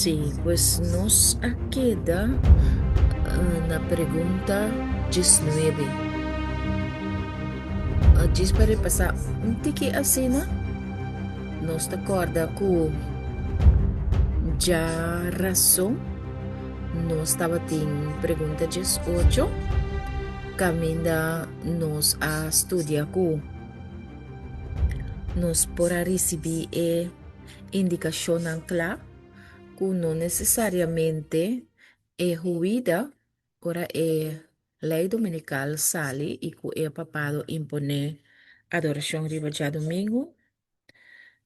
Sí, pues nos a keda na pregunta 19. Djis pa repasá un tiki asina, nos ta kòrda ku djarason nos tabatin pregunta 18 kaminda nos a studia ku nos por a risibí e indikashonnan kla ku no nesesariamente e huida ora e lei dominikal sali i ku e papado imponé adorashon riba djadumingu,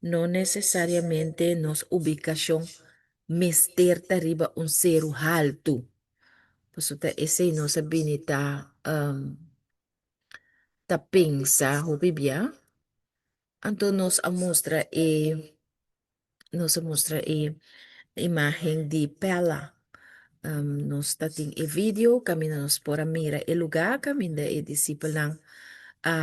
no nesesariamente nos ubikashon mester ta riba un seru haltu. Pasobra ta esei nos a bini ta ta pensa hopi bia. Anto nos a mustra e nos a mustra e imagen di Pella. Nos ta tin e video kaminda nos por a mira e lugá kaminda e disipelnan a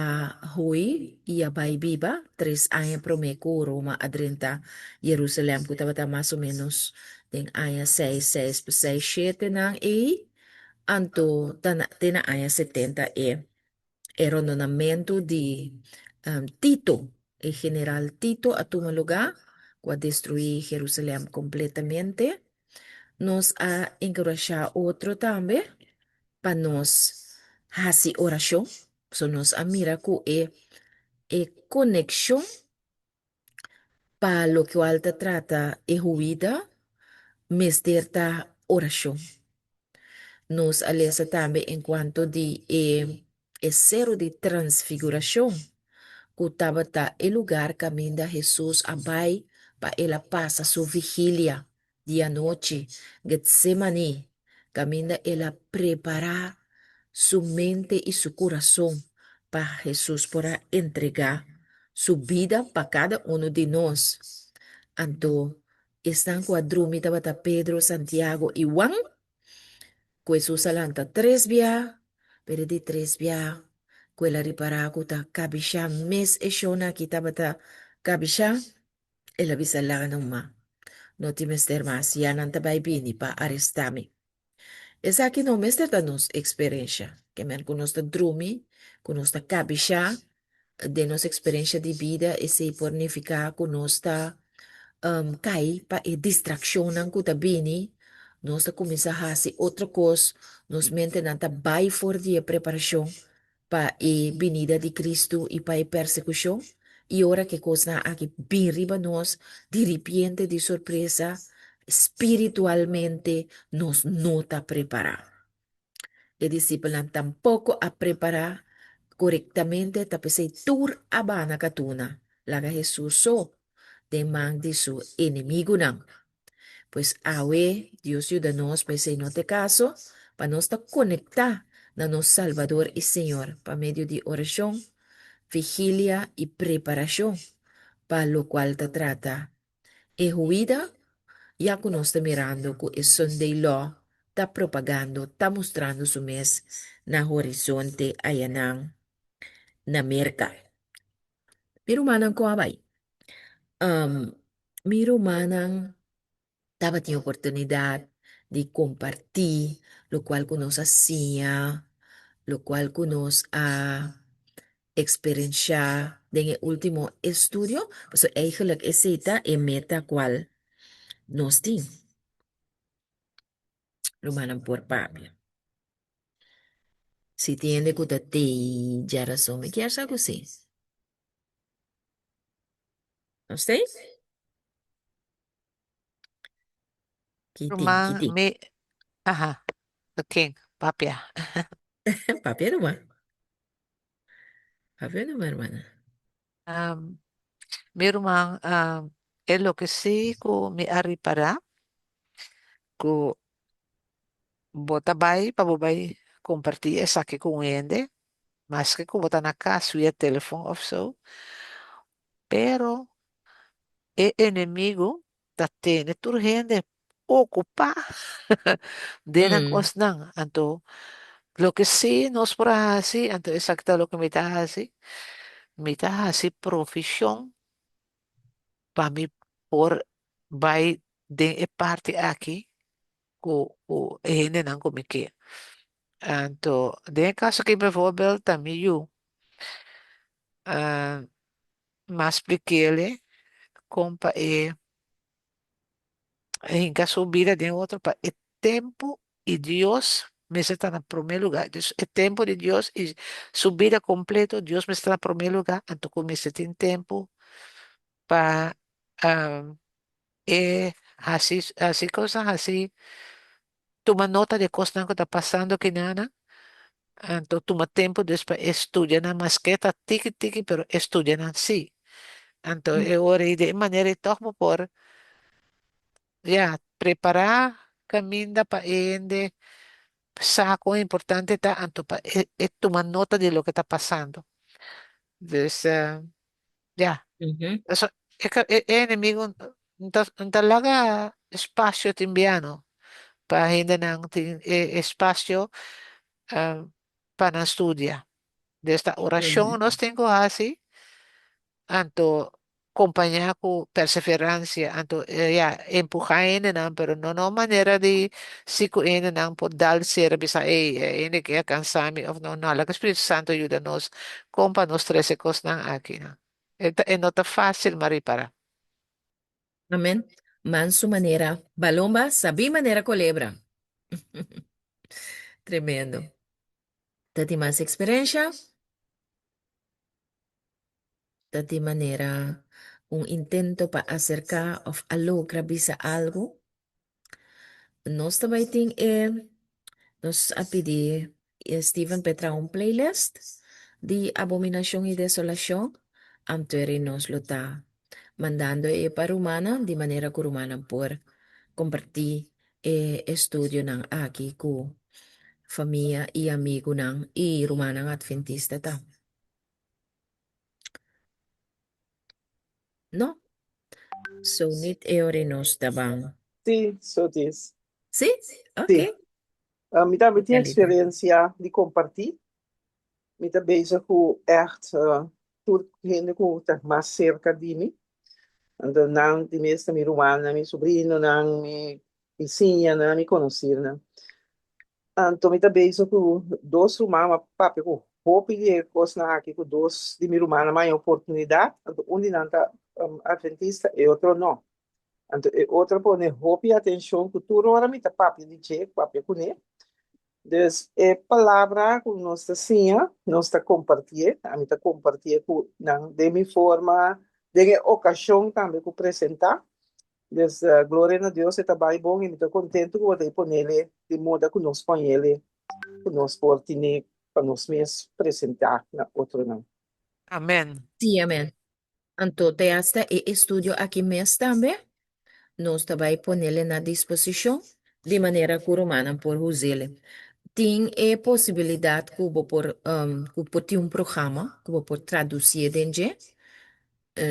hui i a bai biba 3 aña promé ku Roma a drenta Jerusalèm, ku tabata mas o ménos den aña seis seis pa seis shete nan ei. Anto ta na te na aña 70 e rondonamentu di Tito, e general Tito a tuma lugá, ku a destruí Jerusalèm kompletamente. Nos a enkurashá otro tambe pa nos hasi orashon, pasobra nos a mira ku e konekshon pa lokual ta trata e huida mester ta orashon. Nos a lesa tambe enkuanto di e Seru di Transfigurashon, ku tabata e lugar kaminda Hesus a bai pa el a pasa su vigilia di anochi, Getsemaní, kaminda el a prepará su mente i su kurason pa Hesus por a entregá su bida pa kada unu di nos. Anto, esnan ku a drumi tabata Pedro, Santiago i Juan, ku Hesus a lanta tres bia, pero e di tres bia ku el a ripará ku ta kabishá mes e shon aki tabata kabishá, el a bisa laga nan ma, no tin mester mas, ya nan ta bai bini pa arestá mi. Esaki no mester ta nos eksperensha, ke men ku nos ta drumi, ku nos ta kabishá den nos eksperensha di bida, esei por nifiká ku nos ta kai pa e distrakshonnan ku ta bini, nos ta kuminsá hasi otro kos, nos mentenan ta bai for di e preparashon pa e binida di Kristu i pa e persekushon, i ora ku e kosnan aki bin riba nos diripiente di sorpresa, spiritualmente nos no ta prepará. E disipelnan tampoko a prepará korektamente, ta p'esei tur a bana katuna laga Hesus so den man di su enemigunan. Pues awe Dios yuda nos pa esei no ta e kaso, pa nos ta konektá na nos Salbador i Señor pa medio di orashon, vigilia i preparashon pa lokual ta trata e huida, ya ku nos ta mirando ku e Sunday Law ta propagando, ta mustrando su mes na horizonte ayanan na Merka. Mi rumannan kon a bai? Mi rumannan tabatin oportunidat di kompartí lokual ku nos a siña, lokual ku nos a eksperenshá den e último estudio, pasobra eigentlik esei ta e meta kual nos tin. Rumannan por papia. Si tin hende ku ta tei djarason, mi kier sa ku si. Nos tei? Ki tin, ki Ruman, tin. mi, aha, ken, papia. Papia numa. Papia numa, hermana. Mi ruman, e loke sí ku mi a ripará, ku bo ta bai pa bo bai kompartí esaki ku un hende, maske ku bo ta na kas via telefòn òf so, pero e enemigu ta tene tur hende okupá den nan kosnan. Anto loke sí nos por a hasi, anto esaki ta loke mi ta hasi, mi ta hasi provishon pa mi por bai. den e parti aki ku ku e hendenan ku mi ke. Anto den e kaso aki bijvoorbeeld ta mi yu. Mi a splik'é kon pa e hinka su bida den otro pa e tempu i Dios mester ta na prome luga. Dus e tempu di Dios i su bida kompleto Dios mester ta na prome luga anto ku mester tin tempu pa e hasi hasi kosnan hasi tuma nota di e kosnan ku ta pasando kinanan anto tuma tempu dus pa e studia nan maske ta tiki tiki pero e studia nan si. Anto e ora ei di e manera ei tòg bo por ya prepará kaminda pa e hende sa kon importante ta anto pa e tuma nota di loke ta pasando. Dus ya eso e enemigo no ta no ta laga espasio tin biano pa hendenan tin e espasio pa nan studia. Dus ta orashon nos tin ku hasi, anto kompañá ku perseveransia, anto ya, empuhá hendenan, pero no na un manera di si ku hendenan por dal sera bisa ey, e hende ke a kansa mi òf no. No, laga Spiritu Santu yuda nos kon pa nos trese kosnan aki. E ta e no ta fásil, ma ripará. Amen. Mansu manera balomba, sabí manera kolebra. Tremendo. Ta tin mas eksperensha? Ta tin manera un intento pa aserká òf a logra bisa algu? Nos ta bai tin e, nos a pidi Steven p'e traha un playlist di Abominashon i Desolashon, anto eri nos lo ta mandando e pa rumannan di manera ku rumannan por kompartí e estudionan aki ku famia i amigunan i rumannan atventista ta. No? So nit e ora nos ta ban. Sí, so dis. Sí? Ok. Sí. Mi tambe tin Kalita. experiencia di comparti. Mi ta bezig cu echt tur hende cu ta mas cerca di mi. Anto nan di mes ta mi rumannan, mi sobrinonan, mi bisiñanan, mi conocirnan. Anto mi ta bezig ku dos ruman, mi a papia ku hopi di e kosnan aki ku dos di mi rumannan a haña oportunidat, anto un di nan ta adventista, e otro no. Anto e otro a pone hopi atenshon ku tur ora mi ta papia di dje, papia kuné. Dus e palabra ku nos ta siña, nos ta kompartié, ami ta kompartié ku nan den mi forma, den e okashon tambe ku presentá. Dus gloria na Dios e ta bai bon i mi ta kontentu ku bo ta e ponele di moda ku nos poñele ku nos por tine pa nos mes presentá na otronan. Amen. Sí, amen. Anto te hasta e estudio aki mes tambe nos ta bai ponele na disposishon di manera ku rumannan por us'ele. Tin e posibilidat ku bo por ku por tin un programa ku bo por tradusié den dje.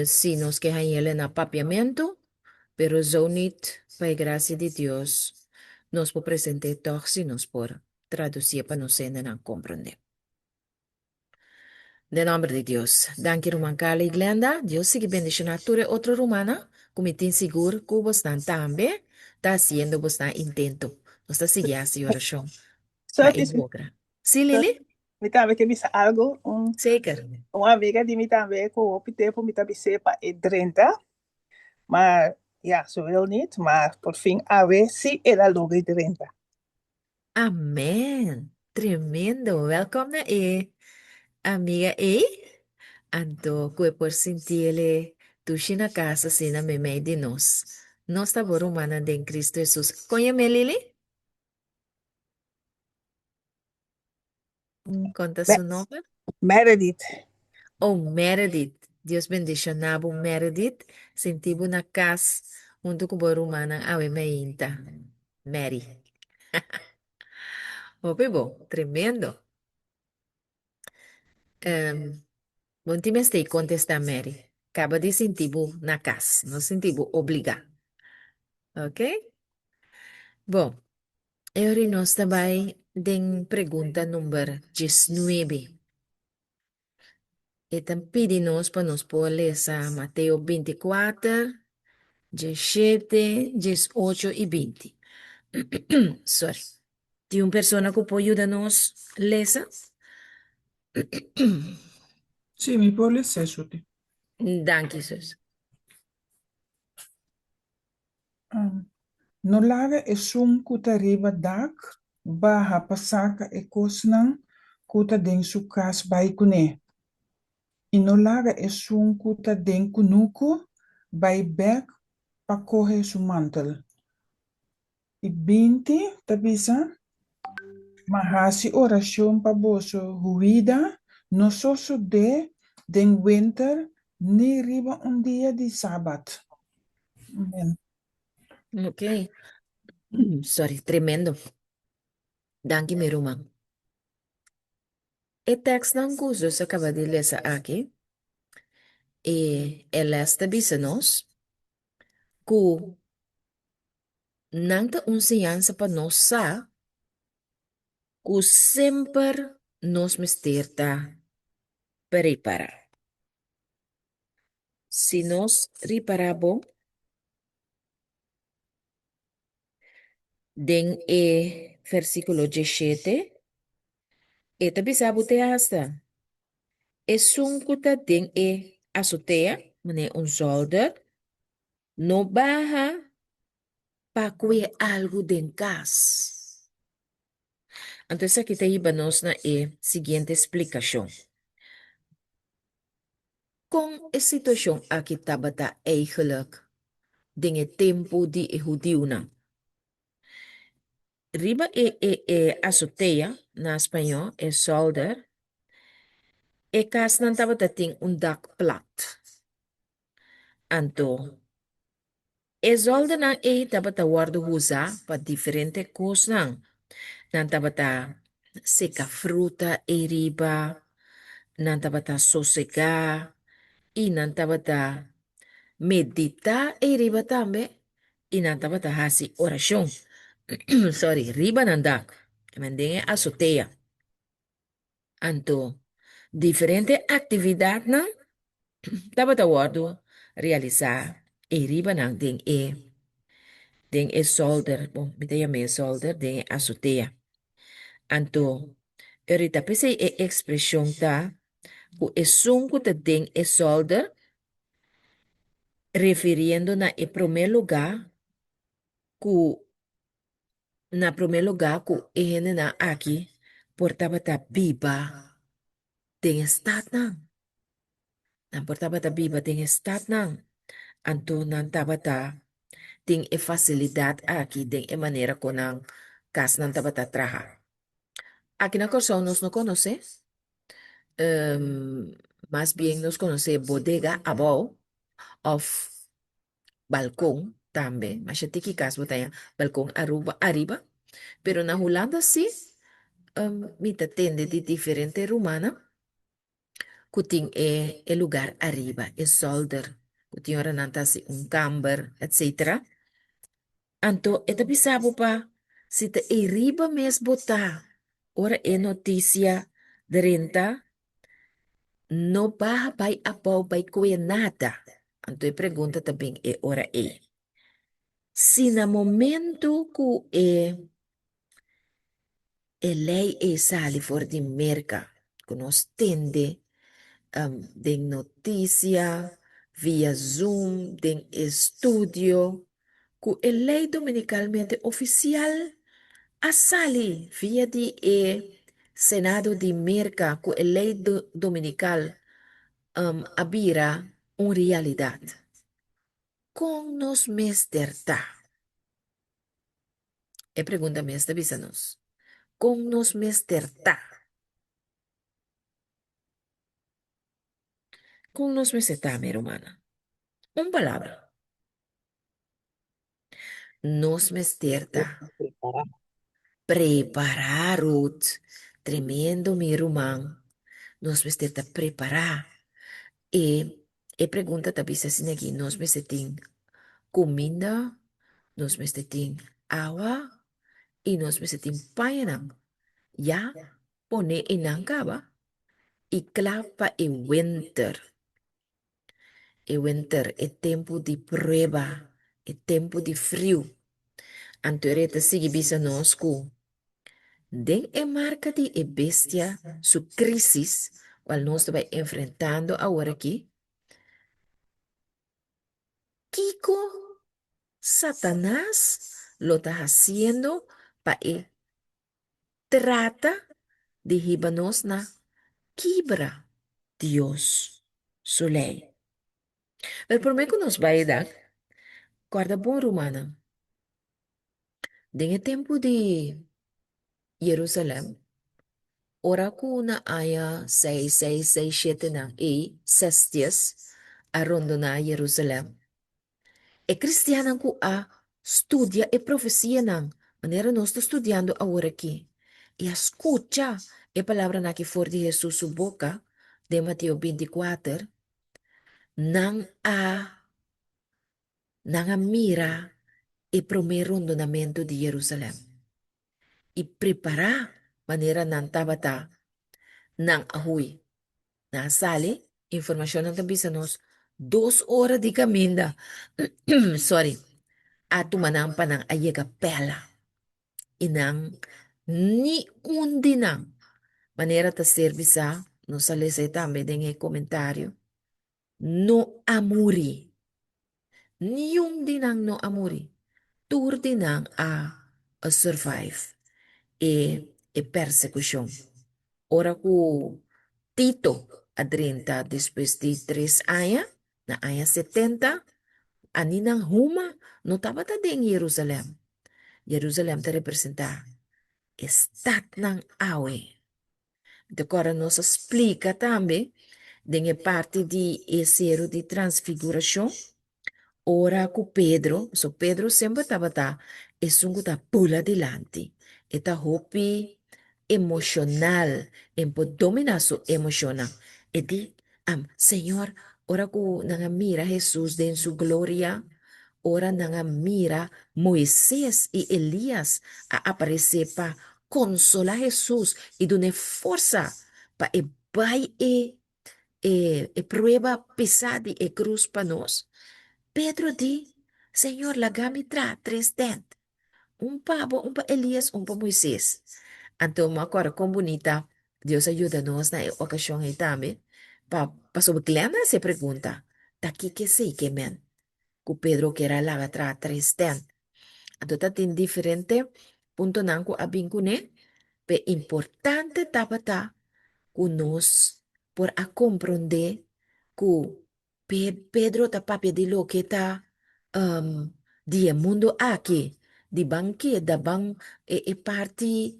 Si nos ke hañ'el na papiamentu, pero zo nit, pa e grasia di Dios, nos por present'é tòg si nos por tradusié pa nos hendenan komprondé. Den nòmber di Dios. Danki ruman Carla i Glenda. Dios sigui bendishoná tur e otro rumannan ku mi tin sigur ku bosnan tambe ta hasiendo bosnan intento. Nos ta sigui hasi orashon pa e logra. Sí, Lily? Mi tambe ke bisa algo. Un, Zeker. un amiga di mi tambe ku hopi tempu mi ta bis'é pa e drenta. Maar ja, ze wil niet. Maar por fin awe sí el a logra drenta. Amen! Tremendo! Welkom na e amiga ei. Anto ku e por sinti el e tushi na kas asina meimei di nos. Nos ta bo rumannan den Cristo Jesus. Kon yam'é, Lily? Konta su nomber? Meredith. Oh, Meredith. Dios bendiciona bo, Meredith. Sinti bo na cas hunto cu bo rumannan awe mainta. Mary. Hopi bo. Tremendo. Um, bon tin mester contesta, Mary. Caba di sinti bo na cas. No sinti bo obliga. Ok? Bon. E ora nos ta bai den pregunta number diesnuebe. E ta pidi nos pa nos por lesa Mateo 24. 17, 18 i 20. Sorry. Tin un persona ku por yuda nos lesa? Sí, mi por lesa, Shuti. Danki, zus. No laga esun ku ta riba dak baha pa saka e kosnan ku ta den su kas bai kuné, i no laga esun ku ta den kunuku bai bèk pa kohe su mantel. I 20 ta bisa, Ma hasi orashon pa boso huida no sosodé den winter ni riba un dia di sabat. Amen. Ok. Sorry, tremendo. Danki mi ruman. E tekstnan ku zus a kaba di lesa aki, e e les ta bisa nos ku Nan ta un siñansa pa nos sa ku semper nos mester ta prepará. Si nos ripará bon den e versíkulo 17, e ta bisa bo te asta, Esun ku ta den e azotea, manera un zòlder, No baha pa kue algu den kas. Anto esaki ta hiba nos na e siguiente splikashon. Kon e situashon aki tabata eigelijk den e tempu di e hudiunan? Riba e e e azotea, na spañó, e zolder, e kasnan tabata tin un dak plat. Anto, e zoldernan ei tabata wòrdu usá pa diferente kosnan. Nan tabata seka fruta ei riba, nan tabata sosegá i nan tabata meditá ei riba tambe i nan tabata hasi orashon, sorry, riba nan dak, den e azotea. Anto, diferente aktividatnan tabata wòrdu realisá ei riba nan den e den e zòlder, bon, mi ta yam'é zòlder, den e azotea. Anto, orita p'esei e ekspreshon ta ku esun ku ta den e zòlder, refiriendo na e promé lugá ku Na promé lugá ku e hendenan aki por tabata biba den e statnan. Nan por tabata biba den e statnan, anto nan tabata tin e fasilidat aki den e manera ku nan kasnan tabata traha. Aki na Kòrsou nos no konosé, mas bien nos konosé bodega abou òf balkon tambe, masha tiki kas bo ta haña balkon aruba ariba, pero na Hulanda si mi ta tende di diferente rumannan ku tin e e lugar ariba, e zolder, ku tin ora nan ta hasi un kamber etcetera. Anto e ta bisa bo pa si ta ei riba mes bo ta ora e notisia drenta no baha bai abou bai koe nada. Anto e pregunta ta bin e ora ei. Si na momento ku e E lei ei sali for di Merka, ku nos tende den notisia, via Zoom, den e studio, ku e lei dominikalmente ofisial a sali via di e Senado di Merka, ku e lei dominikal a bira un realidat. Kon nos mester ta? E pregunta mes ta bisa nos, Kon nos mester ta? Kon nos mester ta, mi rumannan? Un palabra. Nos mester ta prepará, Ruth. Tremendo, mi ruman. Nos mester ta prepará. E e pregunta ta bisa asina aki, nos mester tin kuminda, nos mester tin awa i nos mester tin pañanan ya pone einan kaba i kla pa e wenter. E wenter, e tempu di prueba. E tempu di friu. Anto e ta sigui bisa nos ku den e marka di e bestia su krísis, kual nos ta bai enfrentando aworakí, kiko Satanas lo ta hasiendo pa e trata di hiba nos na kibra Dios su lei? Pero promé ku nos bai edat, kòrda bon rumannan, den e tempu di Yerusalèm, ora ku na aña seis seis seis shetenan ei Cestius a rondoná Yerusalèm, e kristiannan ku a studia e profesianan manera nos ta studiando aworakí i a skucha e palabranan aki for di Hesus su boka den Mateo 24, Nan a nan a mira e promé rondonamentu di Jerusalèm i prepará manera nan tabata, nan a hui. Nan a sali, informashonnan ta bisa nos, dos ora di kaminda, sorry, a tuma nan pa nan a yega Pella. I nan, ni un di nan, manera ta ser bisá, nos a lesa e tambe den e komentario, no a muri. Niun di nan no a muri. Tur di nan a a survive e e persekushon. Ora ku Tito a drenta despues di tres aña, Na aña 70, aninan huma no tabata den Jerusalèm. Jerusalèm ta representá e statnan awe. Mi ta kòrda nos a splika tambe den e parti di e seru di Transfigurashon, ora ku Pedro, pasobra Pedro semper tabata esun ku ta bula dilanti, e ta hopi emoshonal, e por dominá su emoshonnan. E di, Am, Señor, ora ku nan a mira Hesus den su gloria, ora nan a mira Moises i Elias a aparesé pa konsolá Hesus i dun'é forsa pa e bai e e e prueba pisá di e krus pa nos, Pedro di, Señor, laga mi traha tres tènt, Un pa bo, un pa Elías, un pa Moisés. Anto mi a kòrda kon bunita Dios a yuda nos na e okashon ei tambe, pa pasobra Glenda a hasi e pregunta, ta kiko esei ke men ku Pedro kier a laga traha tres tènt? Anto ta tin diferente puntonan ku a bin kuné, pe importante tabata ku nos por a komprondé ku Pedro ta papia di loke ta di e mundu aki, di ban keda, ban e parti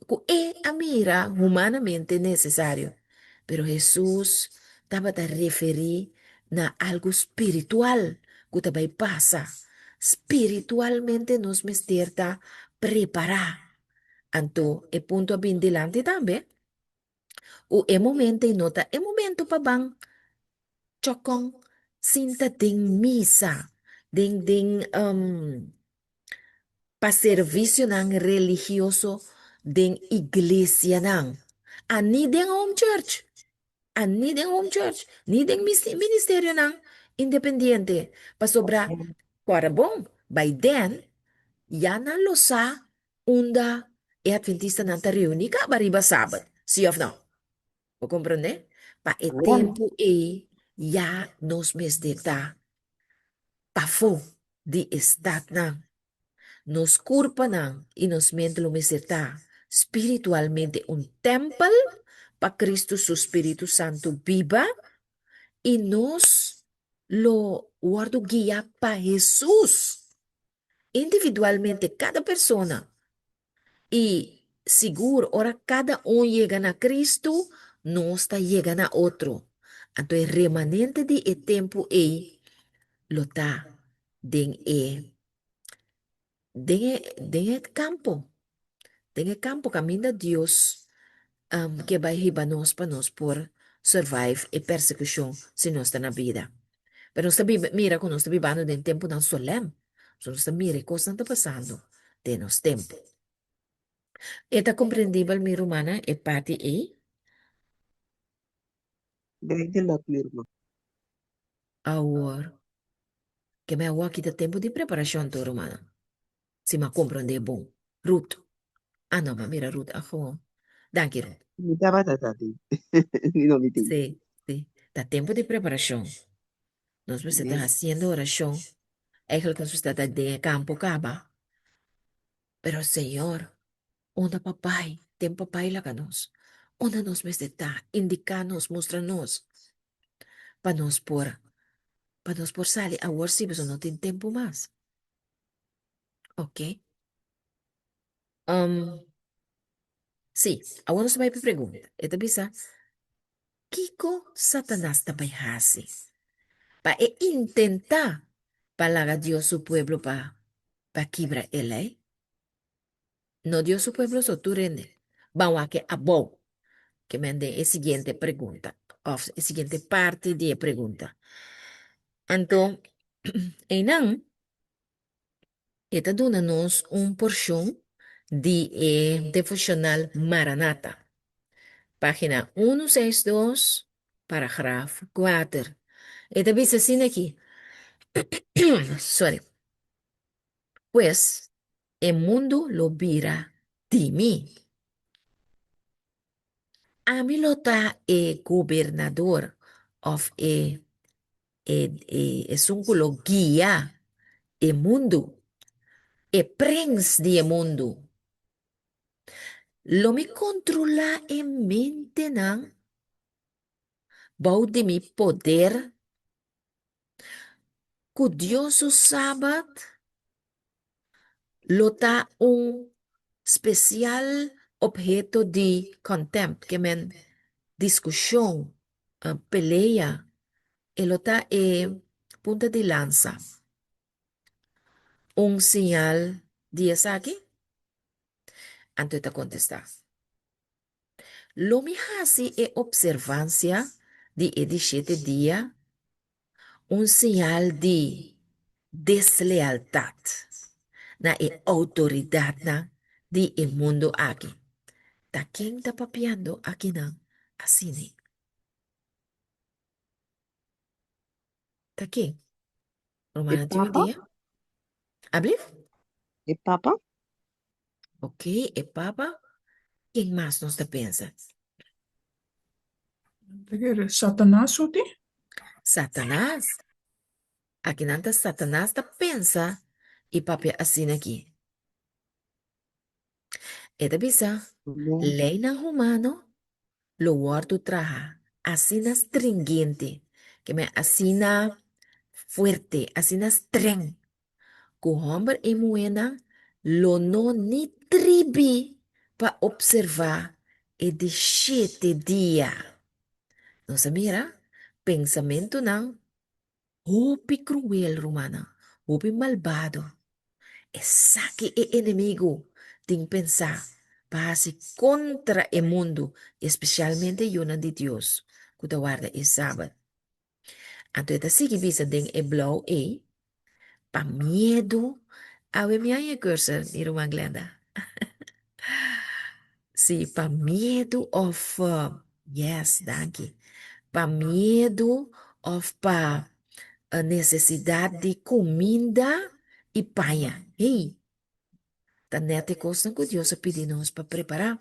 ku e a mira humanamente nesesario. Pero Hesus tabata referí na algu spiritual ku ta bai pasa. Spiritualmente nos mester ta prepará. Anto e punto a bin dilanti tambe. Ku e momento ei no ta e momento pa ban chokon sinta den misa, den den pa servisionan religioso den iglesianan, a ni den home church, a ni den home church, ni den ministerionan independiente, pasobra kòrda bon, by then ya nan lo sa Unda e adventistanan ta reuní kaba riba sabat, sí òf nò? Bo komprondé? Pa e tempu ei ya nos mester ta pafó di e statnan. Nos kurpanan i nos mente lo mester ta spiritualmente un tèmpel pa Kristu su spiritu santu biba i nos lo wòrdu guiá pa Hesus. Individualmente kada persona i sigur ora kada un yega na Kristu nos ta yega na otro. Anto e remanente di e tempu ei lo ta den e den e den e kampo den e kampo kaminda Dios ke bai hiba nos pa nos por survive e persekushon si nos ta na bida. Pero nos ta biba, mira ku nos ta bibando den tempunan solèm. So nos ta mira e kosnan ta pasando den nos tempu. E ta komprendibel, mi rumannan, e parti ei? Duidelijk, mi ruman. Awor. Ke men awor aki ta tempu di preparashon tur, rumannan. Si mi a komprondé bon. Ruth. Ah no, mi a mira Ruth a gewoon. Danki, Ruth. Mi tabata ta tin. Mi no mi tin. Sí, sí. Ta tempu di preparashon. Nos mester ta hasiendo orashon. Eigenlijk nos mester ta den e kampo kaba. Pero Señor, unda pa bai? Tempu pa bai laga nos. Unda nos mester ta? Indiká nos, mustra nos. Pa nos por, pa nos por sali awor sí, pasobra no tin tempu mas. Ok. Um, sí, awor nos ta bai pa e pregunta. E ta bisa, Kiko Satanas ta bai hasi pa e intentá pa laga Dios su pueblo pa pa kibra e lei? No Dios su pueblo so, tur hende. Ban wak e abou, ke men den e siguiente pregunta, òf e siguiente parti di e pregunta. Anto, einan E ta duna nos un porshon di e devoshonal Maranata, página unu seis dos, paragraf kuater. E ta bisa asina aki, sorry, Pues, e mundu lo bira di mi. Ami lo ta e gobernador òf e e e esun ku lo guia e mundu, e prens di e mundu. Lo mi kontrolá e mentenan bou di mi poder ku Dios su Sabat lo ta un spesial obheto di contempt, ke men diskushon, pelea, e lo ta e punta di lansa. Un siñal di esaki? Anto e ta kontestá, Lo mi hasi e opservansia di e di shete dia un siñal di deslealtat na e outoridatnan di e mundu aki. Ta ken ta papiando akinan asina? Ta ken? E Romana tin un papa? idea? Ablief? E papa? Ok, e papa. Ken mas nos ta pensa? Ta kere Satanas uti? Satanas. Akinan ta Satanas ta pensa i papia asina aki. E ta bisa, Leinan humano lo wòrdu traha asina stringente, ke men asina fuerte, asina streng, ku hòmber i muhénan lo no ni tribi pa opservá e di shete dia. Nos a mira pensamentunan Hopi kruel, rumannan, hopi malbado. Esaki e enemigu tin pensá pa hasi kontra e mundu, i espesialmente yunan di Dios ku ta warda e Sabat. Anto e ta sigui bisa den e blou ei, Pa miedu, awe mi haña e cursor, mi ruman Glenda. Sí, pa miedu òf, yes, danki. Pa miedu òf pa nesesidat di kuminda i paña. Hey, ta nèt e kosnan ku Dios a pidi nos pa prepará,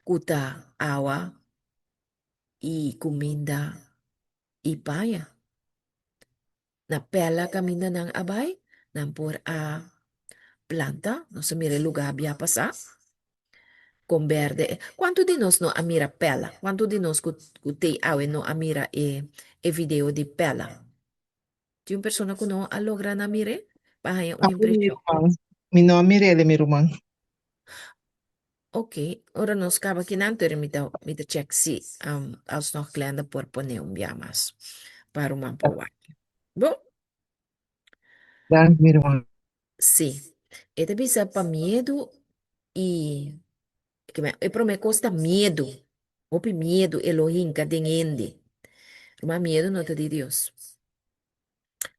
ku ta awa i kuminda i paña. Na pela kaminda nan a bai, nan por a planta. Nos a mira e lugá bia pasá kon berde e. Kuantu di nos no a mira pela? Kuantu di nos ku ku tei awe no a mira e e video di pela? Tin un persona ku no a logra na mir'é pa haña un Awe mi impreshon? ruman. Mi no a mir'é mi ruman. Ok, ora nos kaba kinan pero mi ta mi ta check si um, alsnog Glenda por pone un bia mas pa ruman por wak. Bon? Dank mi ruman. Sí. E ta bisa pa miedu i e prome kos ta miedu. Hopi miedu e lo hinka den hende. Ruman miedu no ta di Dios.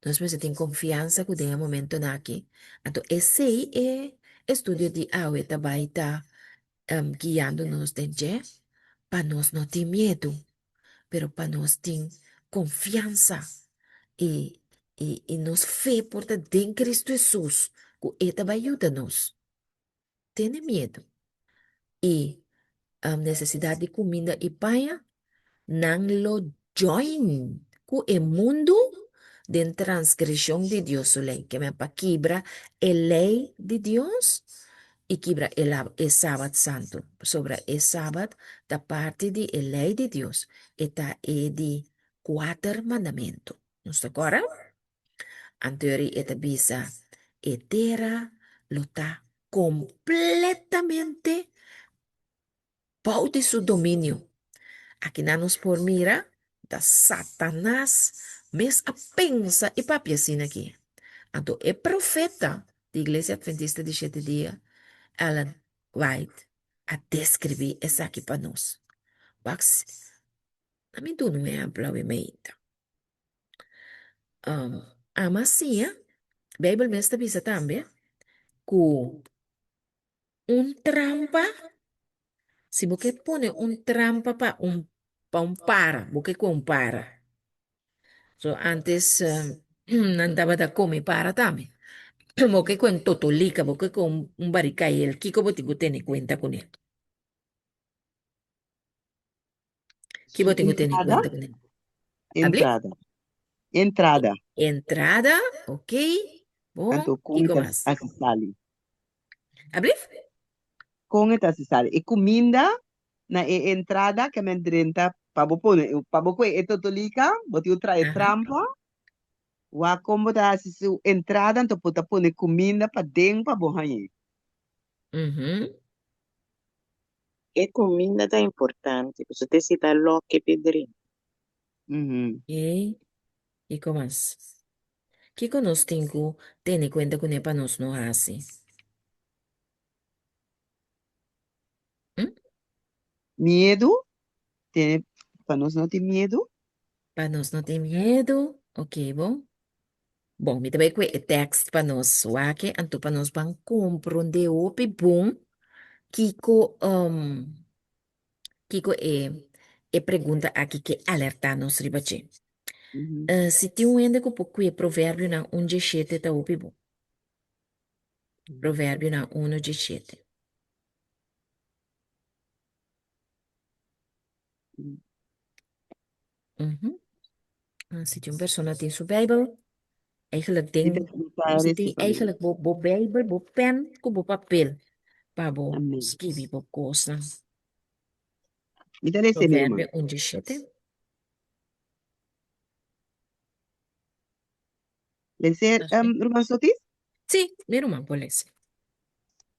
Nos mester tin konfiansa ku den e momentonan aki, anto esei e estudio di awe ta bai ta guiando nos den dje, pa nos no tin miedu, pero pa nos tin konfiansa i. I, i nos fe por ta den Cristo Hesus, ku E ta bai yuda nos. Tene miedu i nesesidat di kuminda i paña, nan lo join ku e mundu den transgreshon di Dios su lei. Ke men pa kibra e lei di Dios i kibra e e Sabat santu, pasobra e Sabat ta parti di e lei di Dios, e ta e di kuater mandamentu. Nos ta kòrda? Anto e ta bisa, E tera lo ta kompletamente bou di su dominio. Akinan nos por mira ta Satanas mes a pensa i papia asina aki. Anto e profeta di Iglesia Adventista di Shete Dia, Ellen White, a deskribí esaki pa nos. Wak, mi duna un ehèmpel awe meinta. Ama siña, Beibel mes ta bisa tambe ku un trampa, si bo ke pone un trampa pa un pa un para, bo ke kue un para. So antes nan tabata kome para tambe. Bo ke kue un totolika, bo ke kue un barikayel, kiko bo tin ku tene kuenta kuné? Ki bo Su tin ku tene entrada? kuenta kuné? Abli? Entrada. Entrada. Entrada, ok. Bon, Anto kon e kiko ta mas? hasi sali? Abli? Kon e ta hasi sali? E kuminda na e entrada ke men drenta pa bo pone, pa bo kue e totolika, bo tin ku trae Aha. trampa. Wak kon bo ta hasi su entrada, anto bo ta pone kuminda paden pa bo hañ'é. Mhm. E kuminda ta importante, pasobra te si ta loke p'e drenta. Mhm. Ey, kiko mas? Kiko nos tin ku tene kuenta kuné pa nos no hasi? Hm? Miedu? Tene, pa nos no tin miedu? Pa nos no tin miedu? Ok, bon. Bon, mi ta bai kue e tekst pa nos wak anto pa nos ban komprondé hopi bon kiko kiko e e pregunta aki ke alertá nos riba dje. Si tin un hende ku por kue Proverbionan un djeshete ta hopi bon. Proverbionan unu djeshete. Si tin un persona tin su Bijbel, eigenlijk Mi den, ta mi ta si tin resi pa mi. eigenlijk bo, bo Bijbel, bo pen ku bo papel pa bo Amen. skibi bo kosnan. Mi ta lese mi ruman. Proverbio un djeshete. Lese, um, ruman Sotis? Sí, mi ruman por lese.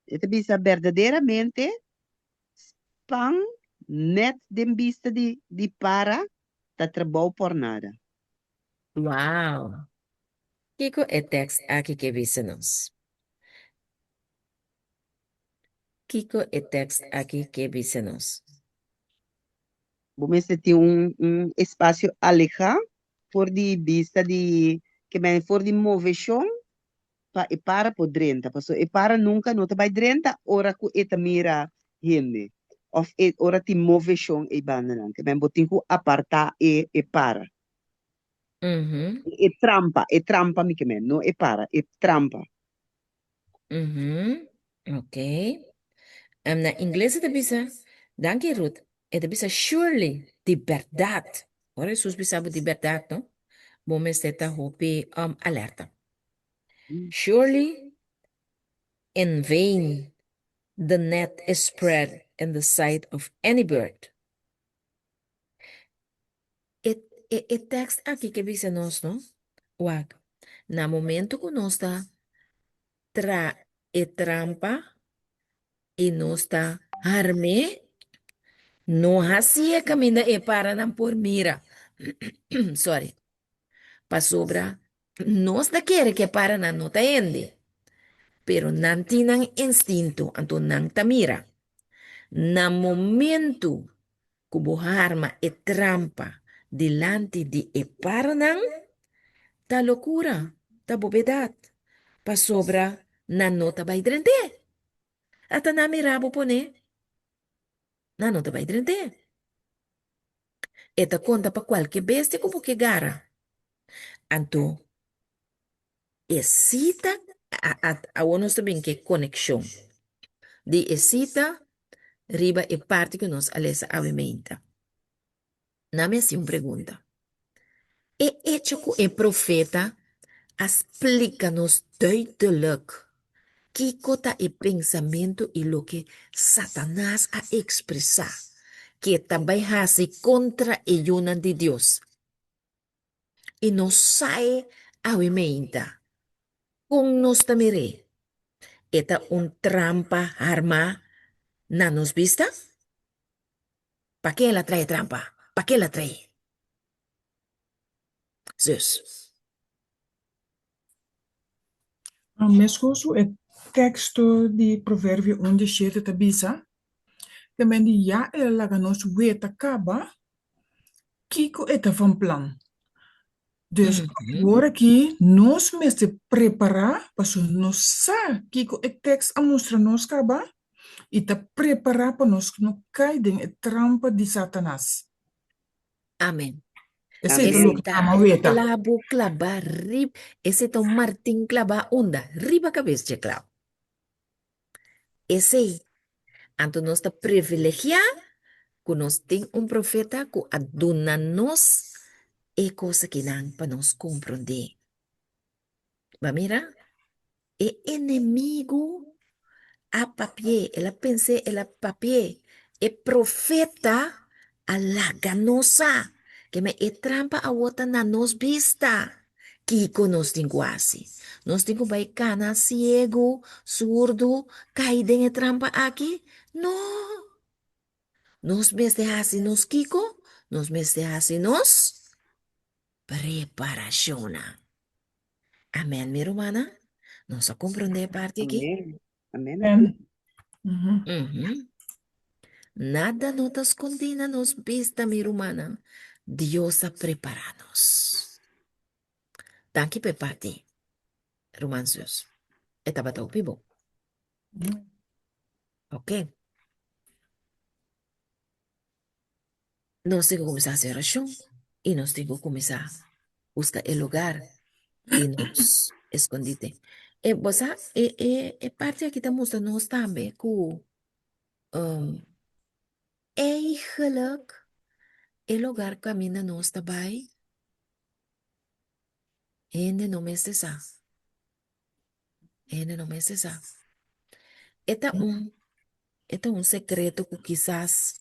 E ta bisa berdaderamente Span net den bista di di para ta trabou por nada. Wow! Kiko e tekst aki ke bisa nos? Kiko e tekst aki ke bisa nos? Bo mester tin un un espasio alehá for di bista di ke men for di moveshon pa e para por drenta, pasobra e para nunka no ta bai drenta ora ku e ta mira hende òf e ora tin moveshon ei bandanan, ke men bo tin ku apartá e e para. E trampa, e trampa mi ke men, no e para, e trampa. Ok. Na ingles e ta bisa, danki Ruth, e ta bisa surely, di bèrdat. Ora Hesus bisa bo di bèrdat, no? Bo mester ta hopi alerta. Surely in vain the net is spread in the sight of any bird. E, e, e tekst aki ke bisa nos, no? Wak, na momento ku nos ta tra e trampa i nos ta harm'é, no hasié kaminda e paranan por mira. Sorry. Pasobra nos ta kere ku e paranan no ta hende, pero nan tin nan instinto, anto nan ta mira. Na momentu ku bo harma e trampa dilanti di e paranan, ta lokura, ta bobedat, pasobra nan no ta bai drent'é. Ata nan mira bo pone, nan no ta bai drent'é. E ta konta pa kualke bestia ku bo ke gara. Anto. E sita, awor nos ta bin ku e konekshon di e sita riba e parti ku nos a lesa awe meinta. Nan mi hasi un pregunta. E echo ku e profeta a splika nos duidelijk kiko ta e pensamentu i loke Satanas a ekspresá ku e ta bai hasi kontra e yunan di Dios, i nos sa e awe meinta, kon nos ta mir'é? E ta un trampa harmá na nos bista? Pa ke el a trae trampa? Pa ke el a trae? Zus. Meskos ku e teksto di Proverbio un di shete ta bisa, ta men di ya el a laga nos weta kaba kiko e ta van plan. Dus awor aki nos mester prepará pasobra nos sa kiko e tekst a mustra nos kaba i ta prepará pa nos no kai den e trampa di Satanas. Amen. Esei ta Esei loke ta ama weta. klabu klabá rib, esei ta un martin klabá unda? Riba kabes dje klabu. Esei. Anto nos ta privilegiá ku nos tin un profeta ku a duna nos e kos akinan pa nos komprondé. Bo a mira? E enemigu a papi'é, el a pens'é, el a papi'é. E profeta a laga nos sa ke me e trampa awor ta na nos bista. Kiko nos tin ku hasi? Nos tin ku bai kana siegu, surdu, kai den e trampa aki? No! Nos mester hasi nos kiko? Nos mester hasi nos preparashonnan. Amen, mi rumannan. Nos a comprende e parti aki? Amen. Amen. Amen. Mhm. Mhm. Nada no ta skondí na nos bista, mi rumannan. Dios a prepará nos. Danki pa e parti, ruman zus. E tabata hopi bon. Ok. Nos tin ku kuminsá hasi orashon i nos tin ku kuminsá buska e lugar di nos eskondite. E bo sa, e e e parti aki ta mustra nos tambe ku eigenlijk e lugar kaminda nos ta bai hende no mester sa. Hende no mester sa. E ta un e ta un sekreto ku kisas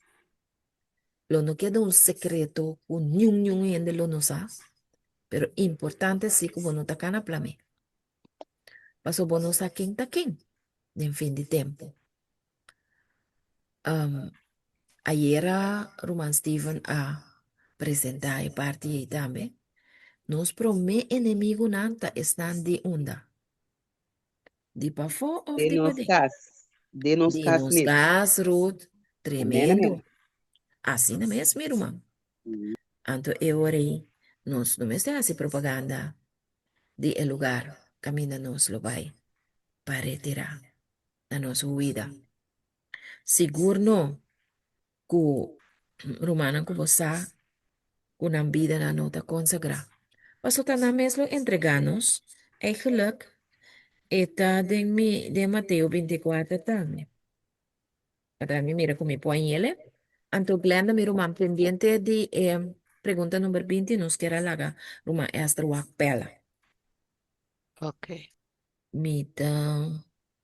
lo no keda un sekreto ku niun niun hende lo no sa, pero importante si ku bo no ta kana plam'é. Pasobra bo no sa ken ta ken den fin di tempu. Ayera ruman Steven a presentá e parti ei tambe. Nos promé enemigunan ta esnan di unda? Di pafó òf Den di nos paden? kas. Den nos Di kas nos mes. kas, Ruth. Amén, Tremendo. amén. Asina mes, mi ruman. Anto e ora ei nos no mester hasi propaganda di e lugar kaminda nos lo bai pa retirá na nos huida. Sigur no ku rumannan ku bo sa ku nan bidanan no ta konsagrá. Pasobra ta nan mes lo entregá nos. Eigenlijk e ta den mi den Mateo binti kuater tambe. Ata mi mira ku mi por añele. Anto Glenda mi ruman pendiente di e pregunta number 20 nos kier a laga ruman Esther wak pela. Ok. Mi ta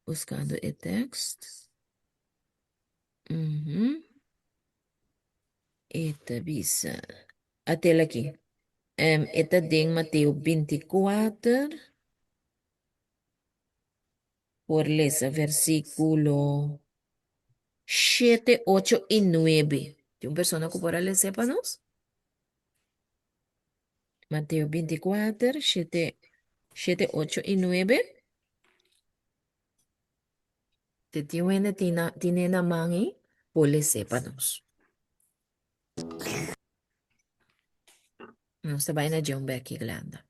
buscando e tekst. Mhm. E ta bisa. Atel aki. E ta den Mateo 24. Por lesa versículo 7, 8 i 9. Tin un persona ku por a les'é pa nos? Mateo 24, 7, 7, 8 i 9. Si tin un hende tin na, tine na man ei, por les'é pa nos. Nos ta bai na dje un beki, Glenda.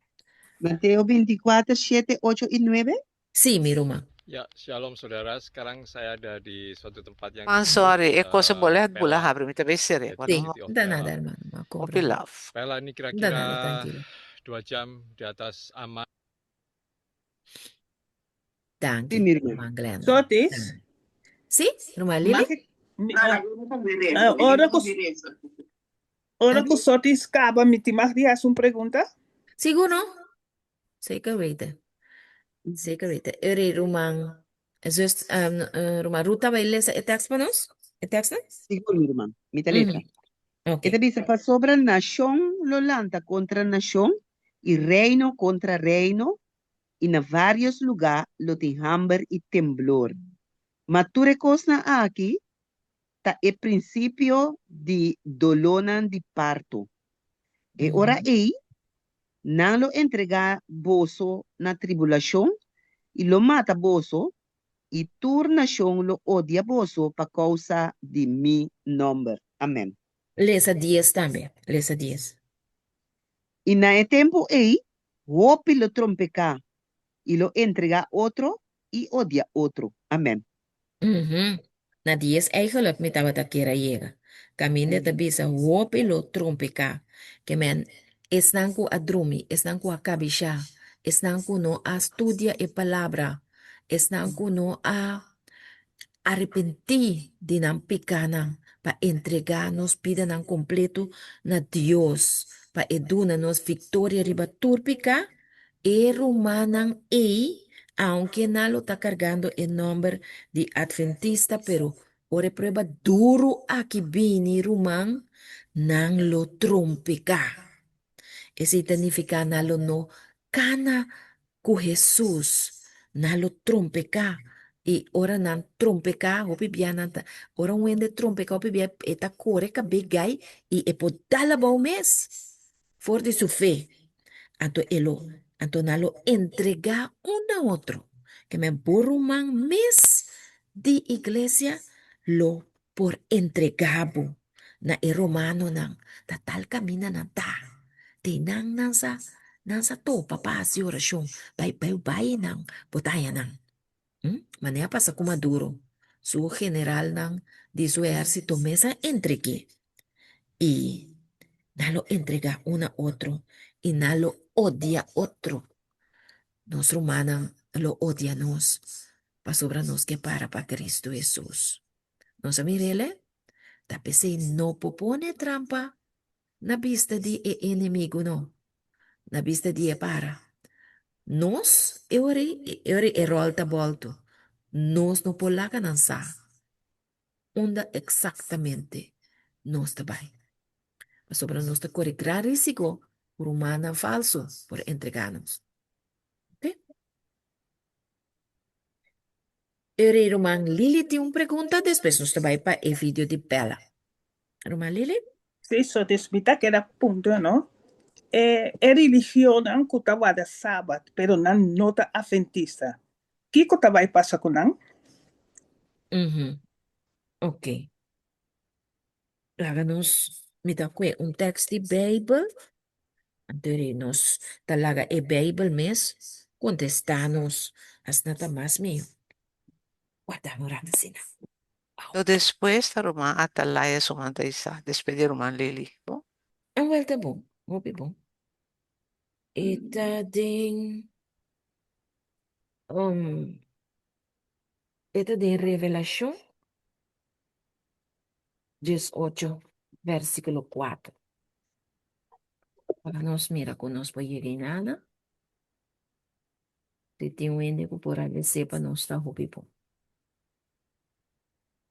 Mateo 24, 7, 8 i 9. Sí, mi ruman. Ya, shalom saudara. Sekarang saya ada di suatu tempat yang Man disebut sorry, e cosa eh, bole het bula Pella, habri, mi ta bay sere. yaitu Bueno, Sí, City of da Pella. nada, hermano. Ma hopi comprende. love. Pella ini Da nada, kira-kira tranquilo. 2 jam di atas Aman. Danki, Sí, mi ruman. ruman Glenda. Sotis, Danki. Sí, ruman Lili? mag ik, mi, eh, eh, ora ku, ora ku Sotis kaba, mi tin mag di hasi un pregunta? Sigur no? Zeker weten. Zeker weten. Eri ruman, zus, um, eh, ruman Ruth ta bai lesa e tekst pa nos? E tekstnan? Sigur, mi ruman. Mi ta lesa. Mhm. Ok. E ta bisa, Pasobra nashon lo lanta kontra nashon i reino kontra reino, i na vários lugá lo tin hamber i temblor. Ma tur e kosnan aki ta e prinsipio di dolónan di parto. E ora ei, nan lo entregá boso na tribulashon i lo mata boso, i tur nashon lo odia boso pa kousa di mi nòmber. Amèn. Lesa dies tambe. Lesa dies. I na e tempu ei, hopi lo trompeká i lo entregá otro i odia otro. Amèn. Mhm. Na dies eigenlijk mi tabata kier a yega. Kaminda ta bisa hopi lo trompeká. Ke men, esnan ku a drumi, esnan ku a kabishá, esnan ku no a studia e palabra, esnan ku no a arepentí di nan pikánan pa entregá nos bidanan kompleto na Dios, pa e duna nos viktoria riba tur piká, E rumannan ei, aunke nan lo ta kargando e nòmber di Adventista, pero ora e prueba duru aki bini, ruman, nan lo trompeká. Esei ta nifiká nan lo no kana ku Hesus, nan lo trompeká. I ora nan trompeká, hopi bia nan ta, ora un hende trompeká hopi bia e ta kore kab'é gai i e por dal abou mes. For di su fe, anto e lo, anto nan lo entregá un na otro. Ke men bo ruman mes di iglesia lo por entregá bo na e romanonan. Ta tal kaminda nan ta. Te nan nan sa, nan sa topa pa hasi orashon. Bai, bai, bai nan, bo ta haña nan. Manera a pasa ku Maduro, su generalnan di su ehérsito mes a entreg'é i nan lo entregá un na otro i nan lo odia otro. Nos rumannan lo odia nos pasobra nos ke para pa Kristu Hesus. Nos a mir'el e? Ta p'esei no por pone trampa na bista di e enemigu no. Na bista di e para. Nos, e ora ei, e ora ei e ròl ta bòltu. Nos no por laga nan sa unda eksaktamente nos ta bai. Pasobra nos ta kore gran risiko ku rumannan falsu por entregá nos. Oke? E ora ei ruman Lily tin un pregunta, despues nos ta bai pa e video di Bella. Ruman Lily? Sí, so des mi ta keda puntra no. E e religionnan ku ta warda sabat pero nan no ta adventista, kiko ta bai pasa ku nan? Mhm. Ok. Laga nos mi ta kue un tekst di Beibel, anto ri nos ta laga e Beibel mes kontestá nos, asina ta mas mihó. Warda un rato asina. Lo despues ta ruman Atalaya su man ta isa, despues di ruman Lily. Bon? Awel ta bon, hopi bon. E ta den um, e ta den Revelashon 18, versíkulo 4. Ora nos mira ku nos por yega einana, si tin un hende ku por a les'é pa nos ta hopi bon.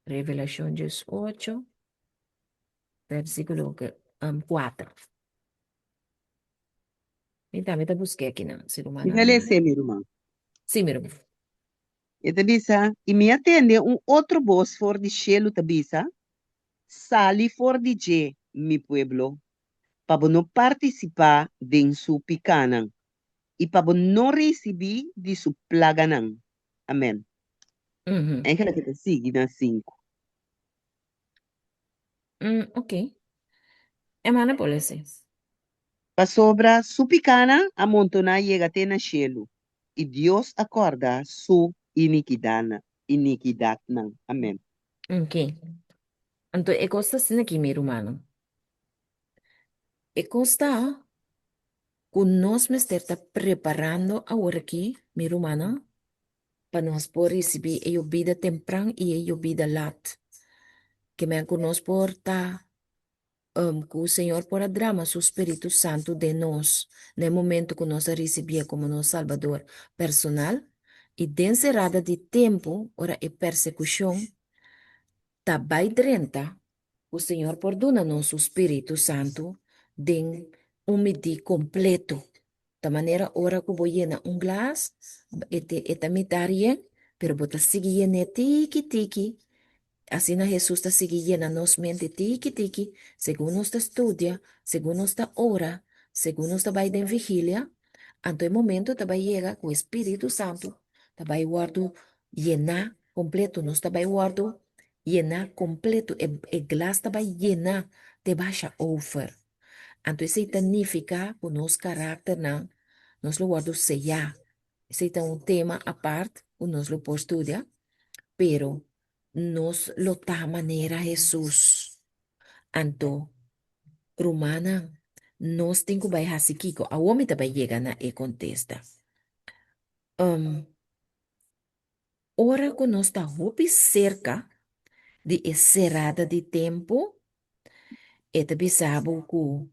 Revelashon 18, versíkulo 4. Mi tambe ta busk'é akinan, si ruman Mi ta les'é, mi ruman. Sí, mi ruman. E ta bisa, I mi a tende un otro bos for di shelu ta bisa, Sali for di dje, mi pueblo, pa bo no partisipá den su pikánan, i pa bo no risibí di su plaganan. Amèn. Eigenlijk e ta sigui na sinku. Ok. Hermana por lesa. Pasobra su pikánan a montoná yega te na shelu, i Dios a kòrda su inikidatnan. Amèn. Ok. Anto e kos ta asina aki, mi rumannan. E kos ta. Ku nos mester ta preparando aworakí, mi rumannan, pa nos por risibí e yobida tempran i e yobida lat. Ke men ku nos por ta, ku Señor por a drama su Spiritu Santu den nos na e momento ku nos a risibié komo nos Salbador personal, i den serada di tempu ora e persekushon ta bai drenta, ku Señor por duna nos su Spiritu Santu den un midí kompleto. Ta manera ora ku bo yena un glas, e te e ta mitar yen, pero bo ta sigui yen'é tiki tiki. Asina Hesus ta sigui yena nos mente tiki tiki, segun nos ta studia, segun nos ta ora, segun nos ta bai den vigilia, anto e momento ta bai yega ku e Spiritu Santu ta bai wòrdu yená kompleto, nos ta bai wòrdu yená kompleto, e e glas ta bai yená te basha over. Anto esei ta nifiká ku nos karakternan nos lo wòrdu seyá. Esei ta un tema apart ku nos lo por studia, pero nos lo ta manera Hesus. Anto, rumannan, nos tin ku bai hasi kiko? Awor mi ta bai yega na e kontesta. Ora ku nos ta hopi serka di e serada di tempu, e ta bisa bo ku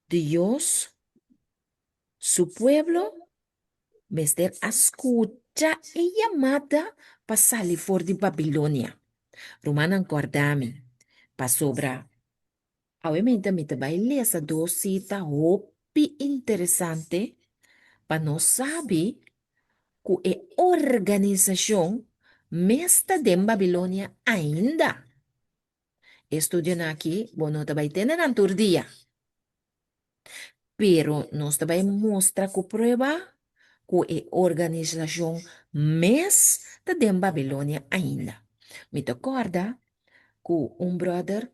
Dios su pueblo mester a skucha e yamada pa sali for di Babilonia. Rumannan kòrda mi, pasobra Awe meinta mi ta bai lesa dos sita hopi interesante pa nos sabi ku e organisashon mes ta den Babilonia ainda. E studionan aki bo no ta bai tene nan tur dia, pero nos ta bai mustra ku prueba ku e organisashon mes ta den Babilonia ainda. Mi ta kòrda ku un bròder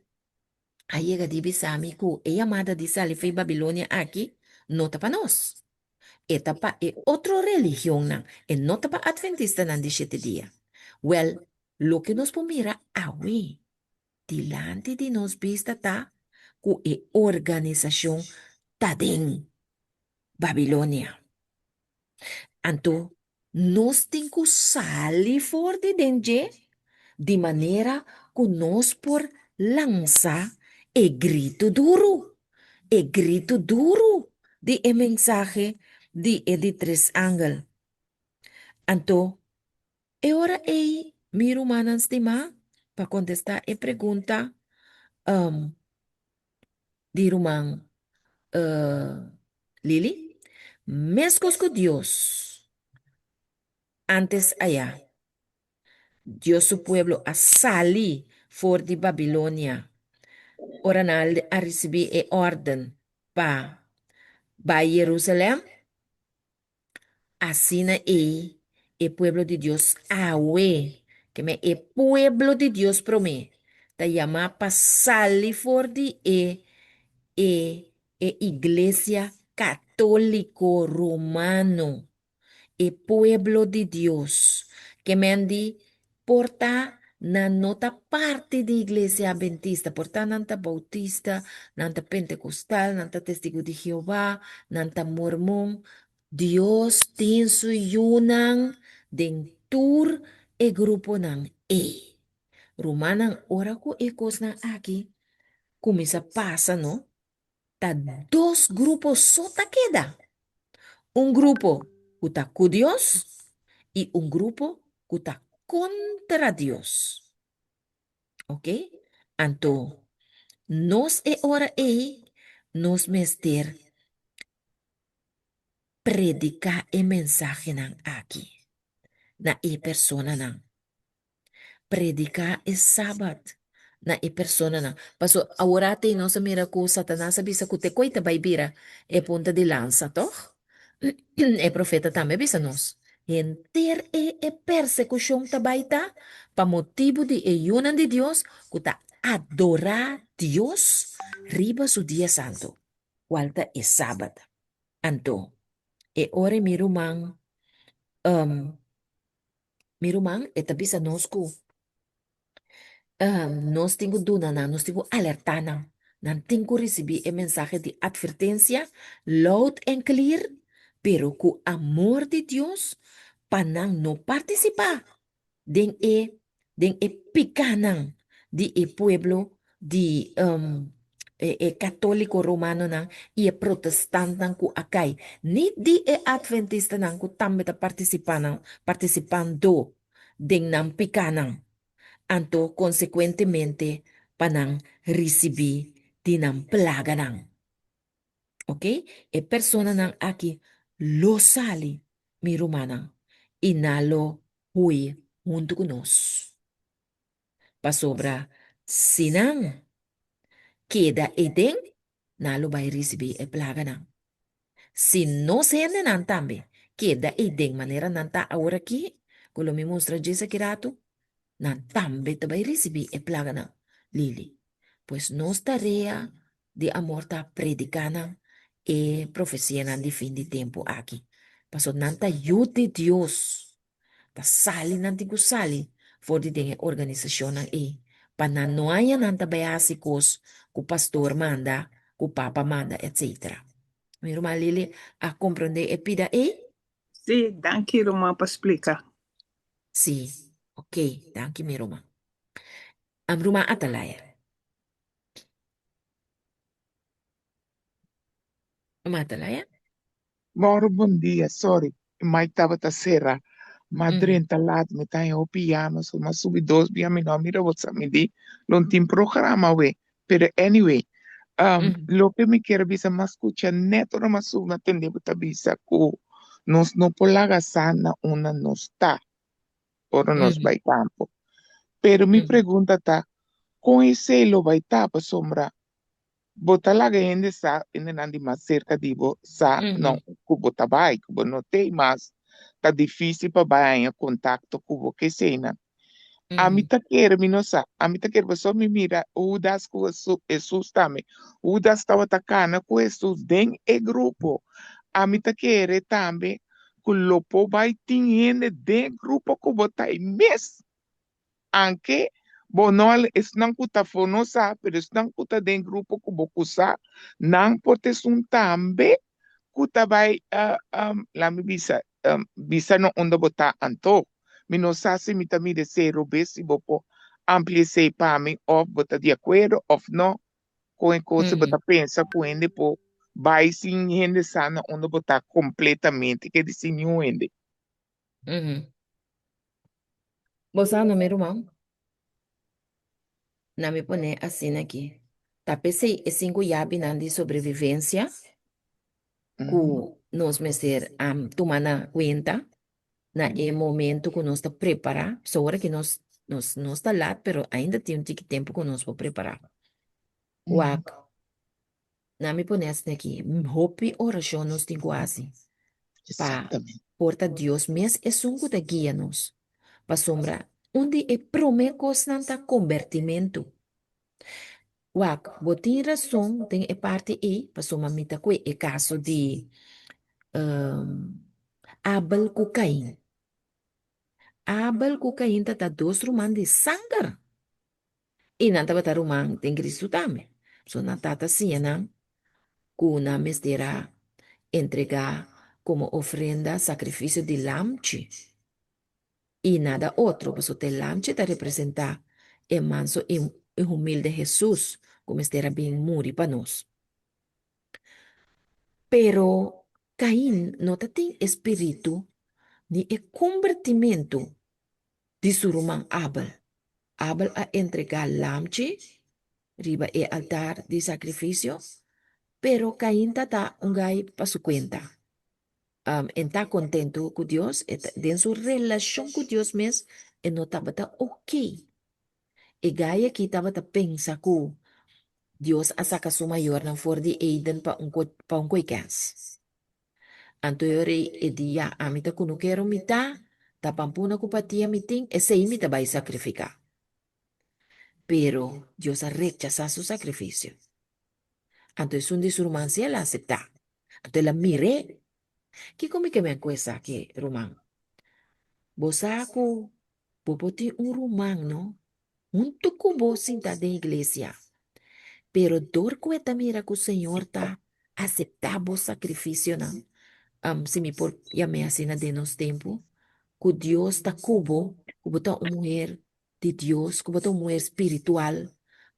a yega di bisa mi ku e yamada di sali fei Babilonia aki no ta pa nos. E ta pa e otro religionnan, e no ta pa Atventistanan di shete dia. Wèl, loke nos por mira awe dilanti di nos bista ta ku e organisashon ta den Babilonia. Anto nos tin ku sali for di den dje di manera ku nos por lansa e gritu duru, e gritu duru di e mensahe di e di tres angel. Anto e ora ei, mi rumannan stimá, pa kontestá e pregunta di ruman Lily, Meskos ku Dios ántes ayá, Dios su pueblo a sali for di Babilonia ora nan a risibí e órden pa bai Jerusalèm. Asina ei e pueblo di Dios awe, ke men e pueblo di Dios promé, ta yamá pa sali for di e e e Iglesia Katóliko Romano. E pueblo di Dios, ke men di por ta nan no ta parti di Iglesia Adventista, por ta nan ta Bautista, nan ta Pentekostal, nan ta Testigu di Jehová, nan ta Mormon. Dios tin su yunan den tur e gruponan ei. Rumannan, ora ku e kosnan aki kuminsá pasa, no, ta dos grupo so ta keda, un grupo ku ta ku Dios i un grupo ku ta kontra Dios. Ok? Anto, nos e ora ei nos mester prediká e mensahenan aki na e personanan. Prediká e Sabat na e personanan. Paso awor atei nos a mira ku Satanas a bisa ku te koi ta bai bira e punta di lansa, tòg? E profeta tambe a bisa nos, Henter e e persekushon ta bai ta pa motibu di e yunan di Dios ku ta adorá Dios riba su dia santu, kual ta e Sabat. Anto, e ora mi ruman, Mi ruman, e ta bisa nos ku nos tin ku duna nan, nos tin ku alertá nan. Nan tin ku risibí e mensahe di atvertensia loud and clear, pero ku amor di Dios pa nan no partisipá den e den e pikánan di e pueblo di e e katóliko romanonan i e protestantnan ku a kai, ni di e atventistanan ku tambe ta partisipá nan partisipando den nan pikánan, anto konsekuentemente pa nan risibí di nan plaganan. Ok, e personanan aki lo sali, mi rumannan, i nan lo hui huntu ku nos. Pasobra si nan keda eden, nan lo bai risibí e plaganan. Si nos hendenan tambe keda eiden manera nan ta aworakí, ku lo mi mustra djis aki ratu, nan tambe ta bai risibí e plaganan. Lili, Pues nos tarea di amor ta prediká nan e profesianan di fin di tempu aki, pasobra nan ta yu di Dios. Ta sali nan tin ku sali for di den e organisashonnan ei pa nan no haña nan ta bai hasi kos ku pastor manda, ku papa manda etsetera. Mi ruman Lily a komprondé e pida ei? Sí, danki ruman pa splika. Sí, ok, danki mi ruman. Am ruman Atalaya. Ruman Atalaya? Moro bon dia, sorry, e mic tabata sera. Ma drenta laat, mi ta haña hopi yama, so m'a subi dos bia, mi no a mira bo sa mi di lo no tin programa awe. Pero anyway, loke mi kier a bisa, m'a scucha net ora m'a subi m'a tende bo ta bisa cu nos no por laga sa na unda nos ta ora nos bai campo. Pero mi pregunta ta, con esey lo bai ta? Pasobra Bo ta laga hende sa, hendenan di mas serka di bo sa no ku bo ta bai, ku bo no t'ei mas. Ta difísil pa bai haña kontakto ku bo keseinan. Ami ta kere, mi no sa, ami ta kere pasobra mi mira Hudas ku Hesus tambe. Hudas tabata kana ku Hesus den e grupo. Ami ta kere tambe ku lo por bai tin hende den e grupo ku bo ta ei mes. Anke bo no al esnan ku ta afó no sa, pero esnan ku ta den grupo ku bo ku sa, nan por ta esun tambe ku ta bai, laat mi bisa, bisa no unda bo ta anto. Mi no sa si mi ta mira esei robes, si bo por amplia esei pa mi òf bo ta di akuerdo òf no kon e kos, si bo ta pensa ku hende por bai sin hende sa na unda bo ta kompletamente, ke di sin niun hende. Bo sa no mi ruman? Na mi pone asina aki. Ta p'esei e sinku yabinan di sobrevivensia ku nos mester tuma na kuenta na e momento ku nos ta prepará. So ora ki nos nos nos ta lat pero ainda tin un tiki tempu ku nos por prepará. Wak, Na mi pone asina aki, hopi orashon nos tin ku hasi pa por ta Dios mes esun ku ta guia nos. Pasobra un di e promé kosnan ta kombertimentu. Wak, bo tin rason den e parti ei, pasobra mi ta kue e kaso di Abel ku Kain. Abel ku Kain ta ta dos ruman di sanger. I nan tabata ruman den Cristo tambe. So nan tata siña nan ku nan mester a entregá komo ofrenda sakrifisio di lamchi i nada otro, pasobra e lamchi ta representá e manso i humilde Hesus ku mester a bin muri pa nos. Pero Kain no ta tin e spiritu ni e kombertimentu di su ruman Abel. Abel a entregá lamchi riba e altar di sakrifisio, pero Kain ta ta un gai pa su kuenta. En ta kontentu ku Dios, e ta, den su relashon ku Dios mes e no tabata okey. E gai aki tabata pensa ku Dios a saka su mayornan for di Eden pa un pa un koikens. Anto e ora ei e di, Ya, ami ta kunukero mi ta, ta pampuna ku patia mi tin, esei mi ta bai sakrifiká. Pero Dios a rechasá su sakrifisio. Anto esun di su ruman sí el a aseptá. Anto el a mir'é. Kiko mi ke men ku esaki, ruman? Bo sa ku bo por tin un ruman, no? Huntu ku bo sinta den iglesia. Pero dor ku e ta mira ku Señor ta aseptá bo sakrifisionan, si mi por yam'é asina den nos tempu, ku Dios ta ku bo, ku bo ta un muher di Dios, ku bo ta un muher spiritual,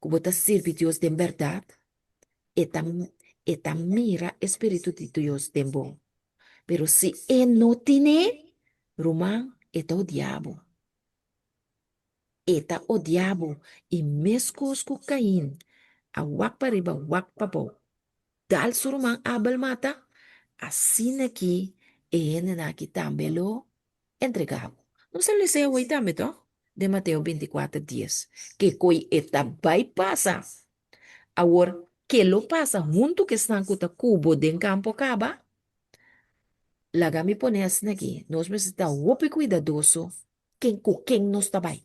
ku bo ta sirbi Dios den bèrdat, e ta e ta mira e spiritu di Dios den bo. Pero si e no tine, ruman, e ta odia bo. E ta odia bo i meskos ku Kain a wak pariba wak pabou, dal su ruman Abel mata, asina ki e hendenan aki tambe lo entregá bo. Nos a lesa e awor tambe tòg? Den Mateo bintikuater dies. Ke koi e ta bai pasa? Awor, ke lo pasa huntu ku esnan ku ta ku bo den kampo kaba? Laga mi pone asina aki, nos mester ta hopi kuidadoso ken ku ken nos ta bai.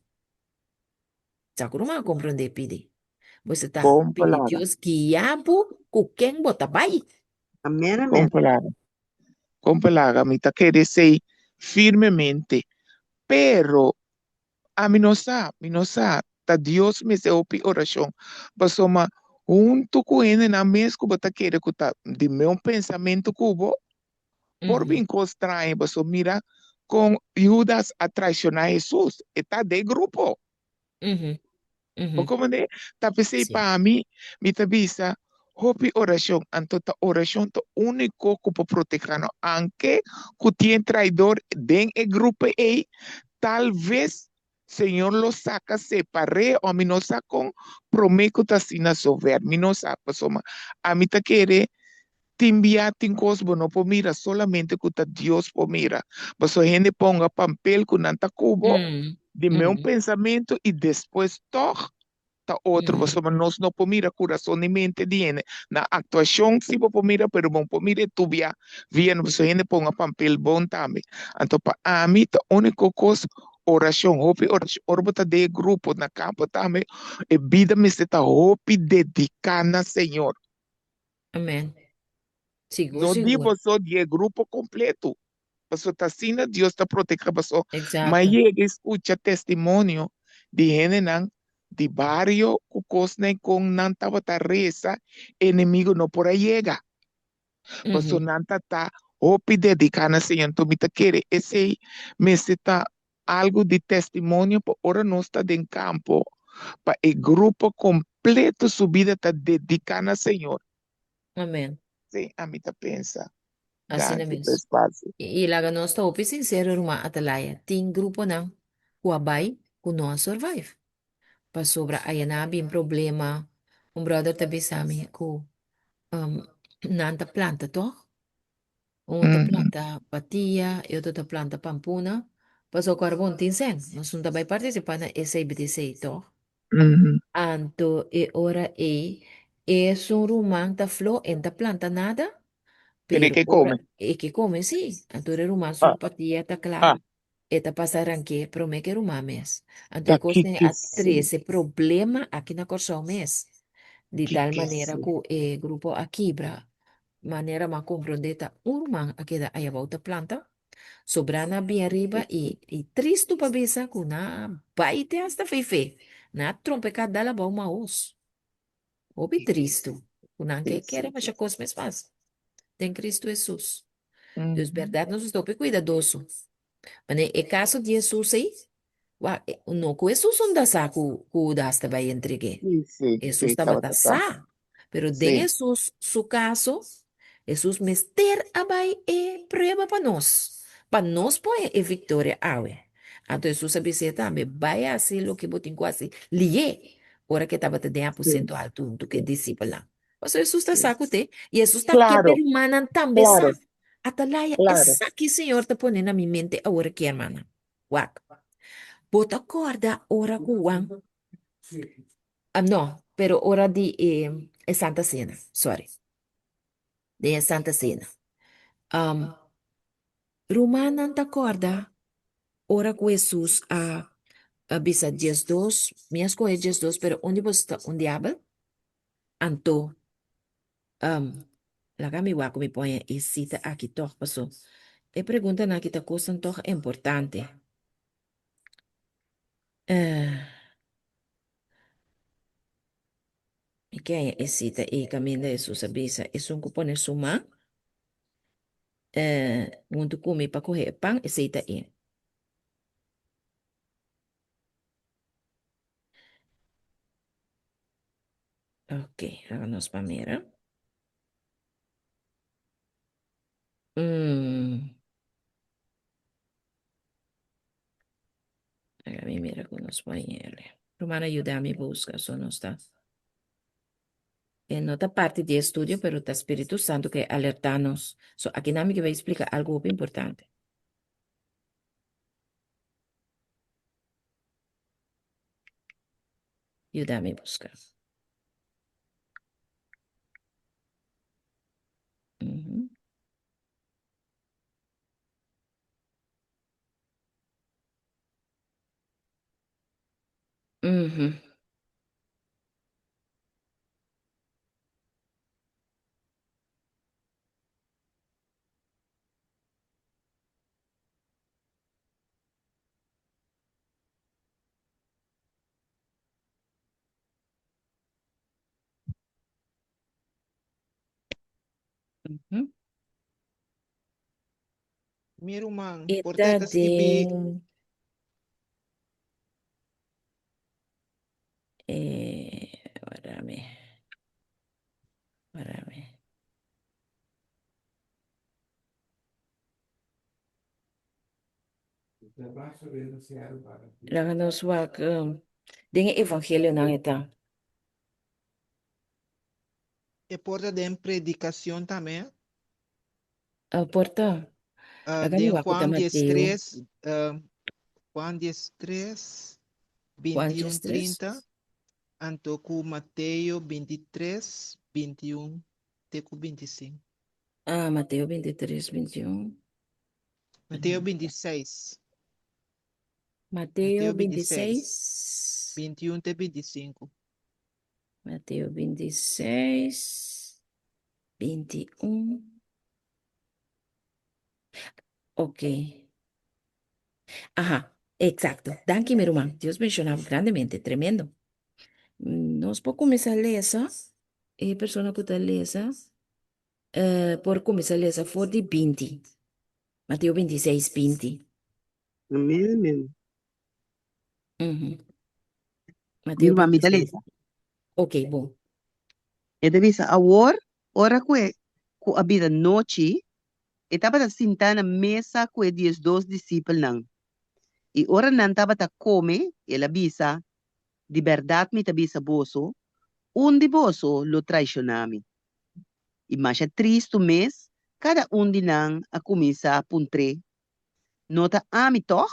Sa ku ruman a komprondé pidi? Bo mester ta Bon pidi palabra. Dios guia bo ku ken bo ta bai. Amen, Bon amen. palabra. Bon palabra. Mi ta kere esei firmemente. Pero ami no sa, mi no sa. Ta Dios mester hopi orashon. Pasobra huntu ku hendenan mes ku bo ta kere ku ta di meu pensamentu ku bo, por bin kos straño. Pasobra mira kon Judas a traishoná Hesus. E ta den grupo. Bo komprendé? Ta p'esei pa mi, mi ta bisa, hopi orashon. Anto ta orashon ta úniko ku por protegá nos. Anke ku tin traidor den e grupo ei, tal ves Señor lo saka separ'é o mi no sa kon promé ku ta asina sover. Mi no sa, pasobra ami ta kere tin bia tin kos bo no por mira, solamente ku ta Dios por mira. Pasobra hende ponga pampel ku nan ta ku bo di meun pensamentu i despues tòg ta otro, pasobra nos no por mira kurason ni mente di hende. Na aktuashon si bo por mira, pero bo no por mira e tubia via, pasobra hende ponga pampel bon tambe. Anto pa ami ta úniko kos orashon, hopi orashon. Ora bo ta den e grupo na kampo tambe, e bida mester ta hopi dediká na Señor. Amen. Sigur, No di sigur. boso, di e grupo kompleto. Pasobra ta asina Dios ta protegá boso. M'a Exacto. yega i skucha testimonio di hendenan di bario ku kosnan kon nan tabata resa, enemigo no por a yega. Pasobra nan ta ta hopi dediká na Señor. Anto mi ta kere esei mester ta algu di testimonio pa ora nos ta den kampo, pa e grupo kompleto su bida ta dediká na Señor. Amen. Sí, ami ta pensa. Asina Danki pa mes. espasio. I laga nos ta hopi sincero ruman Atalaya, tin gruponan ku a bai ku no a survive. Pasobra aya nan a bin problema. Un brother ta bisa mi ku nan ta planta tog. Un ta planta patia, e otro ta planta pampuna. Pasobra ku arbon tin sen. Nos no ta bai partisipá na e CBDC tog. Anto e ora ei, esun ruman ta flo, e no ta planta nada, Pero e pero ke ora kome. e ke kome sí. Anto ora e ruman su Ah, patia ta kla, ah. e ta pasa rank'é promé ke e ruman mes. Anto e Ta kos ei kiko a sí, trese problema aki na Kòrsou mes, di tal kiko manera sí. ku e grupo a kibra. Manera mi a komprondé ta un ruman a keda ayabou ta planta, Sobrá nan a bin ariba i i tristu pa bisa ku nan a bai te hasta Feifé. Nan a trompeká dal abou Maos. Hopi tristu ku nan ke kere masha kos mes mas den Kristu Hesus. Dus bèrdat nos mester hopi kuidadoso. Manera e kaso di Hesus ei, wak, no ku Hesus no ta sa ku ku Hudas ta bai entreg'é. Hesus tabata sa. Pero den Hesus su kaso, Hesus mester a bai e prueba pa nos, pa nos por haña e viktoria awe. Anto Hesus a bis'é tambe, Bai hasi loke bo tin ku hasi lié, ora ku e tabata den aposento altu huntu ku e disipelnan. Pasobra Hesus ta sa ku te, i Hesus ta ke pa e rumannan tambe sa. Atalaya, esaki Señor ta pone na mi mente awor aki, hermana. Wak. Bo ta kòrda ora ku Juan No, pero ora di e e Santa Cena, sorry. Den e Santa Cena. Um, rumannan ta kòrda ora ku Hesus a a bisa diesdos, mi a skohe diesdos, pero un di boso ta un diabel? Anto, um, laga mi wak ku mi pone e sita aki tòg, paso e preguntanan aki ta kosnan tòg importante. Eh. Mi ke haña e sita ei kaminda Hesus a bisa, Esun ku pone su man huntu ku mi pa kohe e pan, esei ta e. Ok, laga nos pa mira. Mm. Laga mi mira ku nos por hañ'el. Ruman a yuda mi buska, so nos ta. E no ta parti di e estudio, pero ta Spiritu Santu ke alertá nos. So akinan mi ke bai splika algu hopi importante. Yuda mi buska. Mhm. Mhm. Mhm. Mi ruman, E por ta ta skibí den eh, warami, warami. Laga nos wak um, den e evangelionan e ta. E por ta den predikacion tambe. Uh, por ta. Uh, Laga mi den wak ku ta Juan Mateo. 13, uh, Juan 13, Juan 21, 13. 30, anto ku Mateo 23, 21 te ku 25. Ah, Mateo 23, 21. Mateo 26. Mateo Mateo 26, 26. 21 te 25. Mateo 26, 21. Ok. Aha, exacto. Danki, mi ruman. Dios bendiciona bo grandemente. Tremendo. Nos por cuminsa lesa. E persona cu ta lesa eh, por cuminsa lesa for di 20. Mateo 26, 20. Amen, amen. Mhm. Mi Mateo ruman, mi ta 26. lesa. Ok, bon. E ta bisa, Awor, ora ku e ku a bira nochi, e tabata sintá na mesa ku e diesdos disipelnan. I ora nan tabata kome, el a bisa, Di bèrdat mi ta bisa boso, un di boso lo traishoná mi. I masha tristu mes, kada un di nan a kuminsá puntr'é, No ta ami tòg,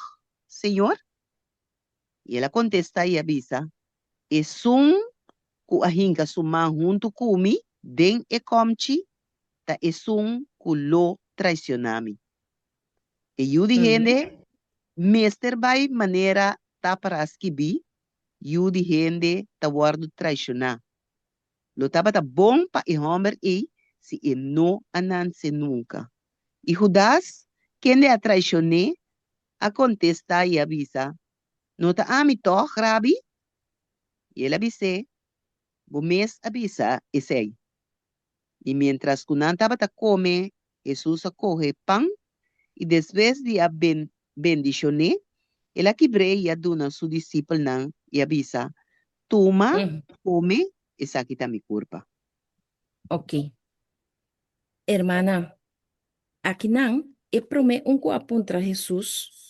Señor? I el a kontestá i a bisa, Esun ku a hinka su man huntu ku mi den e kòmchi ta esun ku lo traisioná mi. E Yu di hende mester bai manera ta pará skibí, Yu di hende ta wòrdu traisioná. Lo tabata bon pa e hòmber ei si e no a nanse nunka. I Hudas, kende a traision'é, a kontestá i a bisa, No ta ami tòg, Rabi? I el a bis'é, Bo mes a bisa esei. I miéntras ku nan tabata kome, Hesus a kohe pan, i despues di a bendishon'é, el a kibr'é i a duna su disipelnan i a bisa, Tuma, kome, esaki ta mi kurpa. Oké. Hermana, akinan e promé un ku a puntra Hesus,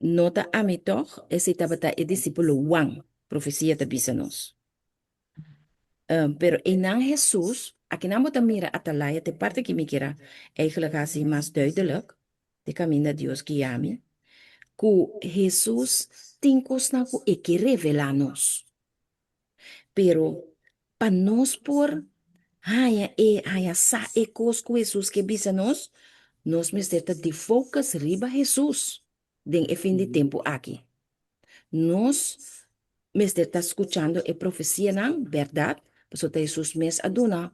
No ta ami tòg? Esei tabata e disípulo Huan, profesia ta bisa nos. Pero einan Hesus, akinan bo ta mira atalaya, ta e parti ki mi kier a eigenlijk hasi mas duidelijk, di kaminda Dios guia mi, ku Hesus tin kosnan ku e ke revelá nos. Pero pa nos por haña e haña sa e kos ku Hesus ke bisa nos, nos mester ta di focus riba Hesus den e fin di tempu aki. Nos mester ta skuchando e profesianan, bèrdat, pasobra ta Hesus mes a duna,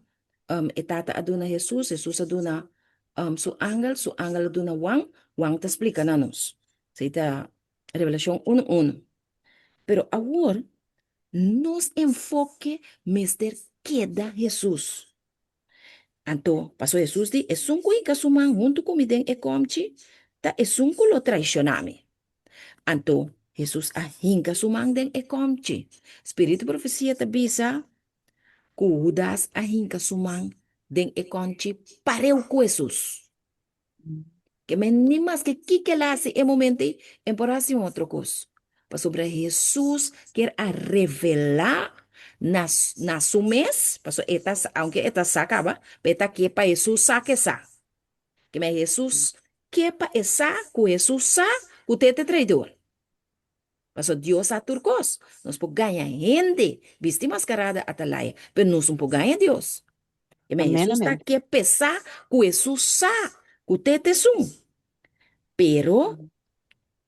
e Tata a duna Hesus, Hesus a duna su angel, su angel a duna Huan, Huan ta splika na nos. Esei ta Revelashon unu unu. Pero awor. Nos enfoke mester keda Hesus. Anto, paso Hesus di, Esun ku hinka su man huntu ku mi den e kòmchi, ta esun ku lo traishoná mi. Anto, Hesus a hinka su man den e kòmchi. Spiritu profesia ta bisa ku Hudas a hinka su man den e kòmchi pareu ku Hesus. Ke men ni maske kiko el a hasi e momento ei, e por hasi un otro kos. Pasobra Hesus kier a revelá na na su mes, pasobra e ta aunke e ta sa kaba, pero e ta ke pa Hesus sa ke sa. Ke men Hesus ke pa e sa ku Hesus sa ku ta e ta traidor. Pasobra Dios sa tur kos. Nos por gaña hende, bisti maskarada atalaya, pero nos no por gaña Dios. I men Amén, Hesus ta amén. ke pesá ku Hesus sa ku te ta esun. Pero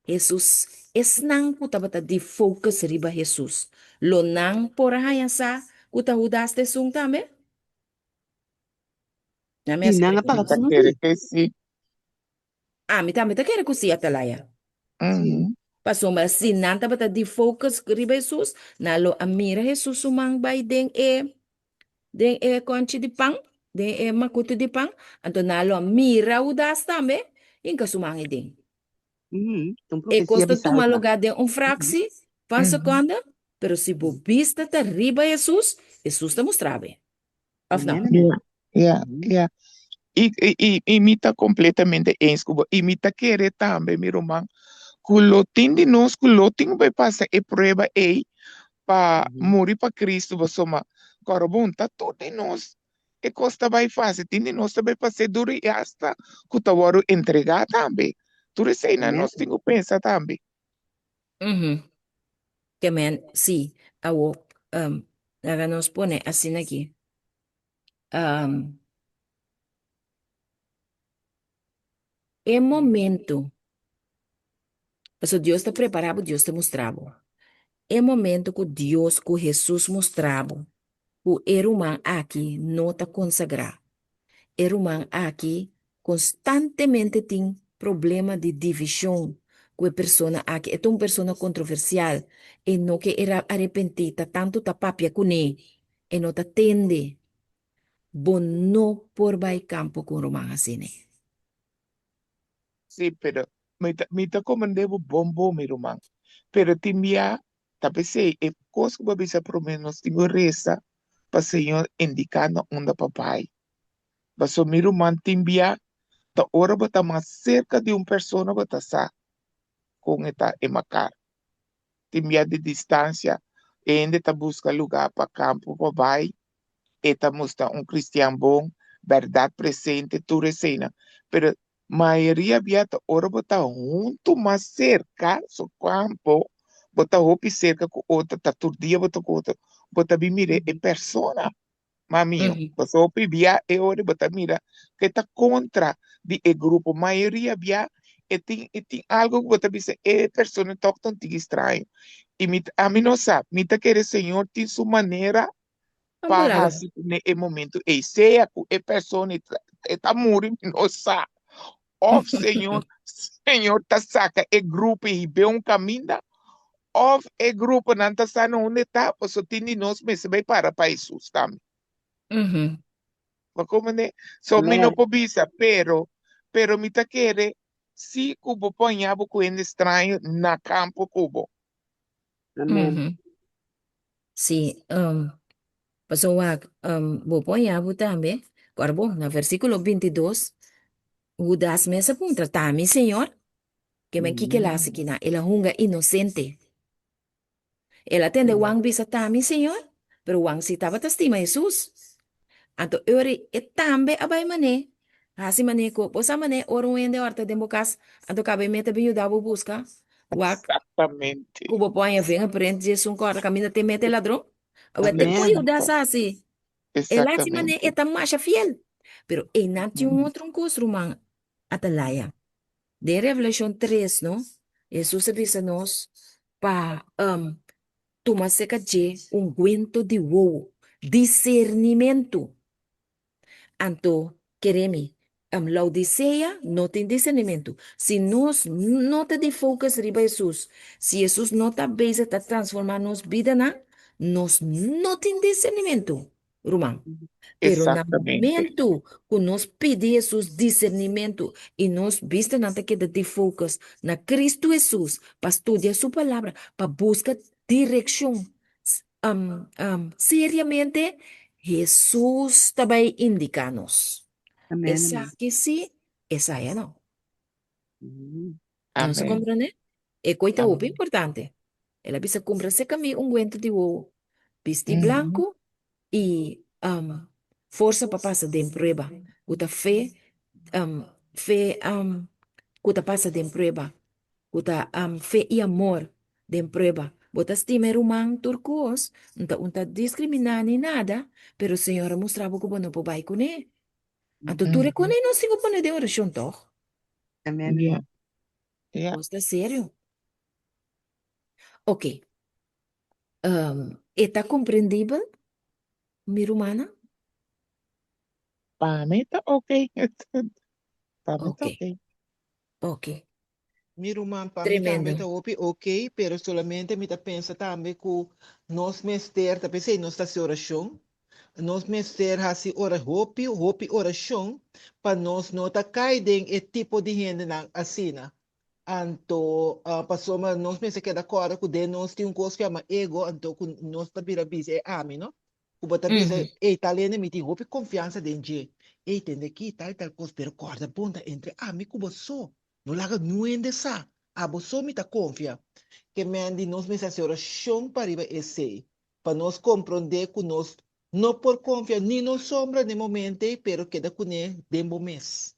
Hesus, esnan ku tabata di focus riba Hesus, lo nan por a haña sa ku ta Hudas ta esun tambe? Nan mi Si hasi nan a pregunta. paga Ta tunu kere sí. ke sí. Ami tambe ta kere ku sí, Atalaya. Sí. Pasobra si nan tabata di focus riba Hesus, nan lo a mira Hesus su man bai den e den e konchi di pan, den e makutu di pan, anto nan lo a mira Hudas tambe hinka su man ei den. Ta un E kos profesia ta bisa tuma esa. lugá den un fraksi van sekonde, pero si bo bista ta riba Hesus, Hesus ta mustra bo. Of no? Amén, amén. Ja, ja, ja. I, i, i, i mi ta kompletamente eens ku bo. I mi ta kere tambe, mi ruman, ku lo tin di nos ku lo tin ku bai pasa e prueba ei pa muri pa Kristu, pasobra kòrobon ta tur di nos e kos ta bai fásil. Tin di nos ta bai pas'é duru i asta ku ta wòrdu entregá tambe. Tur eseinan nos tin ku pensa tambe. Ke men, sí, awo, laga nos pone asina aki. E momento, pasobra Dios ta prepara bo, Dios ta mustra bo. E momento ku Dios, ku Hesus mustra bo ku e ruman aki no ta konsagrá, e ruman aki konstantemente tin problema di divishon ku e persona aki, e ta un persona kontroversial, e no ke e arepentí, ta tantu ta papia kuné, e no ta tende. Bo no por bai kampo ku un ruman asina. Sí, pero mi ta, mi ta komand'é bo bon bon, mi ruman. Pero tin bia ta p'esei e kos ku bo a bisa promé nos tin ku resa pa Señor indiká na unda pa bai. Pasobra mi ruman tin bia ta ora bo ta mas serka di un persona bo ta sa kon e ta e makar. Tin bia di distansia e hende ta buska lugá pa kampo pa bai, e ta mustra un kristian bon, bèrdat presente, tur eseinan. Pero mayoria bia ta ora bo ta huntu mas serka su kampo, bo ta hopi serka ku otro, ta tur dia bo ta ku otro, bo ta bin mira e persona. Mamio, pasobra hopi bia e ora bo ta mira ku e ta kontra di e grupo. Mayoria bia e tin e tin algo ku bo ta bisa e persona tòg ta un tiki straño. I mi ami no sa, mi ta kere Señor tin su manera pa hasi kuné e momento ei. Sea ku e persona e ta muri mi no sa. Òf Señor Señor ta saka e grupo i hib'é un kaminda, òf e gruponan ta sa na unda e ta, pasobra tin di nos mester bai para pa Hesus tambe. Bo komprendé? So mi no por bisa, pero, pero mi ta kere si ku bo por haña bo ku hende straño na kampo ku bo. Amen. Sí, pasobra wak, bo por haña bo tambe, ku ora bo na versíkulo bintidos, Hudas mes a puntra, Ta mi, Señor? Ke men kiko el a hasi kinan? El a hunga inosente. El a tende Juan bisa, Ta mi, Señor? Pero Juan si tabata stima Hesus. Anto e ora e tambe a bai man'é, hasi man'é ku, bo sa man'é ora un hende ora ta den bo kas, anto kaba e meta bin yuda bo buska wak Exactamente. ku bo por haña vingerprint dje esun kòrda kaminda te mete ladron. Awor te por Amen. yuda sa hasi. El hasi man'é Exactamente. e ta masha fiel. Pero einan tin un otro kos, ruman Atalaya. Den Revelashon tres, no, Hesus a bisa nos pa tuma serka dje ungüento di wowo, disernimentu. Anto, kere mi, Laodisea no tin disernimentu. Si nos no ta di focus riba Hesus, si Hesus no ta bezig ta transforma nos bidanan, Nos no tin disernimentu, ruman. Pero na Exactamente. momentu ku nos pidi Hesus disernimentu i nos bistanan ta keda di focus na Kristu Hesus pa studia su palabra, pa buska direkshon seriamente, Hesus ta bai indiká nos. Amèn, amèn. Esaki sí, esaya no. Nos a Amèn. komprendé? E koi ta hopi Amèn. importante. El a bisa kumpra serka mi unguento di wowo, bisti Mhm. blanku i forsa pa pasa den prueba, ku ta fe, fe ku ta pasa den prueba, ku ta fe i amor den prueba. Bo ta stima e ruman tur kos, no ta un ta diskriminá ni nada, pero Señor a mustra bo ku bo no por bai kuné. Anto tur e Mhm. kos ei nos tin ku pone den orashon tòg? Amèn. Ja. Ja. Kos ta serio. Oké. E ta komprendibel, mi rumannan? Pa mi ta oké. Pa mi ta Oké. oké. Oké. Mi ruman, pa mi tambe Tremendo. ta hopi oké, pero solamente mi ta pensa tambe ku nos mester, ta p'esei nos ta hasi orashon, nos mester hasi ora hopi, hopi orashon pa nos no ta kai den e tipo di hendenan asina. Anto, pasobra nos mester keda kòrda ku den nos tin un kos ku yama ego, anto ku nos ta bira bisa e ami, no? Ku bo ta bisa, ey, tal hende mi tin hopi konfiansa den dje. Ey, tende aki, tal i tal kos, pero kòrda bon ta entre ami ku bo so. No laga niun hende sa. Abo so mi ta konfia. Ke men di nos mester hasi orashon pa riba esei, pa nos komprondé ku nos no por konfia ni nos sombra den momento ei, pero keda kuné den bo mes.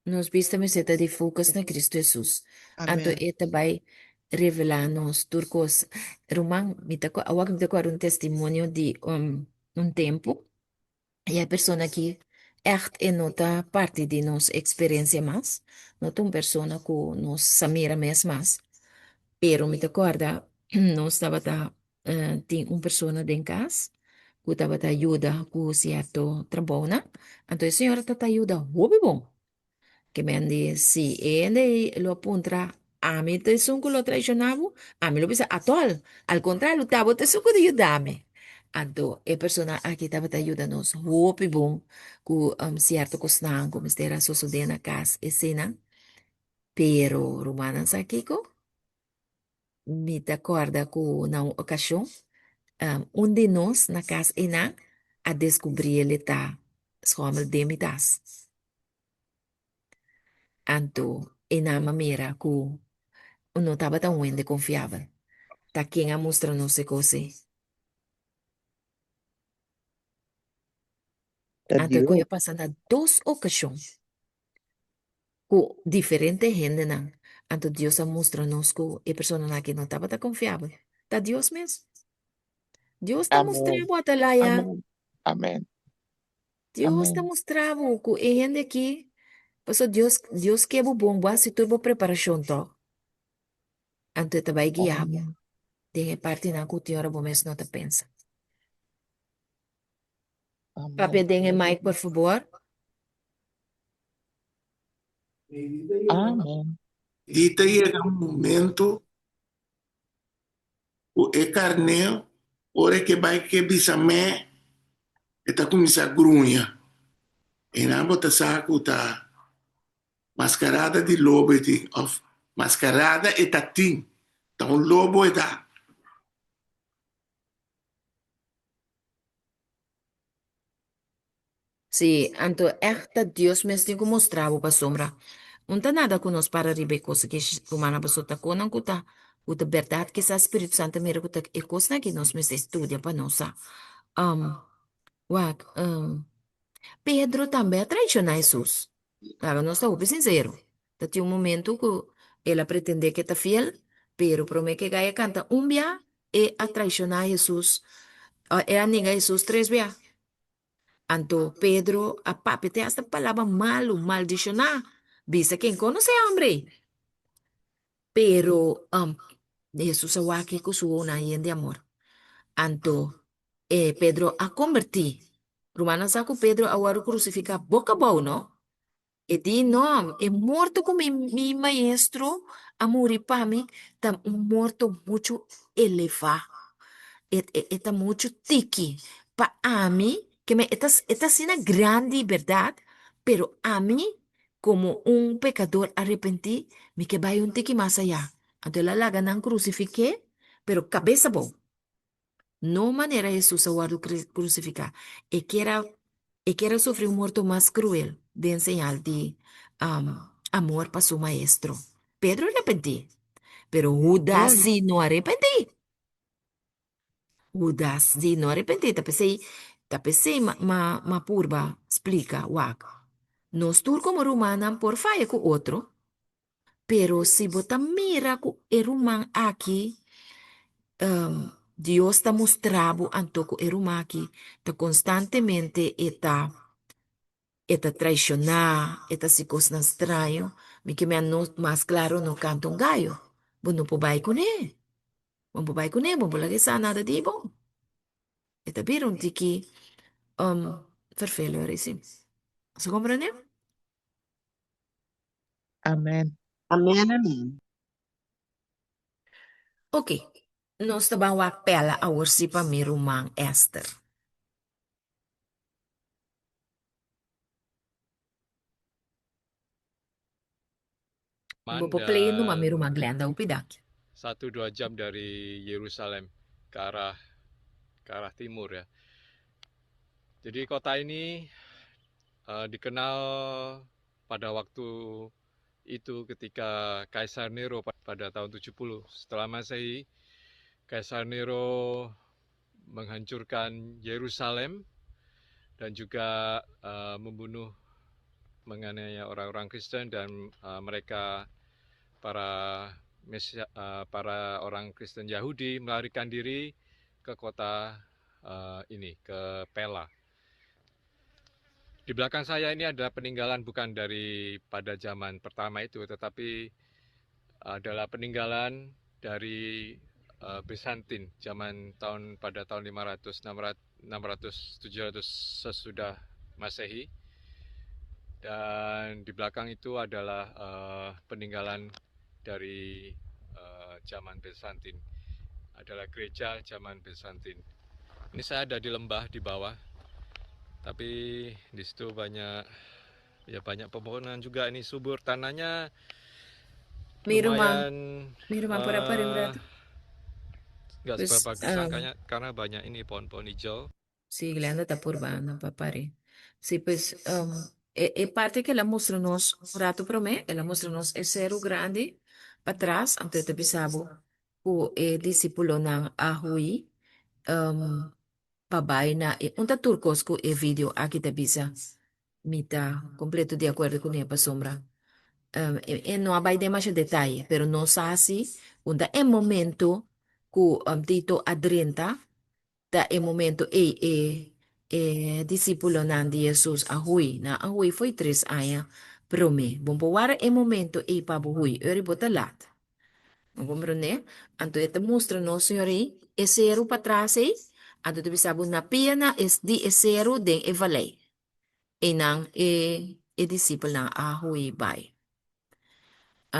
Nos bista mester ta di focus na Cristo Jesus. Anto Amen. e ta bai revelá nos tur kos. Ruman, mi ta awor mi ta kòrda un testimonio di un un tempu. I e persona aki ègt e no ta parti di nos eksperensia mas. No ta un persona ku nos sa mira mes mas. Pero mi ta kòrda nos tabata tin un persona den kas ku tabata yuda ku sierto trabounan. Anto e señora tabata yuda hopi bon. Ke men di si e hende ei lo a puntra ami ta esun ku lo traishoná bo, ami lo bisa atòl, al kontrario ta bo ta esun ku ta yuda mi. Anto e persona aki tabata yuda nos hopi bon ku sierto kosnan ku mester a sosodé na kas eseinan. Pero rumannan sa kiko? Mi ta kòrda ku na un okashon, un di nos na kas einan a deskubrí el e ta skòmel den mi tas. Anto einan a mira ku no tabata un hende konfiabel. Ta ken a mustra nos e kos ei? Ta Anto e kos Dios. a pasa na dos okashon. Ku diferente hendenan. Anto Dios a mustra nos ku e personanan aki no tabata konfiabel. Ta Dios mes. Dios ta mustra Amen. bo, Atalaya. Amen. Amen. Dios ta Amen. mustra bo ku e hende aki, pasobra Dios, Dios ke bo bon, bo hasi tur bo preparashon tòg. Anto e ta bai guia bo Amen. den e partinan ku tin ora bo mes no ta pensa. Amen. Papia den e mic, por fabor. Amen. I ta yega un momento ku e karnel, ora ke bai ke bisa mè, e ta kuminsá gruña. Einan bo ta sa ku ta maskarada di lobo e tin, òf maskarada e ta tin, ta un lobo e ta. Sí, anto ègt ta Dios mes tin ku mustra bo pasobra un ta nada ku nos para riba e kos aki rumannan pasobra ta konan ku ta ku ta bèrdat kisas Spiritu Santu a mira ku ta e kosnan aki nos mester studia pa nos sa. Wak, Pedro tambe a traishoná Hesus. Laga nos ta hopi sinsero. Ta tin un momento ku el a pretendé ku e ta fiel, pero promé ku e gai a kanta un bia, e a traishoná Hesus, e a nenga Hesus tres bia. Anto Pedro a papia te hasta palabra malu, maldishoná, bisa ken konosé e hòmber ei. Pero Hesus a wak ku su wowonan yen di amor. Anto e Pedro a kombertí. Rumannan sa ku Pedro a wòrdu krusifiká boka abou, no? E di, No, e morto ku mi mi maestro a muri pa mi ta un morto muchu elevá. E e e ta muchu tiki pa ami, ke men e ta e ta asina grandi bèrdat, pero ami komo un pekador arepentí mi ke bai un tiki mas ayá. Anto el a laga nan krusifik'é, pero kabes abou. No manera Hesus a wòrdu krusifiká. E kier a e kier a sufri un morto mas kruel den señal di amor pa su Maestro. Pedro a repentí, pero Hudas sí no a repentí. Hudas sí no a repentí. Ta p'esei ta p'esei m'a m'a m'a purba splika, wak, nos tur komo rumannan por faya ku otro, Pero si bo ta mira ku e ruman aki, Dios ta mustra bo anto ku e ruman aki ta konstantemente e ta e ta traishoná, e ta hasi kosnan straño, mi ke mea no mas klaro no kanta un gayo. Bo no por bai kuné. Bo no por bai kuné, bo no por laga e sa nada di bo. E ta bira un tiki vervelend ora si. Bo komprende? Amen. Amen, amen. Ok, nos ta ban wak pela awor si pa mi ruman Esther. Bo por play numa mi Dan ruman Glenda hopi danki. satu dua jam dari Yerusalem ke arah ke arah timur ya. Jadi kota ini uh, dikenal pada waktu itu ketika Kaisar Nero pada tahun 70 setelah Masehi, Kaisar Nero menghancurkan Yerusalem dan juga uh, membunuh menganiaya orang-orang Kristen dan uh, mereka para Mesia, uh, para orang Kristen Yahudi melarikan diri ke kota uh, ini ke Pella. Di belakang saya ini ada peninggalan bukan dari pada zaman pertama itu, tetapi adalah peninggalan dari uh, Byzantine zaman tahun pada tahun 500, 600, 600 700 sesudah Masehi. Dan di belakang itu adalah uh, peninggalan dari uh, zaman Byzantine. Adalah gereja zaman Byzantine. Ini saya ada di lembah di bawah. Tapi di situ banyak ya banyak pepohonan juga ini subur tanahnya Mi ruman, lumayan mi ruman por a pari un eh rato. nggak Pues, seberapa sangkanya karena banyak ini pohon-pohon hijau. Sí, Glenda ta purbando pa pari. Sí, pues, e, e parte ku el a mustra nos un rato promé, el a mustra nos e seru grandi patras, anto e ta bisa bo ku e disípulonan a hui pa bai na e un ta tur kos ku e video aki ta bisa. Mi ta kompleto di akuerdo kuné pasobra e no a bai den masha detaye, pero nos sa si un ta e momento ku Tito a drenta Ta e momento ei e e disípulonan di Hesus a hui. Nan a hui fo'i tres aña promé. Bo por wara e momento ei pa bo hui, ora bo ta lat. Bo komprendé? Anto e ta mustra nos, Señor, ei e seru patras ei, anto ta bisa bo na pia na e di e seru den e valei. Einan e e disipelnan a hui bai.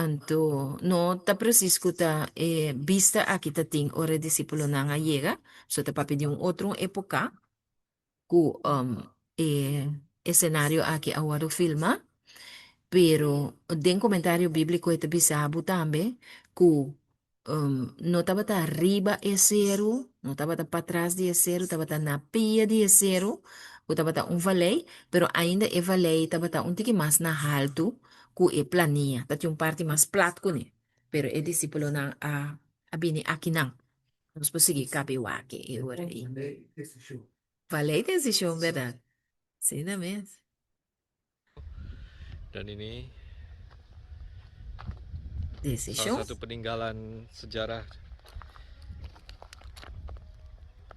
Anto no ta presis ku ta e bista aki ta tin ora e disípulonan a yega, so ta papia di un otro époka ku e esenario aki a wòrdu filma, pero den komentario bíbliko e ta bisa bo tambe ku no tabata riba e seru, no tabata patras di e seru, tabata na pia di e seru, ku tabata un valei, pero ainda e valei tabata un tiki mas na haltu ku e plania, tatin un parti mas plat kuné. Pero e disípulonan a a bini akinan. Nos por sigui kabi wak e ora ei. Valei desishon, bèrdat? Asina mes. Dan ini salah Desishon. satu peninggalan sejarah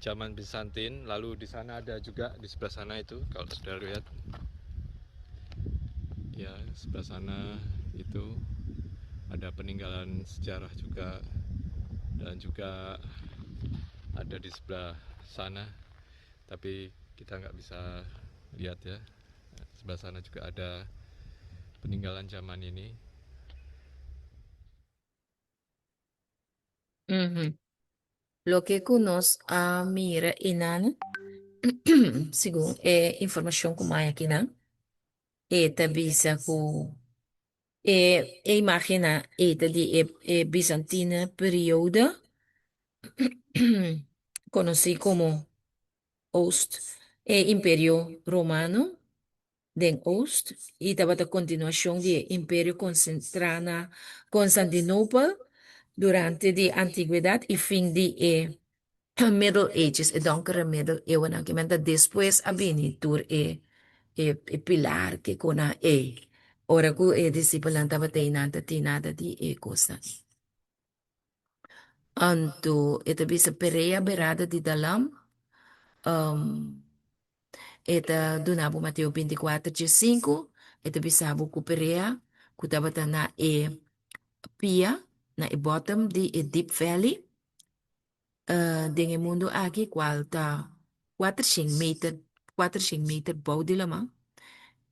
zaman Byzantine. Lalu di sana ada juga di sebelah sana itu kalau sudah lihat. Ya, sebelah sana itu ada peninggalan sejarah juga dan juga ada di sebelah sana. Tapi kita nggak bisa lihat ya. Sebelah sana juga ada. Peninggalan zaman ini. Mhm. Loke ku nos a mira einan, segun e informashon ku mai akinan, e ta bisa ku e e imágennan ei ta di e e Bizantine periode, konosí komo Oost, e Imperio Romano. den Oost i tabata kontinuashon di e imperio konsentrá na Konstantinopel durante di Antigwedat i fin di e Middle Ages, e donkere Middeleeuwennan, ki menta despues a bini tur e e pilar ke konan ei. Ora ku e disipelnan tabata ei nan ta tin nada di e kosnan ei. Anto e ta bisa Perea berada di Dalam, e ta duna bo Mateo binti kuater dje sinku, e ta bisa bo ku Perea ku tabata na e pia, na e bottom di e deep valley den e mundu aki kual ta kuatershen meter, kuatershen meter bou di laman,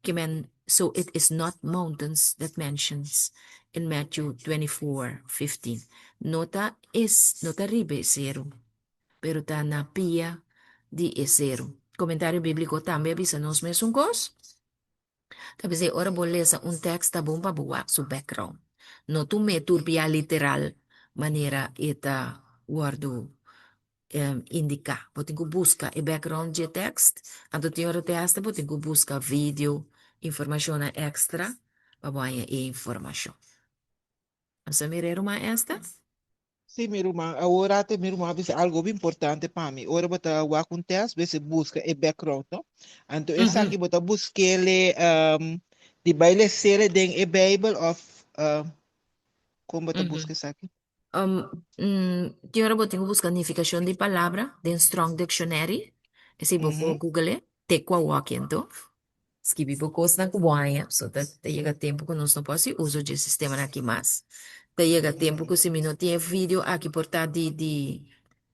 ke men so it is not mountains that mentions in Matthew 24:15. No ta es no ta riba e seru, pero ta na pia di e seru. Komentario bíbliko tambe a bisa nos mesun kos. Ta p'esei ora bo lesa un tekst ta bon pa bo wak su background. No tum'é tur bia literal manera e ta wòrdu indiká. Bo tin ku buska e background dje tekst, anto tin ora te hasta bo tin ku buska video, informashonnan èkstra pa bo haña e informashon. Nos a mira e ruman Esther? Sí, mi ruman, awor ate mi ruman a bisa algo hopi importante pa mi. Ora bo ta wak un test, bese buska e background, no? Anto esaki bo ta buskele um, di bai lesele den e Bijbel of uh, kon bo ta buska esaki? Um, mm, tin ora bo tin ku buska nifikashon di palabra den Strong Dictionary. Esei bo por Google e, te kua wòki anto. Skibi bo kosnan ku bo haña, so ta ta yega tempu ku nos no por hasi uso dje sistemanan aki mas. Ta yega tempu ku si mi no tin e video aki por ta di di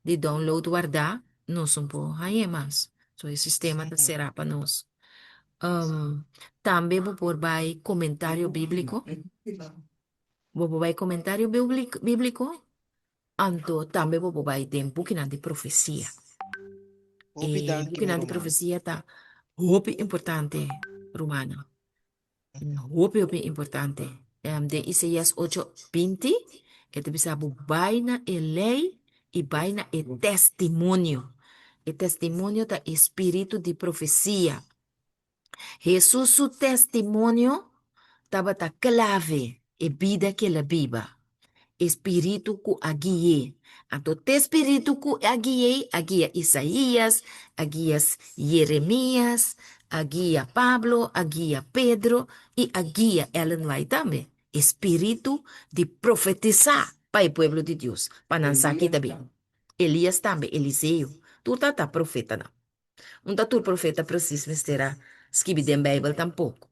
di download wardá, nos no por hañ'é mas. So e sistema ta será pa nos. Tambe bo por bai komentario bíbliko. Bo por bai komentario bíbliko Anto tambe bo por bai den bukinan di profesia. Hopi E danki, mi bukinan di ruman. profesia ta hopi importante, rumannan. Hopi, hopi importante. Em, den Isaías ocho, binti, e ta bisa bo bai na e lei i bai na e testimonio. E testimonio ta e spiritu di profesia. Hesus su testimonio tabata clave e bida ku el a biba, e spiritu ku a gui'é. Anto te spiritu ku a gui'é a guia Isaías, a guia Jeremías, a guia Pablo, a guia Pedro i a guia Ellen White tambe. E spiritu di profetisá pa e pueblo di Dios, pa nan sa ki ta bin. Elías tambe, Eliseo, tur tabata profetanan. Un ta tur profeta precies mester a skibi den Bijbel tampoco.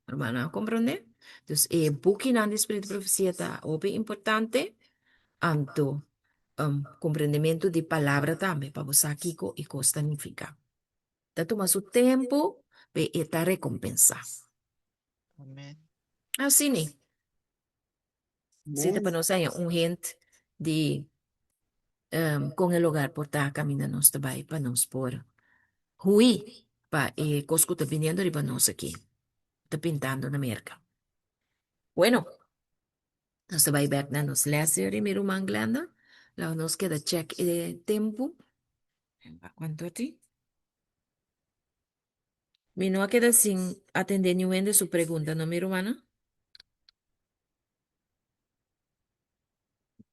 Hermano, a comprende? Dus e bukinan di Spiritu Profecia ta hopi importante. Anto, um, comprendemento di palabra tambe, pa bo sa kiko e kos ta nifica. Ta tuma su tempo, pe e ta recompensa. Amen. Así ni. Sita pa nos haña un hint di kon e lugar por ta kaminda nos ta bai pa nos por hui pa e kos ku ta biniendo riba nos aki, ta pintando na Merka. Bueno, nos ta bai bèk na nos lès yori, mi ruman Glenda. Laga nos keda chèk e tempu. Kuantu tin? Mi no a keda sin atendé niun hende su pregunta, no mi rumannan?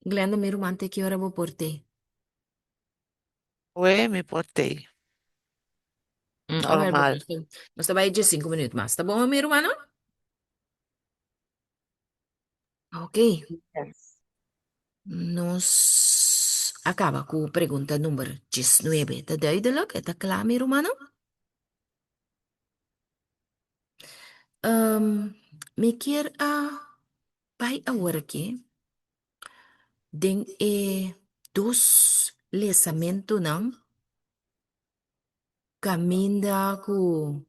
Glenda, mi ruman, te ki ora bo por tei? Oe, mi por tei. Mm, awel, bo, Normal. nos ta bai dje sinku minuut mas. Ta bon, mi rumannan? Ok. Yes. Nos a kaba ku pregunta number diesnuebe. Ta duidelijk? E ta kla, mi rumannan? Um, mi kier a bai awor aki den e dos lesamentunan kaminda ku.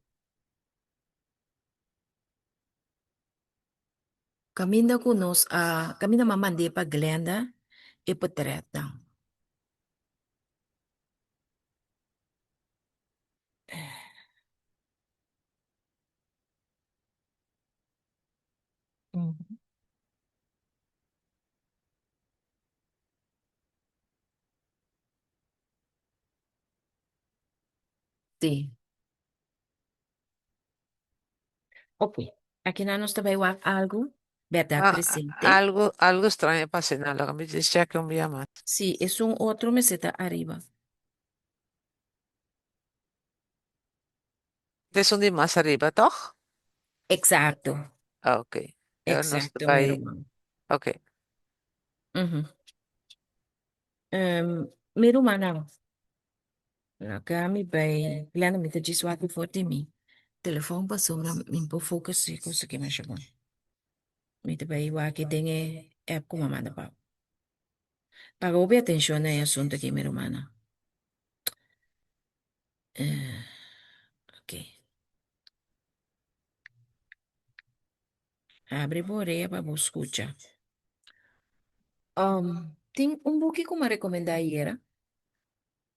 Kaminda ku nos a kaminda m'a mand'é pa Glenda e potretnan. Sí. Ok. Akinan nos ta bai wak algu, bèrdat Ah, presente. algo, algo extraño pasa na laga mi just check un bia mas. Sí, esun otro mester ta ariba. Esun di mas ariba, toch? Exacto. Ah, ok. Ya nos ta Exacto, mi bai. ruman. Ok. Mhm. Um, mi rumannan, laga mi bai, Glenda, mi ta djis wak for di mi telefon pasobra mi por focus si ku esaki masha bon. Mi ta bai wak den e app ku mi a manda pa bo. Paga hopi atencion na e asunto aki, mi rumannan. Eh, ok. Abri bo orea pa bo scucha. Um, tin un buki ku mi a recomenda ayera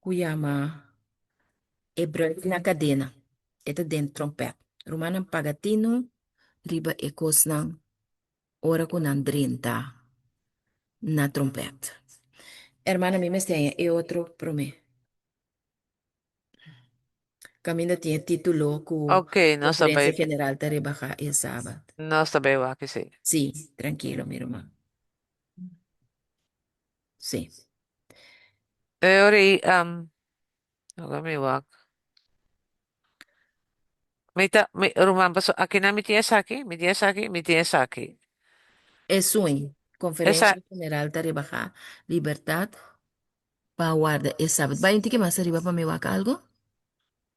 ku yama E Bruid na Kadena. E ta den trompet. Rumannan paga tinu riba e kosnan ora ku nan drenta na trompet. Hermana, mi mester haña e otro promé. Kaminda tin e título ku Ok, nos ta Konferensia bai, General ta rebahá e sabat. nos ta bai wak esei. Sí, trankilo, mi ruman. Sí. E ora ei, um, laga mi wak. Mi ta, mi, ruman, paso akinan mi tin esaki, mi tin esaki, mi tin esaki. Esun, Esa, Konferensia General ta rebahá libertat pa warda e sabat. Bai un tiki mas ariba pa mi wak algo.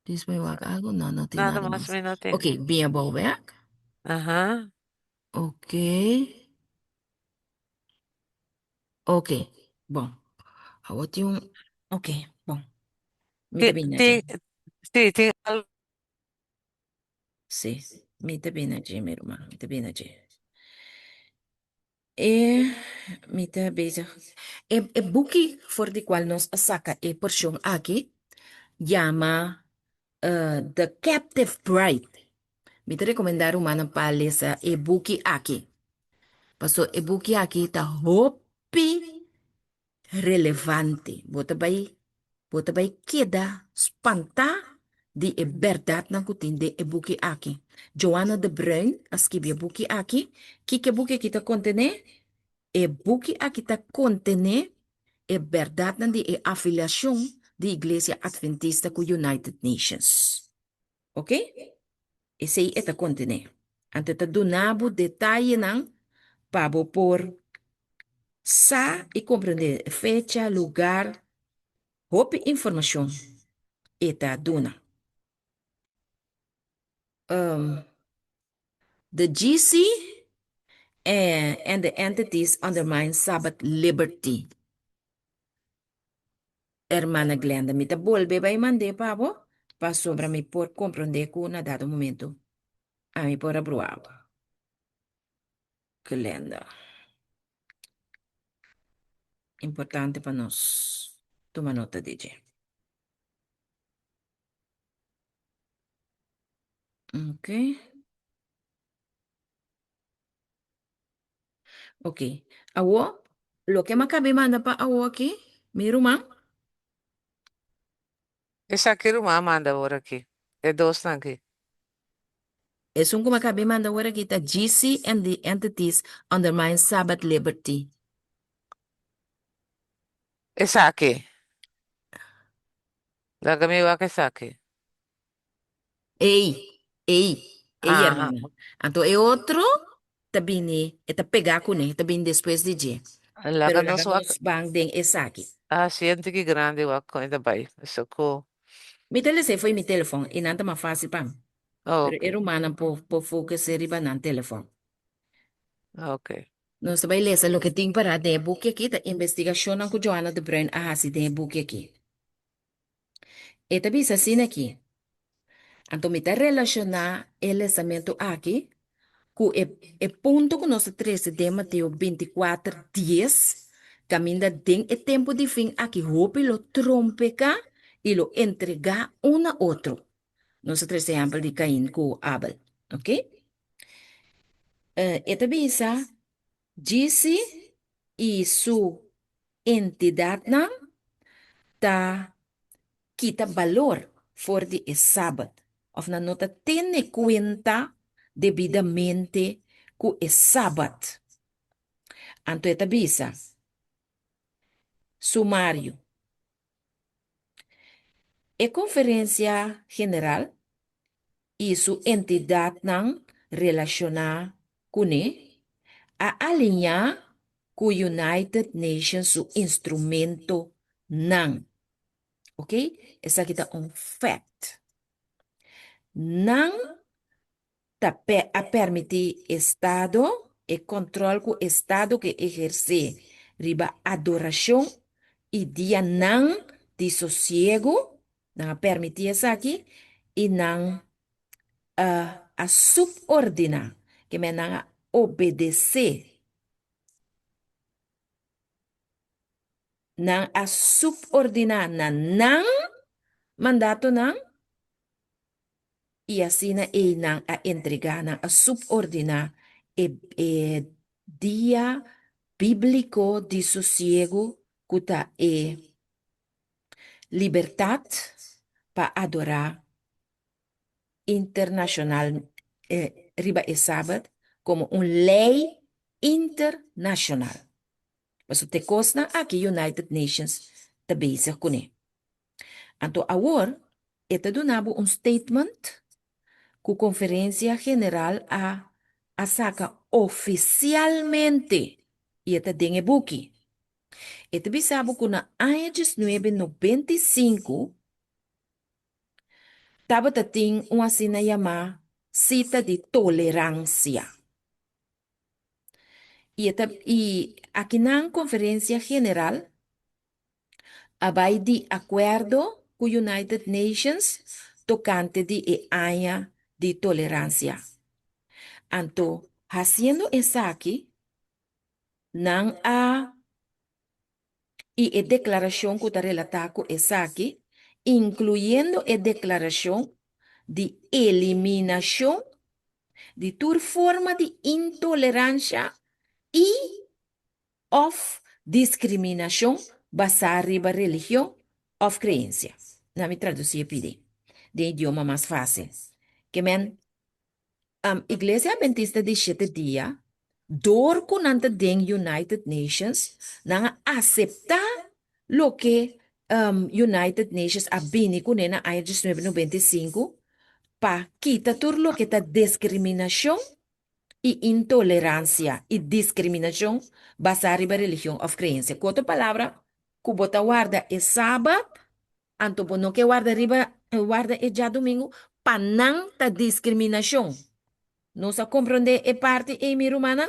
Dis pa mi wak algo. No, no tin nada nada mas mas. mi no tin. Ok, bin abou bek. Aha. Ok. Ok, bon. Awor tin un... Ok, bon. Mi ta Tin, bini na dje. tin, sí, tin algo. Sí, mi ta bini na dje, mi ruman. Mi ta bini na dje. E, mi ta bezig. E, e buki for di cual nos a saca e porcion aki yama eh, The Captive Bride. Mi ta recomenda rumannan pa lesa e buki aki. Paso e buki aki ta hopi relevante. Bo ta bai, bo ta bai keda spantá di e bèrdatnan ku tin den e buki aki. Joanna de Bruin a skibi e buki aki. Kiko e buki aki ta kontené? E buki aki ta kontené e bèrdatnan di e afiliashon di Iglesia Adventista ku United Nations. Ok? Esei e ta kontené. Anto e ta duna bo detayenan pa bo por sa i komprendé fecha, lugar, hopi informashon e ta duna. Um, the GC and the entities undermine Sabbath liberty. Hermana Glenda, mi ta bolbe bai mand'é pa bo, pasobra mi por komprondé ku na dado momento ami por a brua bo. Glenda. Importante pa nos tuma nota di dje. Ok. Ok. Awo, loke m'a kabe manda pa awo aki, mi ruman. Esaki ruman a manda awor aki, e dosnan aki. Esun ku m'a kabe manda awor aki ta GC and the entities undermine Sabbath liberty. Esaki. Laga mi wak esaki. Ey, ey, ey Aha. hermana. Anto e otro ta bini, e ta pegá kuné, e ta bini despues di dje. Pero Laga nos laga wak nos ban den esaki. ah siente ki grandi wak kon e ta bai. Eso ku. Mi ta lesa fo'i mi telefòn i nan ta mas fásil pa mi. Oh, Pero e ok. rumannan por por focus'é riba nan telefòn. Ok. Nos ta bai lesa loke tin pará den e buki akí, ta investigashonnan ku Johanna de Bruin a hasi den e buki akí. E ta bisa asina aki, Anto mi ta relashoná e lesamentu aki Ku e e punto ku nos ta trese den Mateo bintikuater dies, kaminda den e tempu di fin aki hopi lo trompeká i lo entregá un na otro. Nos a trese ehèmpel di Kain ku Abel, oke? E ta bisa, Djisi i su entidatnan ta kita balor for di e Sabat, òf nan no ta tene kuenta debidamente ku e Sabat. Anto e ta bisa, Sumario, E Konferensia General i su entidatnan relashoná kuné a aliñá ku United Nations su instrumentonan. Ok, esaki ta un fact. Nan ta a permití Estado, e kòntròl ku Estado ke ehersé riba adorashon i dianan di sosiegu, nan a permití esaki i nan a subordiná, ke men nan a obedesé. Nan a subordiná na nan mandatonan i asina ei nan a entregá, nan a subordiná e e dia bíbliko di sosiegu ku ta e libertat pa adorá internashonal riba e sabat komo un lei internashonal. Pasobra te kosnan aki United Nations ta bezig kuné. Anto awor e ta duna bo un statement ku Konferensia General a a saka ofisialmente i e ta den e buki. E ta bisa bo ku na aña diesnuebe 95 tabata tin un asina yamá sita di toleransia. I e ta i akinan Konferensia General a bai di akuerdo ku United Nations tokante di e aña di toleransia. Anto hasiendo esaki nan a i e deklarashon ku ta relatá ku esaki, inkluyendo e deklarashon di eliminashon di tur forma di intoleransha i òf diskriminashon basá riba religion òf kreensia. Na mi tradusí e pidi den idioma mas fásil. Ke men, Iglesia Adventista di Shete Dia, dor ku nan ta den United Nations, nan a aseptá loke United Nations a bini kuné na aña 1995 pa kita tur loke ta diskriminashon i intoleransia i diskriminashon basá riba religion òf kreensia. Ku otro palabra, ku bo ta warda e Sabat, anto bo no ke warda riba warda e djadumingu, pa nan ta diskriminashon. Nos a komprondé e parti ei, mi rumannan?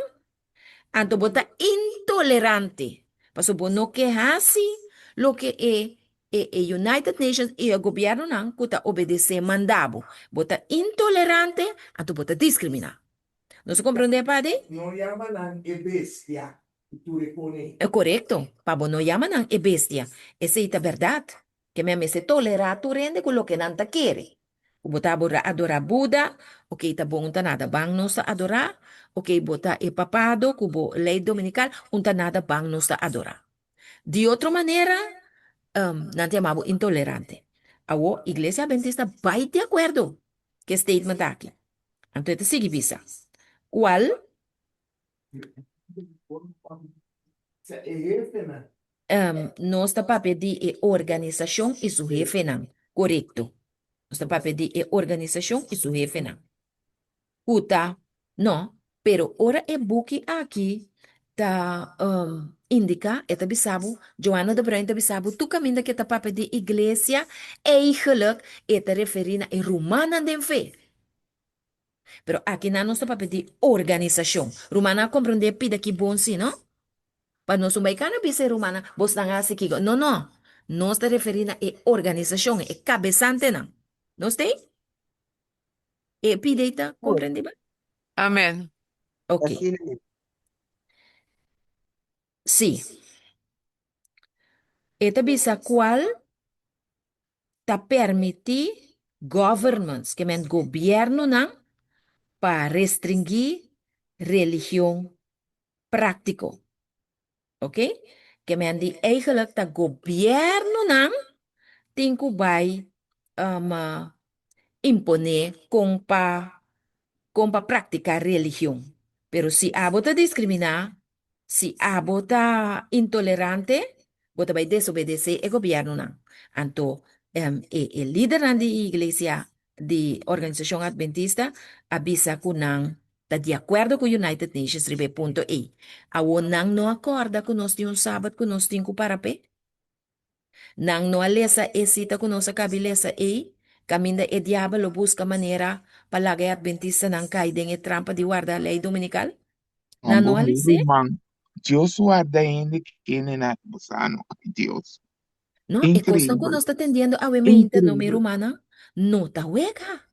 Anto bo ta intolerante, pasobra bo no ke hasi loke e e e United Nations i e gobièrnunan ku ta obedesé manda bo. Bo ta intolerante, anto bo ta diskriminá. Nos a komprondé, Padre? No yama nan e bestia ku tur e pone. Korekto, pa bo no yama nan e bestia. Esei ta bèrdat. Ke mi a mester tolerá tur hende ku loke nan ta kere. Ku bo ta adorá Buda, okey ta bon un ta nada ban nos ta adorá, okey bo ta e papado ku bo lei dominikal, un ta nada ban nos ta adorá. Di otro manera, nan ta yama bo intolerante. Awor, Iglesia Adventista bai di akuerdo ku e statement aki. Anto e ta sigui bisa, Kual? Nos ta papia di e organisashon i su hefenan, korekto. Nos ta papia di e organisashon i su hefenan. Ku ta, no, pero ora e buki aki ta indiká, e ta bisa bo, Joanna de Bruin ta bisa bo, tur kaminda ku e ta papia di iglesia, eigenlijk e ta referí na e rumannan den fe. Pero akinan nos ta papia di organisashon. Rumannan a komprondé e pida ki bon si, no? Pa nos un bai kana bisa e rumannan, bosnan a hasi kiko. No, no. Nos ta referí na e organisashon, e kabesantenan. Nos t'ei? E pida ei ta komprendí ba? Amen. Ok. Asina mes. Sí. E ta bisa kual ta permití governments, ke men gobièrnunan, pa restringí religion práktiko. Ok? Ke men di eigenlijk ta gobièrnunan tin ku bai um, imponé kon pa kon pa praktiká religion. Pero si abo ta diskriminá, si abo ta intolerante, bo ta bai desobedesé e gobièrnunan. Anto e e lidernan di iglesia di Organisashon Adventista a bisa ku nan ta di akuerdo ku United Nations riba e punto ei. Awor nan no a kòrda ku nos tin un sabat ku nos tin ku para p'e? Nan no a lesa e sita ku nos a kabi lesa ei, kaminda e diabel lo buska manera pa laga e adventistanan kai den e trampa di warda lei dominikal? Nan Hombo no a mi les'é? ruman, Dios warda hende kende na bo sa no, ay Dios. No, e kosnan ku Increíbel, nos ta tendiendo awe meinta, no mi increíbel. rumannan, no ta wega.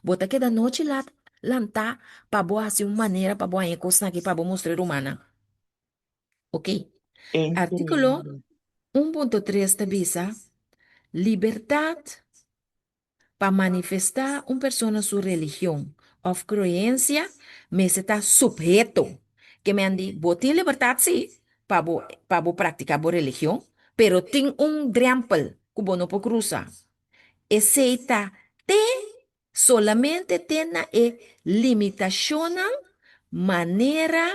Bo ta keda nochi lat lantá pa bo hasi un manera pa bo haña e kosnan aki pa bo mustra e rumannan. Ok. Artíkulo Increíbel. 1.3 ta bisa, Libertat pa manifestá un persona su religion òf creensia mester ta supheto. Ke men di, bo tin libertat sí pa bo pa bo praktiká bo religion, pero tin un drèmpel ku bo no por krusa. Esei ta te solamente te na e limitashonnan manera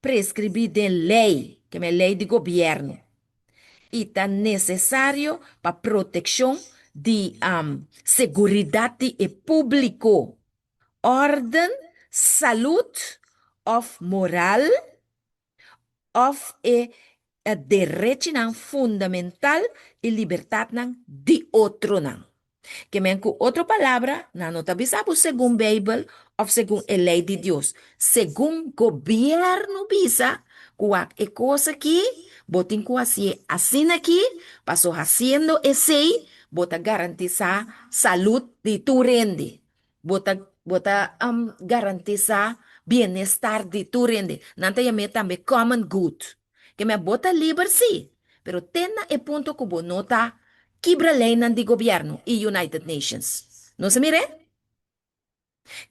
preskribí den lei, ke men lei di gobièrnu, i ta nesesario pa protekshon di seguridat di e públiko, órden, salud òf moral òf e derechinan fundamental i libertatnan di otronan. Ke men ku otro palabra, nan no ta bisa bo segun Beibel òf segun e lei di Dios. Segun gobièrnu bisa ku wak e kos aki, bo tin ku hasié asina aki, paso hasiendo esei bo ta garantisá salud di tur hende. Bo ta bo ta garantisá bienestar di tur hende. Nan ta yam'é tambe common good. Ke men bo ta liber sí, pero te na e punto ku bo no ta kibra leinan di gobièrnu i United Nations. Nos a mir'é?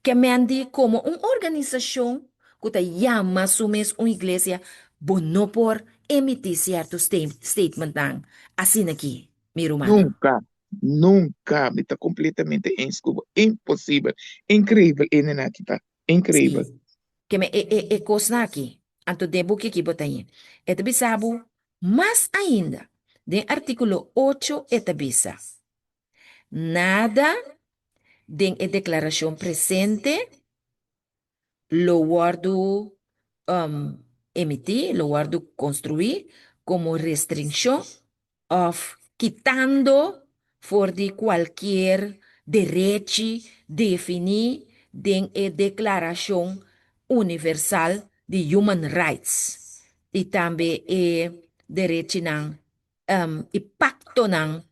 Ke men di komo un organisashon ku ta yama su mes un iglesia, bo no por emití sierto statementnan asina aki, mi rumannan. Nunka, nunka. Mi ta kompletamente eens ku bo. Imposibel. Inkreibel e nena aki ta. Inkreibel. Sí. Ke men e e e kosnan aki, anto den buki aki bo ta haña. E ta bisa bo mas ainda. Den artíkulo ocho e ta bisa, Nada den e deklarashon presente lo wòrdu emití, lo wòrdu konstruí komo restringshon òf kitando for di kualkier derechi definí den e Deklarashon Universal di Human Rights i tambe e derechinan i paktonan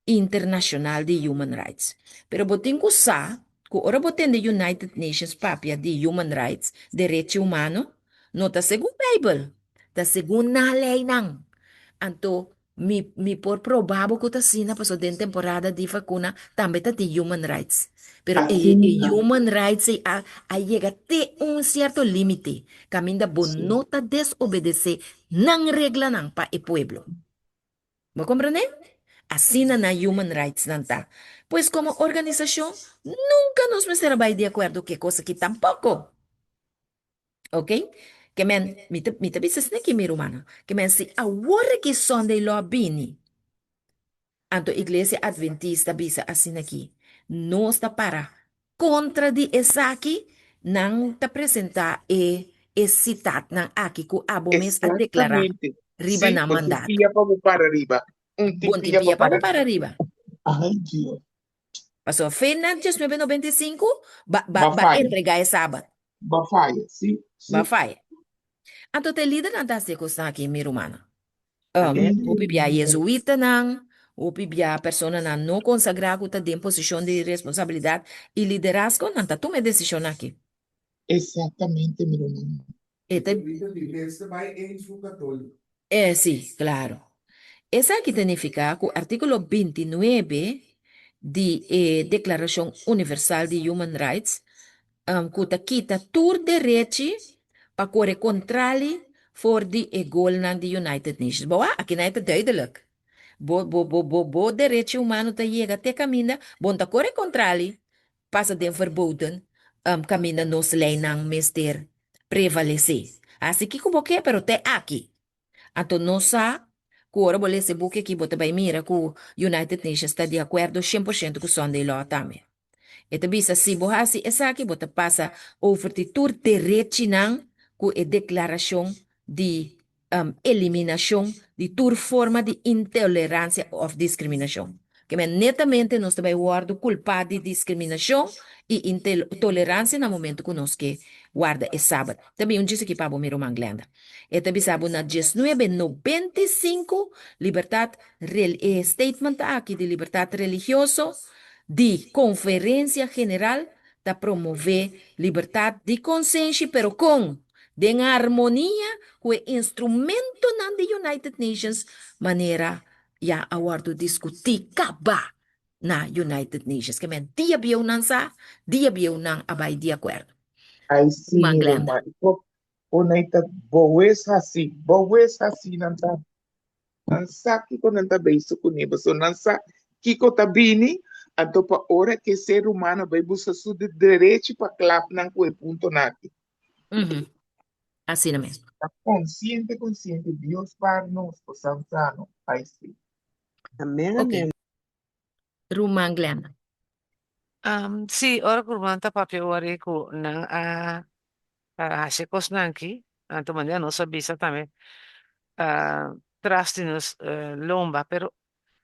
internashonal di human rights. Pero bo tin ku sa ku ora bo tende United Nations papia di human rights, derechi humano, no ta segun Beibel, ta segun nan leinan. Anto mi mi por proba bo ku ta asina pasobra den temporada di vakuna tambe ta tin human rights. Pero e e Asina. human rights ei a a yega te un sierto limite kaminda bo Sí. no ta desobedesé nan reglanan pa e pueblo. Bo komprendé? Asina nan human rights nan ta. Pues komo organisashon nunka nos mester a bai di akuerdo ku e kos aki tampoko. Ok? Ke men, mi ta, mi ta bisa esaki aki mi rumannan, ke men si awor aki Sunday law bini, Anto Iglesia Adventista bisa asina aki, Nos ta para kontra di esaki, nan ta presentá e e sitatnan aki ku abo mes a deklará Exactamente. riba Sí, nan bo tin mandato. pia pa bo para riba. Un tin Bon tin pia pa pia pa bo para para riba. riba. Ay, Dios. Pasobra fe na 1995 ba ba Ba ba faya. entregá e sabat. Ba faya, sí, Ba sí. faya. Anto ta e lidernan ta hasi e kosnan aki, mi rumannan. Amen. Hopi bia jezuitanan, hopi bia personanan no konsagrá ku ta den posishon di responsabilidat i liderazgo, nan ta tuma e desishon aki. Exactamente, mi ruman. E ta. Rito di mes ta bai eens ku katoliko. Eh, sí, claro. Esaki ta nifiká ku artíkulo bintinuebe di e Deklarashon Universal di Human Rights, ku ta kita tur derechi pa kore kontrali for di e golnan di United Nations. Bo wak, akinan e ta duidelijk. Bo, bo, bo, bo, bo derechi humano ta yega te kaminda bo no ta kore kontrali pasa den verboden kaminda nos leinan mester prevalesé. Hasi kiko bo ke, pero te aki. Anto nos sa ku ora bo lesa e buki aki bo ta bai mira ku United Nations ta di akuerdo 100% ku Sunday Law tambe. E ta bisa si bo hasi esaki bo ta pasa over di tur derechinan ku e deklarashon di eliminashon di tur forma di intoleransia òf diskriminashon. Ke men netamente nos ta bai wòrdu kulpá di diskriminashon i intoleransia na momentu ku nos ke warda e sabat. Ta bin un djis aki pa bo mi ruman Glenda. E ta bisa bo na diesnuebe 95 libertat e statement aki di libertat religioso di Konferensia General ta promové libertat di konsenshi pero kon den armonia ku e instrumentonan di United Nations manera ya a wòrdu diskutí kaba na United Nations. Ke men dia bieu nan sa, dia bieu nan a bai di akuerdo. Ai sí, Ruman mi Glenda. ruman. I por pone ta bowes hasi, bowes hasi nan ta. Nan sa kiko nan ta bezig kuné, pasobra nan sa kiko ta bini, anto pa ora ku e ser humano bai buska su derechi pa klap nan ku e puntonan aki. Asina mes. Ta konsiente konsiente Dios par nos por san sano. Ai si. Amen, Ok. amen. Ruman Glenda. Um, sí, ora ku ruman ta papia ora ku nan a a hasi e kosnan aki, anto manera nos a bisa tambe uh, tras di nos uh, lomba, pero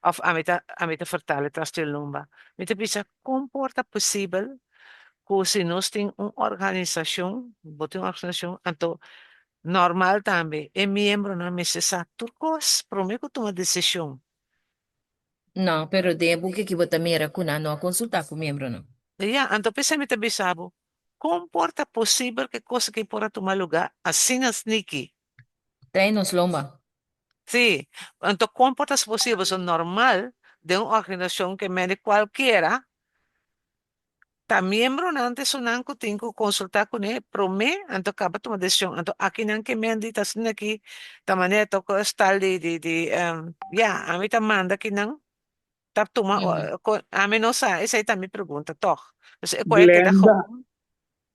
Of ami ta ami ta fertale tras di lomba. Mi ta bisa kon por ta posibel ku si nos tin un organisashon, bo tin un organisashon, anto normal tambe e miembronan mester sa tur kos promé ku tuma desishon. No, pero den e buki aki bo ta mira ku nan no a konsultá ku miembronan. Ya, anto p'esei mi ta bisa bo, kon por ta posibel ku e kos aki por a tuma lugá asina sneaky? Trae nos lomba. Sí, anto kon por ta posibel? So normal den un organisashon ke mende kualkiera ta miembronan ta esunnan ku tin ku konsultá kuné promé anto kaba tuma desishon. Anto akinan ke mendi ta asina aki ta manera ta ku stal di di di ya ami ta manda akinan ta tuma ami no sa esei ta mi pregunta tòg. Pues e kos a keda Glenda, gewoon.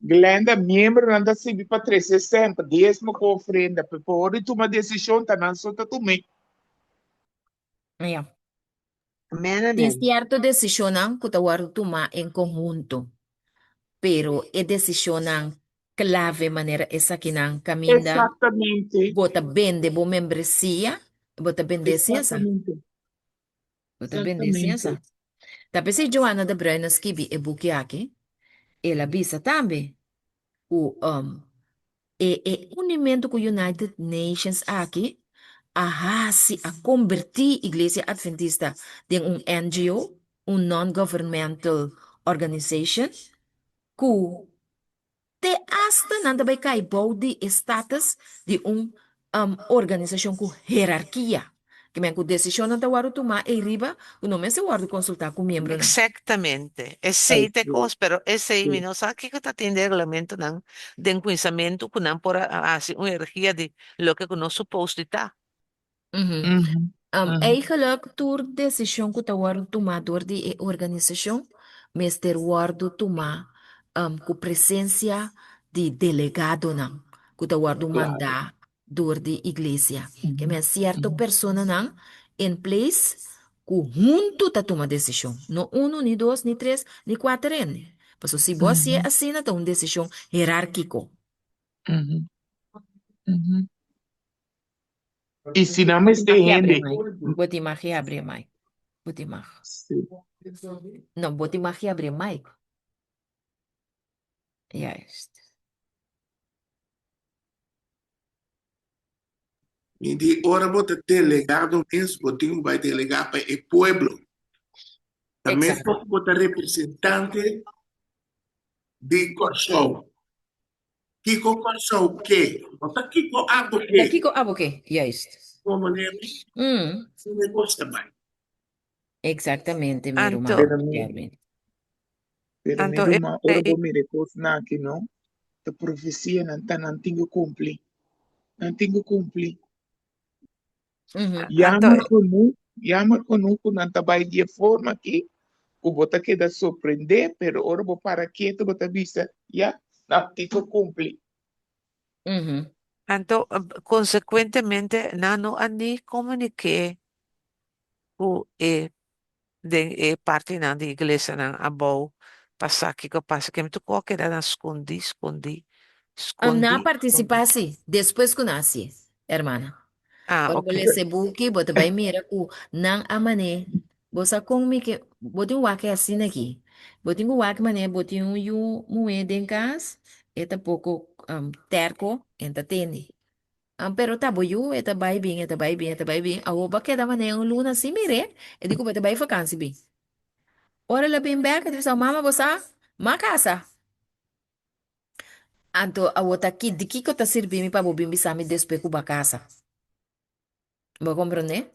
Glenda, miembronan ta sirbi pa trese sèn, pa diesmo ku ofrenda, pero pa ora di tuma desishon ta nan so ta tum'é. Ja. Amen, Tin amen. sierto desishonnan ku ta wòrdu tumá en konhunto, pero e desishonnan klave manera esakinan kaminda Exactamente. bo ta bende bo membresia, bo ta bende si esa. Exactamente. Bo ta bende si esa. Exactamente. Ta p'esei Joanna de Bruin a skibi e buki aki. El a bisa tambe ku um, e e unimentu ku United Nations aki a hasi, a kombertí Iglesia Adventista den un NGO, un Non-Governmental Organization, ku Te asta nan ta bai kai bou di e status di un organisashon ku herarkia. Ke men ku desishonnan ta wòrdu tumá ei riba ku no mester wòrdu konsultá ku miembronan. Exactamente. Esei ta e kos, pero esei mi no sa kiko ta tin den reglamentonan den kuminsamentu ku nan por a hasi un herarkia di loke ku no supos di ta. Eigenlijk tur desishon ku ta wòrdu tumá dor di e organisashon mester wòrdu tumá ku presensia di delegadonan ku ta wòrdu mandá dor di iglesia. Ke men sierto personanan in place ku huntu ta tuma desishon, no unu, ni dos, ni tres, ni kuater hende. Pasobra si bo hasié asina ta un desishon herárkiko. I si nan mester hende. Bo tin mag yabri e mic. Bo tin mag. Sí. No, bo tin mag yabri e mic. Juist. Mi di ora bo ta delegado mes, bo tin ku bai delegá pa e pueblo. Ta mes Exacto. bo ta representante di Kòrsou. Kiko Kòrsou ke, no ta kiko abo Ta ke. kiko abo ke, juist. Komo nemi, asina e kos ta bai. Exactamente, mi Anto, ruman Pero mi, Gerwin. pero mi anto e ruman, ora bo mira e kosnan aki, no, ta profesianan ta nan tin ku kumpli. Nan tin ku kumpli. Anto Jammer genoeg, jammer genoeg ku nan ta bai di e forma aki, ku bo ta keda sorprendé, pero ora bo para ketu bo ta bisa, ya, nan tin ku kumpli. Anto konsekuentemente nan no a ni komuniké ku e den e partinan di iglesianan abou pa sa kiko pasa. Kemi tur kos a keda nan skondí, skondí, Nan a skondí, partisipá skondí. sí, despues ku nan a hasié, hermana. Ah, Ora bo ok. lesa e buki, bo ta bai mira ku nan a man'é. Bo sa kon mi ke, bo tin wak asina aki. Bo tin ku wak manera bo tin un yu muhé den kas, e ta poko tèrko, e ta tende. Ah, pero ta bo yu, e ta bai bin, e ta bai bin, e ta bai bin. Awor bo a keda manera un luna sin mir'é, e di ku bo ta bai vakansi bin. Ora el a bin bèk, e ta bisa, Mama, bo sa, m'a kasa. Anto awor ta ki, di kiko ta sirbi mi pa bo bin bisa mi despues ku bo a kasa? Bo komprondé?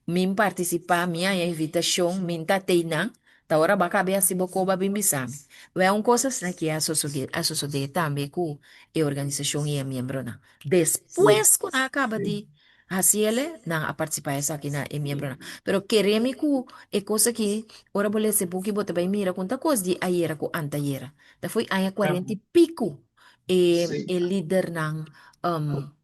Min partisipá, mi haña invitashon, min ta tei nan, ta ora bo a kabe hasi bo koba bin bisa mi. Wè un kos asina ki a sosodé, a sosodé tambe ku e organisashon i e miembronan. Despues ku nan a kaba di hasi ele, nan a partisipá esaki na e miembronan. Pero kere mi ku e kos aki, ora bo lesa e buki bo ta bai mira ku no ta kos di ayera ku antayera. Ta fo'i aña kuarenta i piku e Sí. e lidernan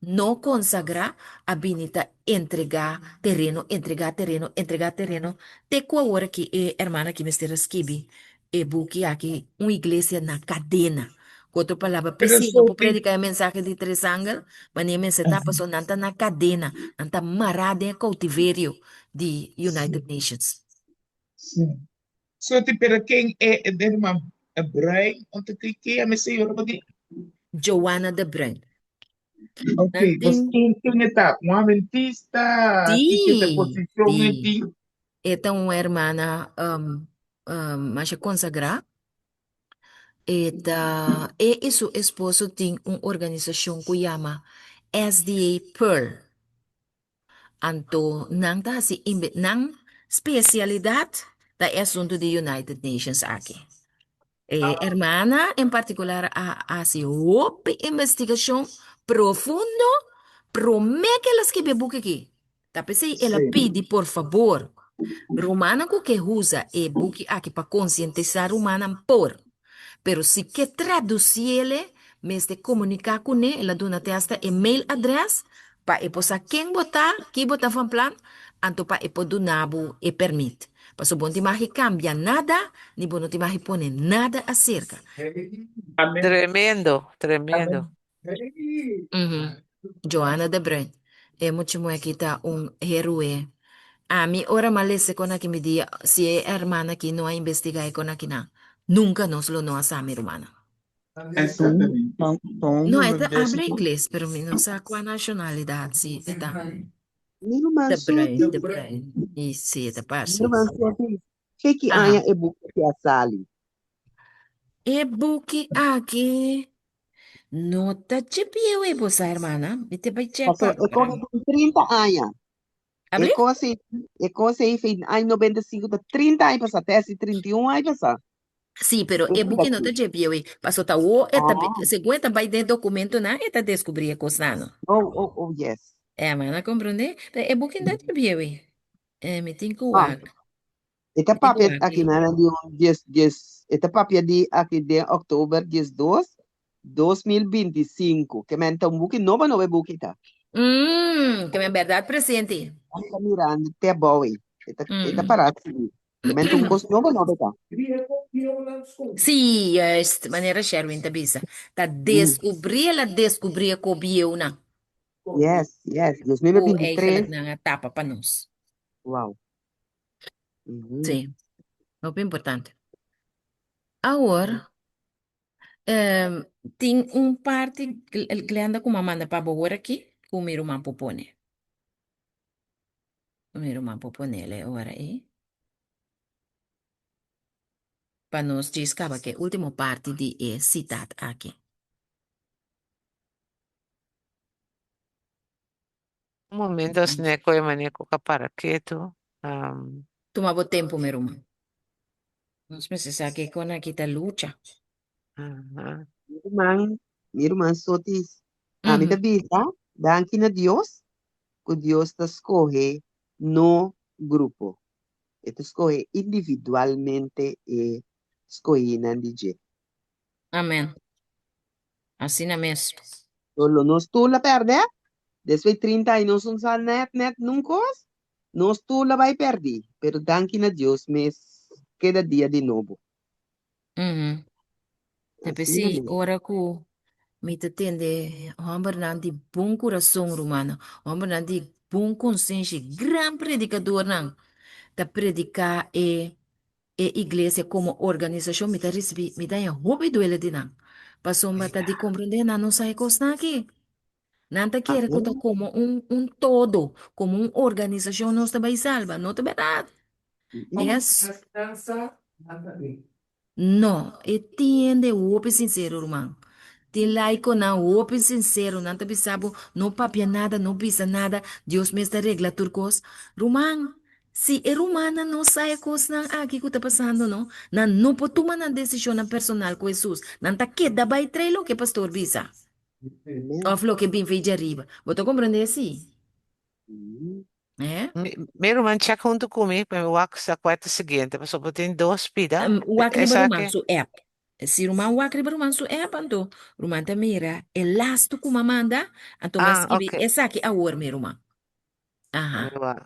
no konsagrá a bini ta entregá tereno, entregá tereno, entregá tereno, te ku awor aki e hermana aki mester a skibi e buki aki, Un Iglesia na Kadena. Ku otro palabra, Pero p'esei no por so tin. prediká e mensahe di tres angel, manera mester ta, pasobra nan ta na kadena, nan ta mará den e koutiverio di United Sí. Nations. Sí. So ti pero ken e e herman Bruin on te ki ki a mi señora bo di? Joanna de Bruin. Ok, Nan bos tin ken ken e ta? Un adventista? Ki ke ta Sí, posicion e sí. tin? E ta un hermana um, um, masha konsagrá. E ta, e i su esposo tin un organisashon ku yama SDA Pearl. Anto nan ta hasi inbe nan spesialidat ta e asuntu di United Nations aki. E hermana en partikular a hasi hopi investigashon profundo promé ke el a skibi e buki aki. Ta p'esei el a Sí. pidi por fabor rumannan ku ke usa e buki aki pa konsientisá rumannan por. Pero si ke tradusiele, mester komuniká kuné, el a duna te asta e mail adrès pa e por sa ken bo ta, ki bo ta van plan, anto pa e por duna bo e pèrmit. Pasobra bo no tin magi kambia nada, ni bo no tin magi pone nada aserka. Amen. Tremendo, tremendo. Amen. Ujú. Johanna de Bruin, e mucha muhé aki ta un héroe. Ami ora m'a lesa kon aki mi di, si e hermana aki no a investigá e kon akinan, nunka nos lo no a sa mi rumannan. Exactamente. No, e ta habla ingles, pero mi no sa kua nashonalidat si e ta. Mi ruman De Bruin, Soti, De Bruin. I si e ta mi parse. ruman Soti, ke ki Aha. aña e buki aki a sali? E buki aki No ta dje bieu e bo sa hermana. Mi te bai check Paso pa e cosa tin 30 aña. E Abri? cosa e cosa ei fin aña 95 ta 30 aña pasá, te hasi 31 aña pasá. Sí, pero e E buki no ta aki. dje bieu ei. Paso ta wo e ta Ah, segun e ta bai den documentonan e ta descubrí e cosnan no. oh, oh, oh, yes. Hermana comprende? Pero e buki no ta dje bieu ei. Eh, mi tin ku Ah, wak. E ta Mi tin ku papia wak aki ei. na di un dies dies e ta papia di aki den oktober 12 2025 ke men ta un buki nobo nobo e buki ta. Mm, ke men bèrdat presente. Ami ta mirando te abou ei. E ta e ta Mm. pará sigui. Ke men ta un kos nobo nobo e ta. Sí, juist, manera Sherwin ta bisa. Ta deskubrí el a deskubrí e kobieunan Yes, yes, ku 2023. eigenlijk nan a tapa pa nos. Wow. Mhm. Sí, hopi importante. Awor, Ehm, tin un parti, Glenda, ku m'a manda pa bo awor aki, ku mi ruman por pone. Mi ruman por ponele ora ei. Pa nos djis kaba ku e último parti di e sitat aki. Un momento asina ku e manera ku ka para ketu. Um, Tuma bo tempu, mi ruman. Nos mester sa ke kon aki ta lucha. aha. Mi ruman, mi ruman Sotis, ami ta bisa, danki na Dios, ku Dios ta skohe no grupo. E ta skohe individualmente e skohinan di dje. Amen. Asina mes. So lo nos tur la pèrdè, despues 30 aña nos no sa nèt nèt nun kos, nos tur la bai pèrdí, pero danki na Dios mes keda dia di nobo. Mhm. Ta Asina p'esei mes. ora ku mi ta tende hòmbernan di bon kurason, rumannan, hòmbernan di bon konsenshi, gran predikadornan ta prediká e e iglesia komo organisashon, mi ta risibí, mi ta haña hopi duele di nan. Pasobra ta di komprendé nan no sa e kosnan aki. Nan ta kere ku ta komo un un todo, komo un organisashon nos ta bai salba. No ta bèrdat. Es. No, e tin hende hopi sinsero, ruman. Tin laikonan hopi sinsero, nan ta bisa bo, no papia nada, no bisa nada, Dios mes ta regla tur kos. Ruman, si e rumannan no sa e kosnan aki ku ta pasando no, nan no por tuma nan desishonnan personal ku Hesus. Nan ta keda bai trae loke pastor bisa òf loke bin fei djariba. Bo ta komprendé esei? Eh? Mi, mi ruman check huntu ku mi pa mi wak sa kua ta siguiente pasobra bo tin dos pida. Wak riba ruman Esaki. su app. Si ruman wak riba ruman su app anto ruman ta mira e lastu ku m'a manda anto m'a Ah, skibi ok. esaki awor mi ruman. Aha. Mi wak.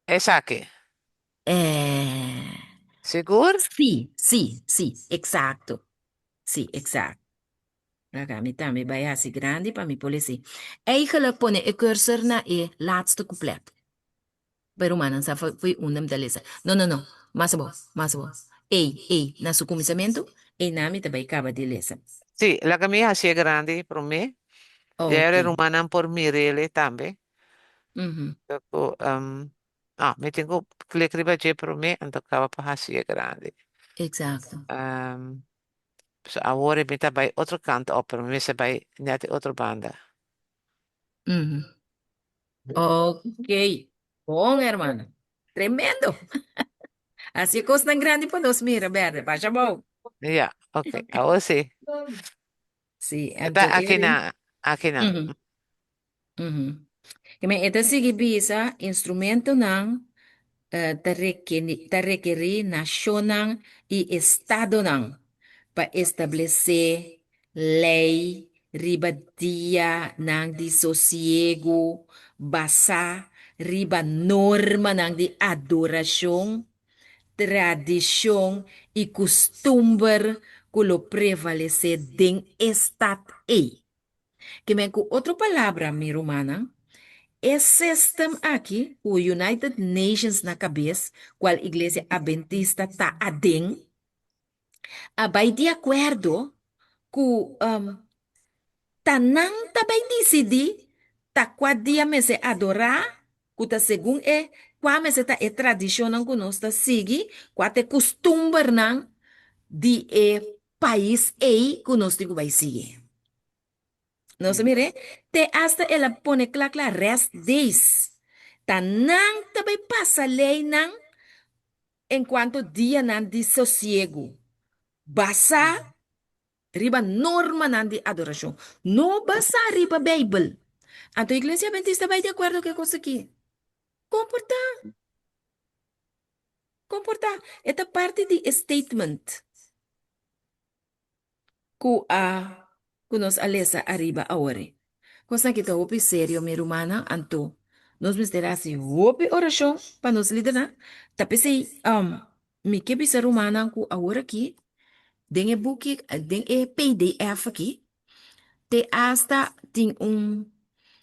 Esaki. Eh. Sigur? Sí, sí, sí, exacto. Sí, exacto. Laga mi tambe bai hasi grandi pa mi por lesi. Eigenlijk pone e cursor na e laatste couplet. Pa e rumannan sa fo'i unda mi ta lesa. No, no, no. Mas abou, mas abou. Ei, ei, na su kuminsamentu, einan mi ta bai kaba di lesa. Sí, laga mi hasi e grandi promé. Ya e Oké. rumannan por mir'é tambe. Mhm. Ku, ah, mi tin ku klik riba dje promé, anto kaba pa hasi e grandi. Exacto. So awor mi ta bai otro kant op, pero mi mester bai net e otro banda. Mhm. Ok. Bon, hermana. Tremendo. Así e kosnan grandi pa nos mira, berde. Basha bou. Ja, ok. Awor sí. Sí, E ta anto aki Erin. na, aki na. Mhm. Mhm. Ke men e ta sigui bisa instrumentonan ta ta rekerí nashonnan i estadonan pa establesé lei riba dianan di sosiegu basá riba normanan di adorashon, tradishon i kustumber ku lo prevalesé den e stat ei. Ke men ku otro palabra, mi rumannan, e system aki ku United Nations na kabes, kual Iglesia Adventista ta aden, a bai di akuerdo ku ta nan ta bai disidí ta kua dia mester adorá, ku ta segun e kua mester ta e tradishonnan ku nos ta sigui, kua ta e kustumbernan di e pais ei ku nos tin ku bai sigui. Nos a mir'é, te asta el a pone kla kla rest days. Ta nan ta bai pasa leinan en kuanto dianan di sosiegu, basá riba normanan di adorashon, no basá riba Beibel. Anto Iglesia Adventista bai di akuerdo ku e kos aki? Kon por ta? Kon por ta? E ta parti di e statement ku a ku nos a lesa ariba awor. Kosnan ki ta hopi serio mi rumannan, anto nos mester hasi hopi orashon pa nos lidernan. Ta p'esei mi ke bisa rumannan ku awor aki den e buki den e pdf aki Te asta tin un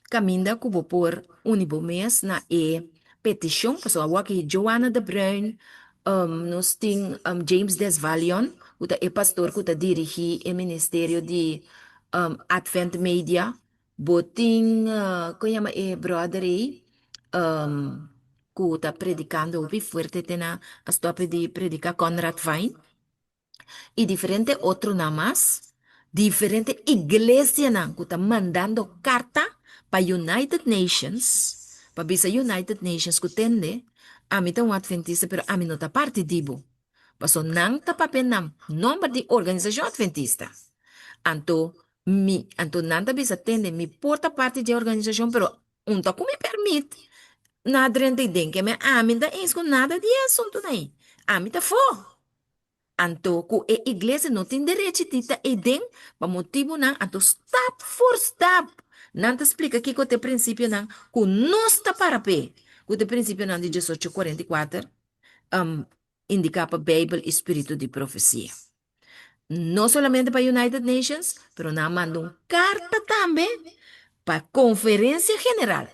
kaminda ku bo por uni bo mes na e petishon, pasobra awor aki Joanna de Bruin, nos tin James Desvalion ku ta e pastor ku ta dirigí e ministerio di Advent Media, bo tin kon yama e bròder ei ku ta predikando hopi fuerte te na a stòp di prediká, Conrad Vine. i diferente otronan mas, diferente iglesianan ku ta mandando karta pa United Nations. pa bisa United Nations ku tende, ami ta un Adventista pero ami no ta parti di bo. Paso nan ta papia na nomber di organisashon Adventista. Anto mi, anto nan ta bisa tende mi por ta parti di e organisashon pero un ta ku mi permit na drenta i den keme ami no ta eens ku nada di e asuntunan ei. Ami ta for. Anto ku e iglesia no tin derechi di ta eiden pa motibunan anto stap for stap nan ta splika kiko ta e prinsipionan ku nos ta para p'e, ku ta e prinsipionan di diesocho kuarenta i kuater indiká pa Beibel i spiritu di profesia. No solamente pa United Nations, pero nan a manda un karta tambe pa Konferensia General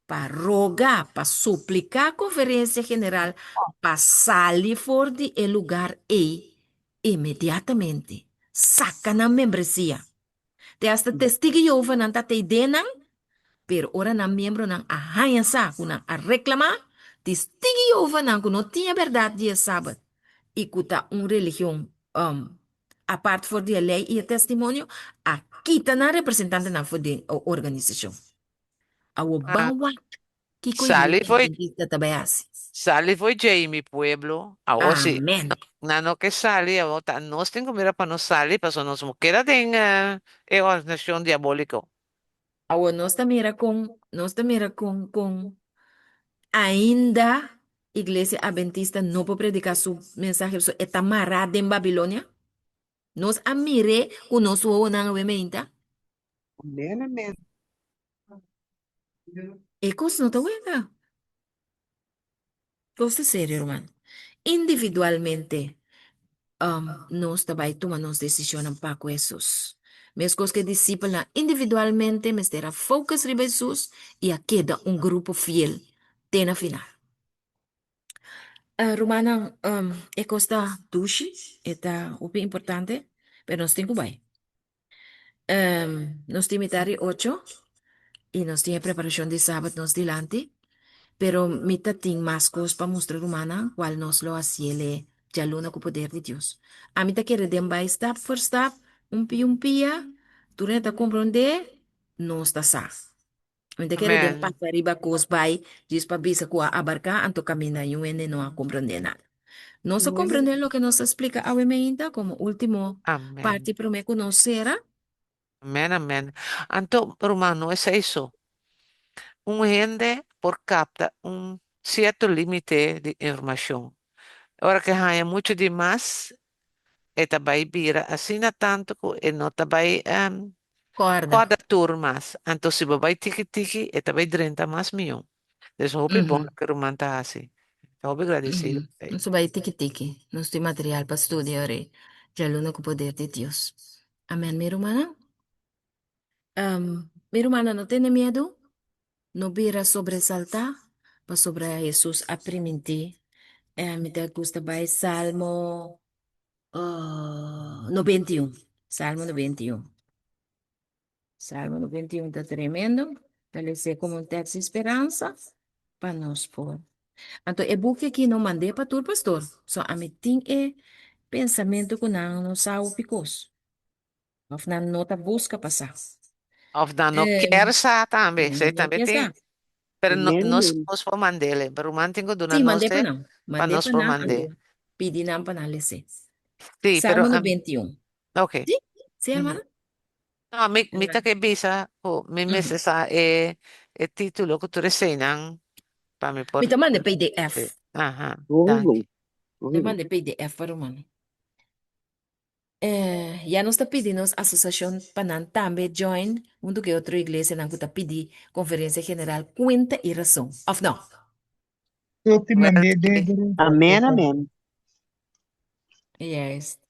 pa roga, pa supliká Konferensia General pa sali for di e lugar ei inmediatamente, saka nan membresia. Te asta Testigu Jehovanan ta tei den nan, pero ora nan miembronan a haña sa ku nan a reklamá, Testigu Jehovanan ku no tin e bèrdat di e Sabat i ku ta un religion apart for di e lei i e testimonio, a kita nan representantenan for di e organisashon. Awor ban wak kiko Sali Iglesia fo'i Adventista ta bai hasi. sali fo'i djei mi pueblo. Awor si Amen. nan no ke sali awor ta nos tin ku mira pa nos sali pasobra nos no keda den e organisashon diabóliko. Awor nos ta mira kon nos ta mira kon kon ainda Iglesia Adventista no por prediká su mensahe pasobra e ta mará den Babilonia. Nos a mir'é ku nos wowonan awe meinta. Amen, amen. E kos no ta wega. Kos ta serio, ruman. Individualmente, um, nos ta bai tuma nos desishonnan pa ku Hesus. Meskos ku e disipelnan individualmente mester a focus riba Hesus i a keda un grupo fiel te na final. Rumannan, um, e kos ta dushi, e ta hopi importante, pero nos tin ku bai. Nos tin mitar di ocho i nos tin e preparashon di sabat nos dilanti, pero mi ta tin mas kos pa mustra rumannan kual nos lo hasiel e djaluna ku poder di Dios. Ami ta kere den bai stap for stap, un pia un pia, tur hende ta komprondé, nos ta sa. Mi ta kere den Amen. pasa riba kos bai djis pa bisa ku a abarká anto kaminda niun hende no a komprondé nada. Nos a komprondé loke nos a splika awe meinta komo último Amen. parti promé ku nos sera. Amen, amen. Anto, ruman, no esei so. Un hende por kapta un sierto límite di informashon. Ora ku e haña muchu di mas, e ta bai bira asina tantu ku e no ta bai Kòrda. Kòrda tur mas. Anto si bo bai tiki tiki e ta bai drenta mas mihó. Dus hopi bon loke ruman ta hasi. Ta hopi gradesido pa esei. Nos ta bai tiki tiki. Nos tin material pa studia ora ei. Djaluna ku poder di Dios. Amen mi rumannan. Mi rumannan no tene miedu. No bira sobresaltá pasobra Hesus a primintí. Mi ta gusta bai Salmo 91. Salmo 91. Salmo 91 ta tremendo. Ta les'é komo un tèks di speransa pa nos por. Anto e buki aki no mand'é pa tur pastor. So ami tin e pensamentu ku nan no sa hopi kos. Òf nan no ta buska pa sa. Òf nan no kier sa tambe. Nan Esei no tambe kier tin. sa. Pero no, Amen, nos, amen. nos por mand'é. Pero ruman tin ku duna Sí, nos mand'é pa e nan. pa Mand'é nos pa por nan, mand'é. anto pidi nan pa nan les'é. Sí, pero Salmo 91. ok. Sí? Sí, hermana? No, mi, mi ta ke bisa ku mi mester sa e, e título ku tur eseinan pa mi por Mi ta manda PDF. Sí. Aha, Hopi danki. bon. Mi ta Hopi bon. manda PDF pa ruman. Eh, ya nos ta pidi nos asosiashon pa nan tambe join huntu ku e otro iglesianan ku ta pidi Konferensia General kuenta i rason, òf no? Tot ti Wel, mand'é den sí. grupo, Amen, por favor. amen. Juist.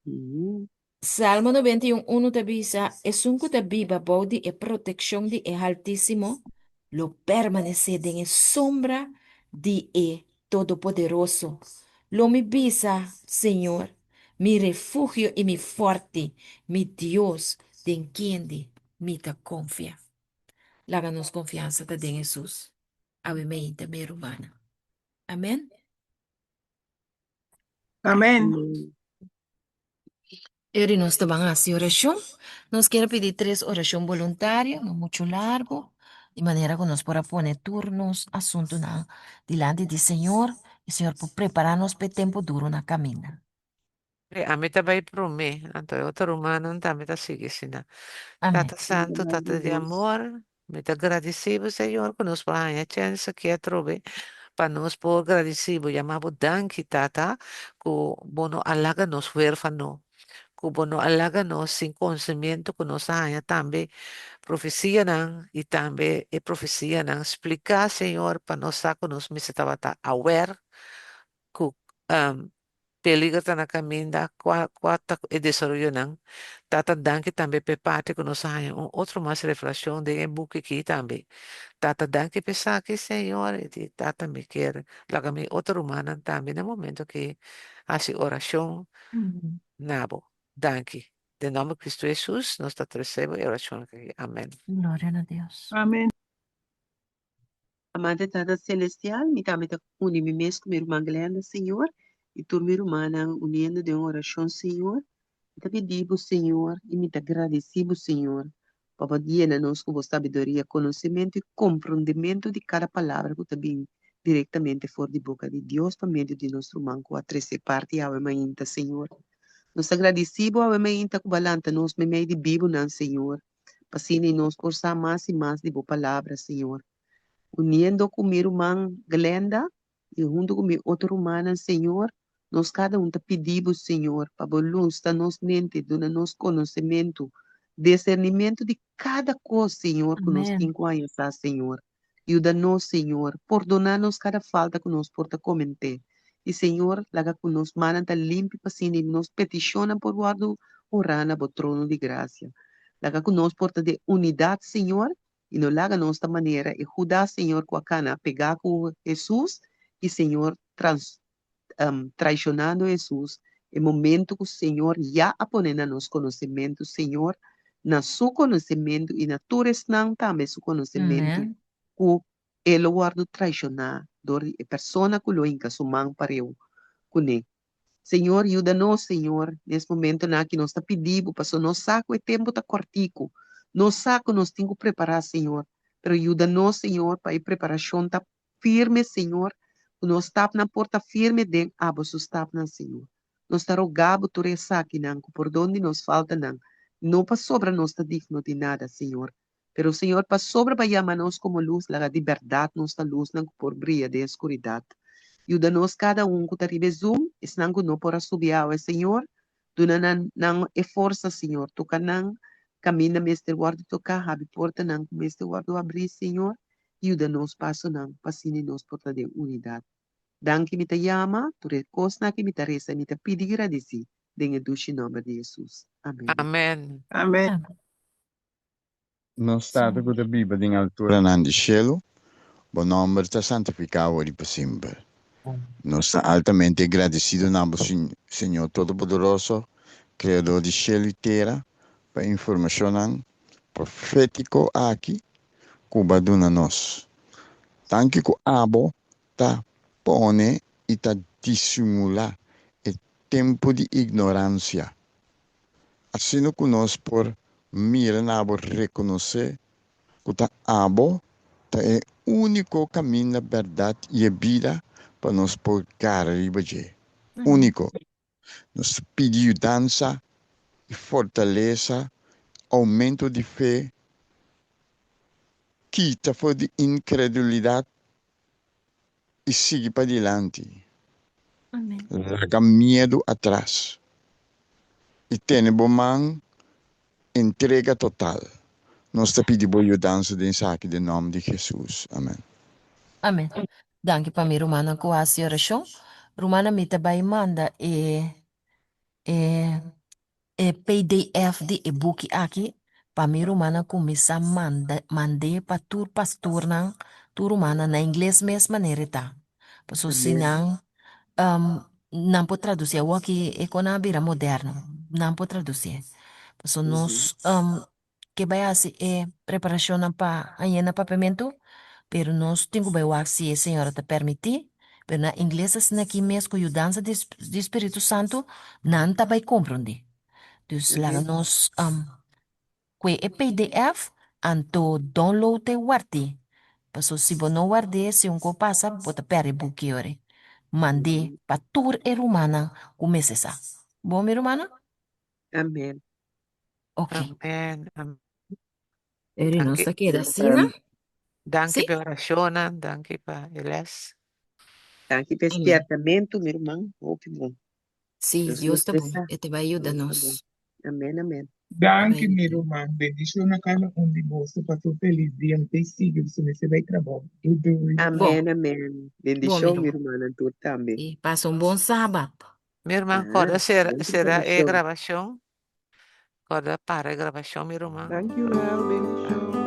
Mm. Salmo 91, unu ta bisa, Esun ku ta biba bou di e protekshon di e Haltísimo lo permanesé den e sombra di e Todopoderoso. Lo mi bisa, Señor, mi refugio i mi fòrti, mi Dios, den kende mi ta konfia. Laga nos konfiansa ta den Hesus. Awe meinta, mi rumannan. Amen. Amen. Amen. Eri nos ta ban hasi orashon. Nos kier a pidi tres orashon boluntario, no muchu largu. Di manera ku nos por a pone tur nos asuntunan dilanti di Señor i Señor por prepará nos pa e tempu duru na kaminda. E ami ta bai promé, anto e otro rumannan tambe ta sigui asina. Amén. Tata Santu, Tata di amor, mi ta gradisí bo, Señor, ku nos por haña chèns aki atrobe pa nos por gradisí bo, yama bo danki, Tata, ku bo no a laga nos huérfano, ku bo no a laga nos sin konsimiento, ku nos a haña tambe profesianan i tambe e profesianan spliká, Señor, pa nos sa ku nos mester tabata aware ku Peliger ta na kaminda, kua kua ta e desaroyonan? Tata danki tambe p'e parti ku nos a haña un otro mas revelashon den e buki aki tambe. Tata danki p'esaki Señor i di Tata mi kier laga mi otro rumannan tambe na momento aki hasi orashon na bo. Danki. Den nomber Kristu Hesus nos ta trese bo e orashon aki. Amen. Gloria na Dios. Amen. Amante Tata Celestial, mi tambe ta uni mi mes ku mi ruman Glenda, Señor, i tur mi rumannan uniendo den un orashon, Señor. Mi ta pidi Bo, Señor, i mi ta gradisí Bo, Señor, pa Bo yena nos ku Bo sabiduria, konosementu i komprondementu di kada palabra ku ta bini direktamente for di boka di Dios pa medio di nos ruman ku a trese parti awe mainta, Señor. Nos ta gradisí Bo awe mainta ku Bo a lanta nos meimei di bibunan, Señor. Pa asina i nos por sa mas i mas di bo palabra, Señor. Uniendo ku mi ruman Glenda i huntu ku mi otro rumannan, Señor, nos kada un ta pidi bo, Señor, pa bo lustra nos mente, duna nos konosementu, disernimentu di kada kos, Señor, ku nos Amen. tin ku haña sa, Señor. Yuda nos, Señor. Pordoná nos kada falta ku nos por ta kometé. I, Señor, laga ku nos mannan ta limpi pa asina i nos petishonnan por wòrdu honrá na bo trono di grasia. Laga ku nos por ta den unidat, Señor, i no laga nos ta manera e Judas, Señor, ku a kana pegá ku Hesus i, Señor, trans traishonando Hesus, e momento ku Señor ya a pone na nos konosementu, Señor, na su konosementu i na tur esnan tambe su konosementu, Amen. ku e lo wòrdu traishoná dor di e persona ku lo hinka su man pareu kuné. Señor, yuda nos, Señor, nes momentonan aki nos ta pidi Bo, pasobra nos sa ku e tempu ta kòrtiku, nos sa ku nos tin ku prepará, Señor, pero yuda nos, Señor, pa e preparashon ta firme, Señor, ku nos stapnan por ta firme den Abo su stapnan, Señor. Nos ta roga Bo tur esakinan, ku pordon di nos faltanan, no pasobra nos ta digno di nada, Señor, pero, Señor, pasobra Bo a yama nos komo lus, laga di bèrdat nos ta lusnan ku por bria den e skuridat. Yuda nos kada un ku ta riba e Zoom, esnan ku no por a subi awe, Señor, duna nan nan e forsa, Señor. Toka nan kaminda mester wòrdu toká, habri portanan ku mester wòrdu abrí, Señor. Yuda nos pasonan pa asina nos por ta den unidat. Danki mi ta yama tur e kosnan aki mi ta resa i mi ta pidi gradisí den e dushi nòmber di Hesus. Amen. Amen. Amen. Nos Tata ku ta biba den alturanan di shelu, bo nòmber ta santifiká awor i pa semper. Nos ta altamente gradisido na bo, Señor Todopoderoso, Kreador di shelu i tera, pa e informashonnan profétiko aki ku bo a duna nos. Danki ku abo ta pone i ta disimulá e tempu di ignoransia, asina ku nos por mira na abo rekonosé ku ta abo ta e úniko kaminda, bèrdat i e bida pa nos por gara riba dje. Úniko. Nos ta pidi yudansa i fortalesa, oumento di fe, kita for di inkredulidat i sigui padilanti. Laga miedu atras i tene bo man entrega total. Nos ta pidi bo yudansa den esaki den nòmber di Hesus. Amen. Amen. Danki pa mi rumannan ku hasi orashon. Rumannan mi ta bai manda e e e pdf di e buki aki pa mi rumannan kuminsá manda mand'é pa tur pastornan, tur rumannan na ingles mes manera e ta. Pasobra si nan nan por tradusi awor aki e konan a bira moderno, nan por tradusi. Pasobra nos ke bai hasi e preparashonnan pa hañ'é na papiamentu, pero nos tin ku bai wak si e señora ta permití. Pero na ingles asina aki mes ku yudansa di di Spiritu Santu nan ta bai komprondé. Dus laga nos kue e pdf. Anto download e ward'é. Paso si bo no ward'é, si un ko pasa, bo ta pèrdè buki ora. Mand'é pa tur e rumannan ku mester sa. Bon, mi rumannan? Amen. Ok. Amen. Amen. Eri nos Danki. ta keda asina. Danki Sí? pa e orashonnan, danki pa e les. Danki pa e Amen. spièrtamentu, mi ruman. Hopi bon. Sí, Dios Dios ta mester bon. sa. E ta bai yuda Dios ta bon. nos. Amen, amen. Ta bai Danki mi yuda. ruman, bendishon na kada un di boso, pasa un felis dia, mi ta sigui boso mester bai trabou. Doei doei. Bon, Amen, amen. bon, mi Bendishon, mi ruman. rumannan tur tambe. Sí, pasa un bon sabat. Mi ruman, Ah, kòrda sera, bon sera e preparashon. grabashon. Kòrda para e grabashon, mi ruman. Dank u wel, bendishon.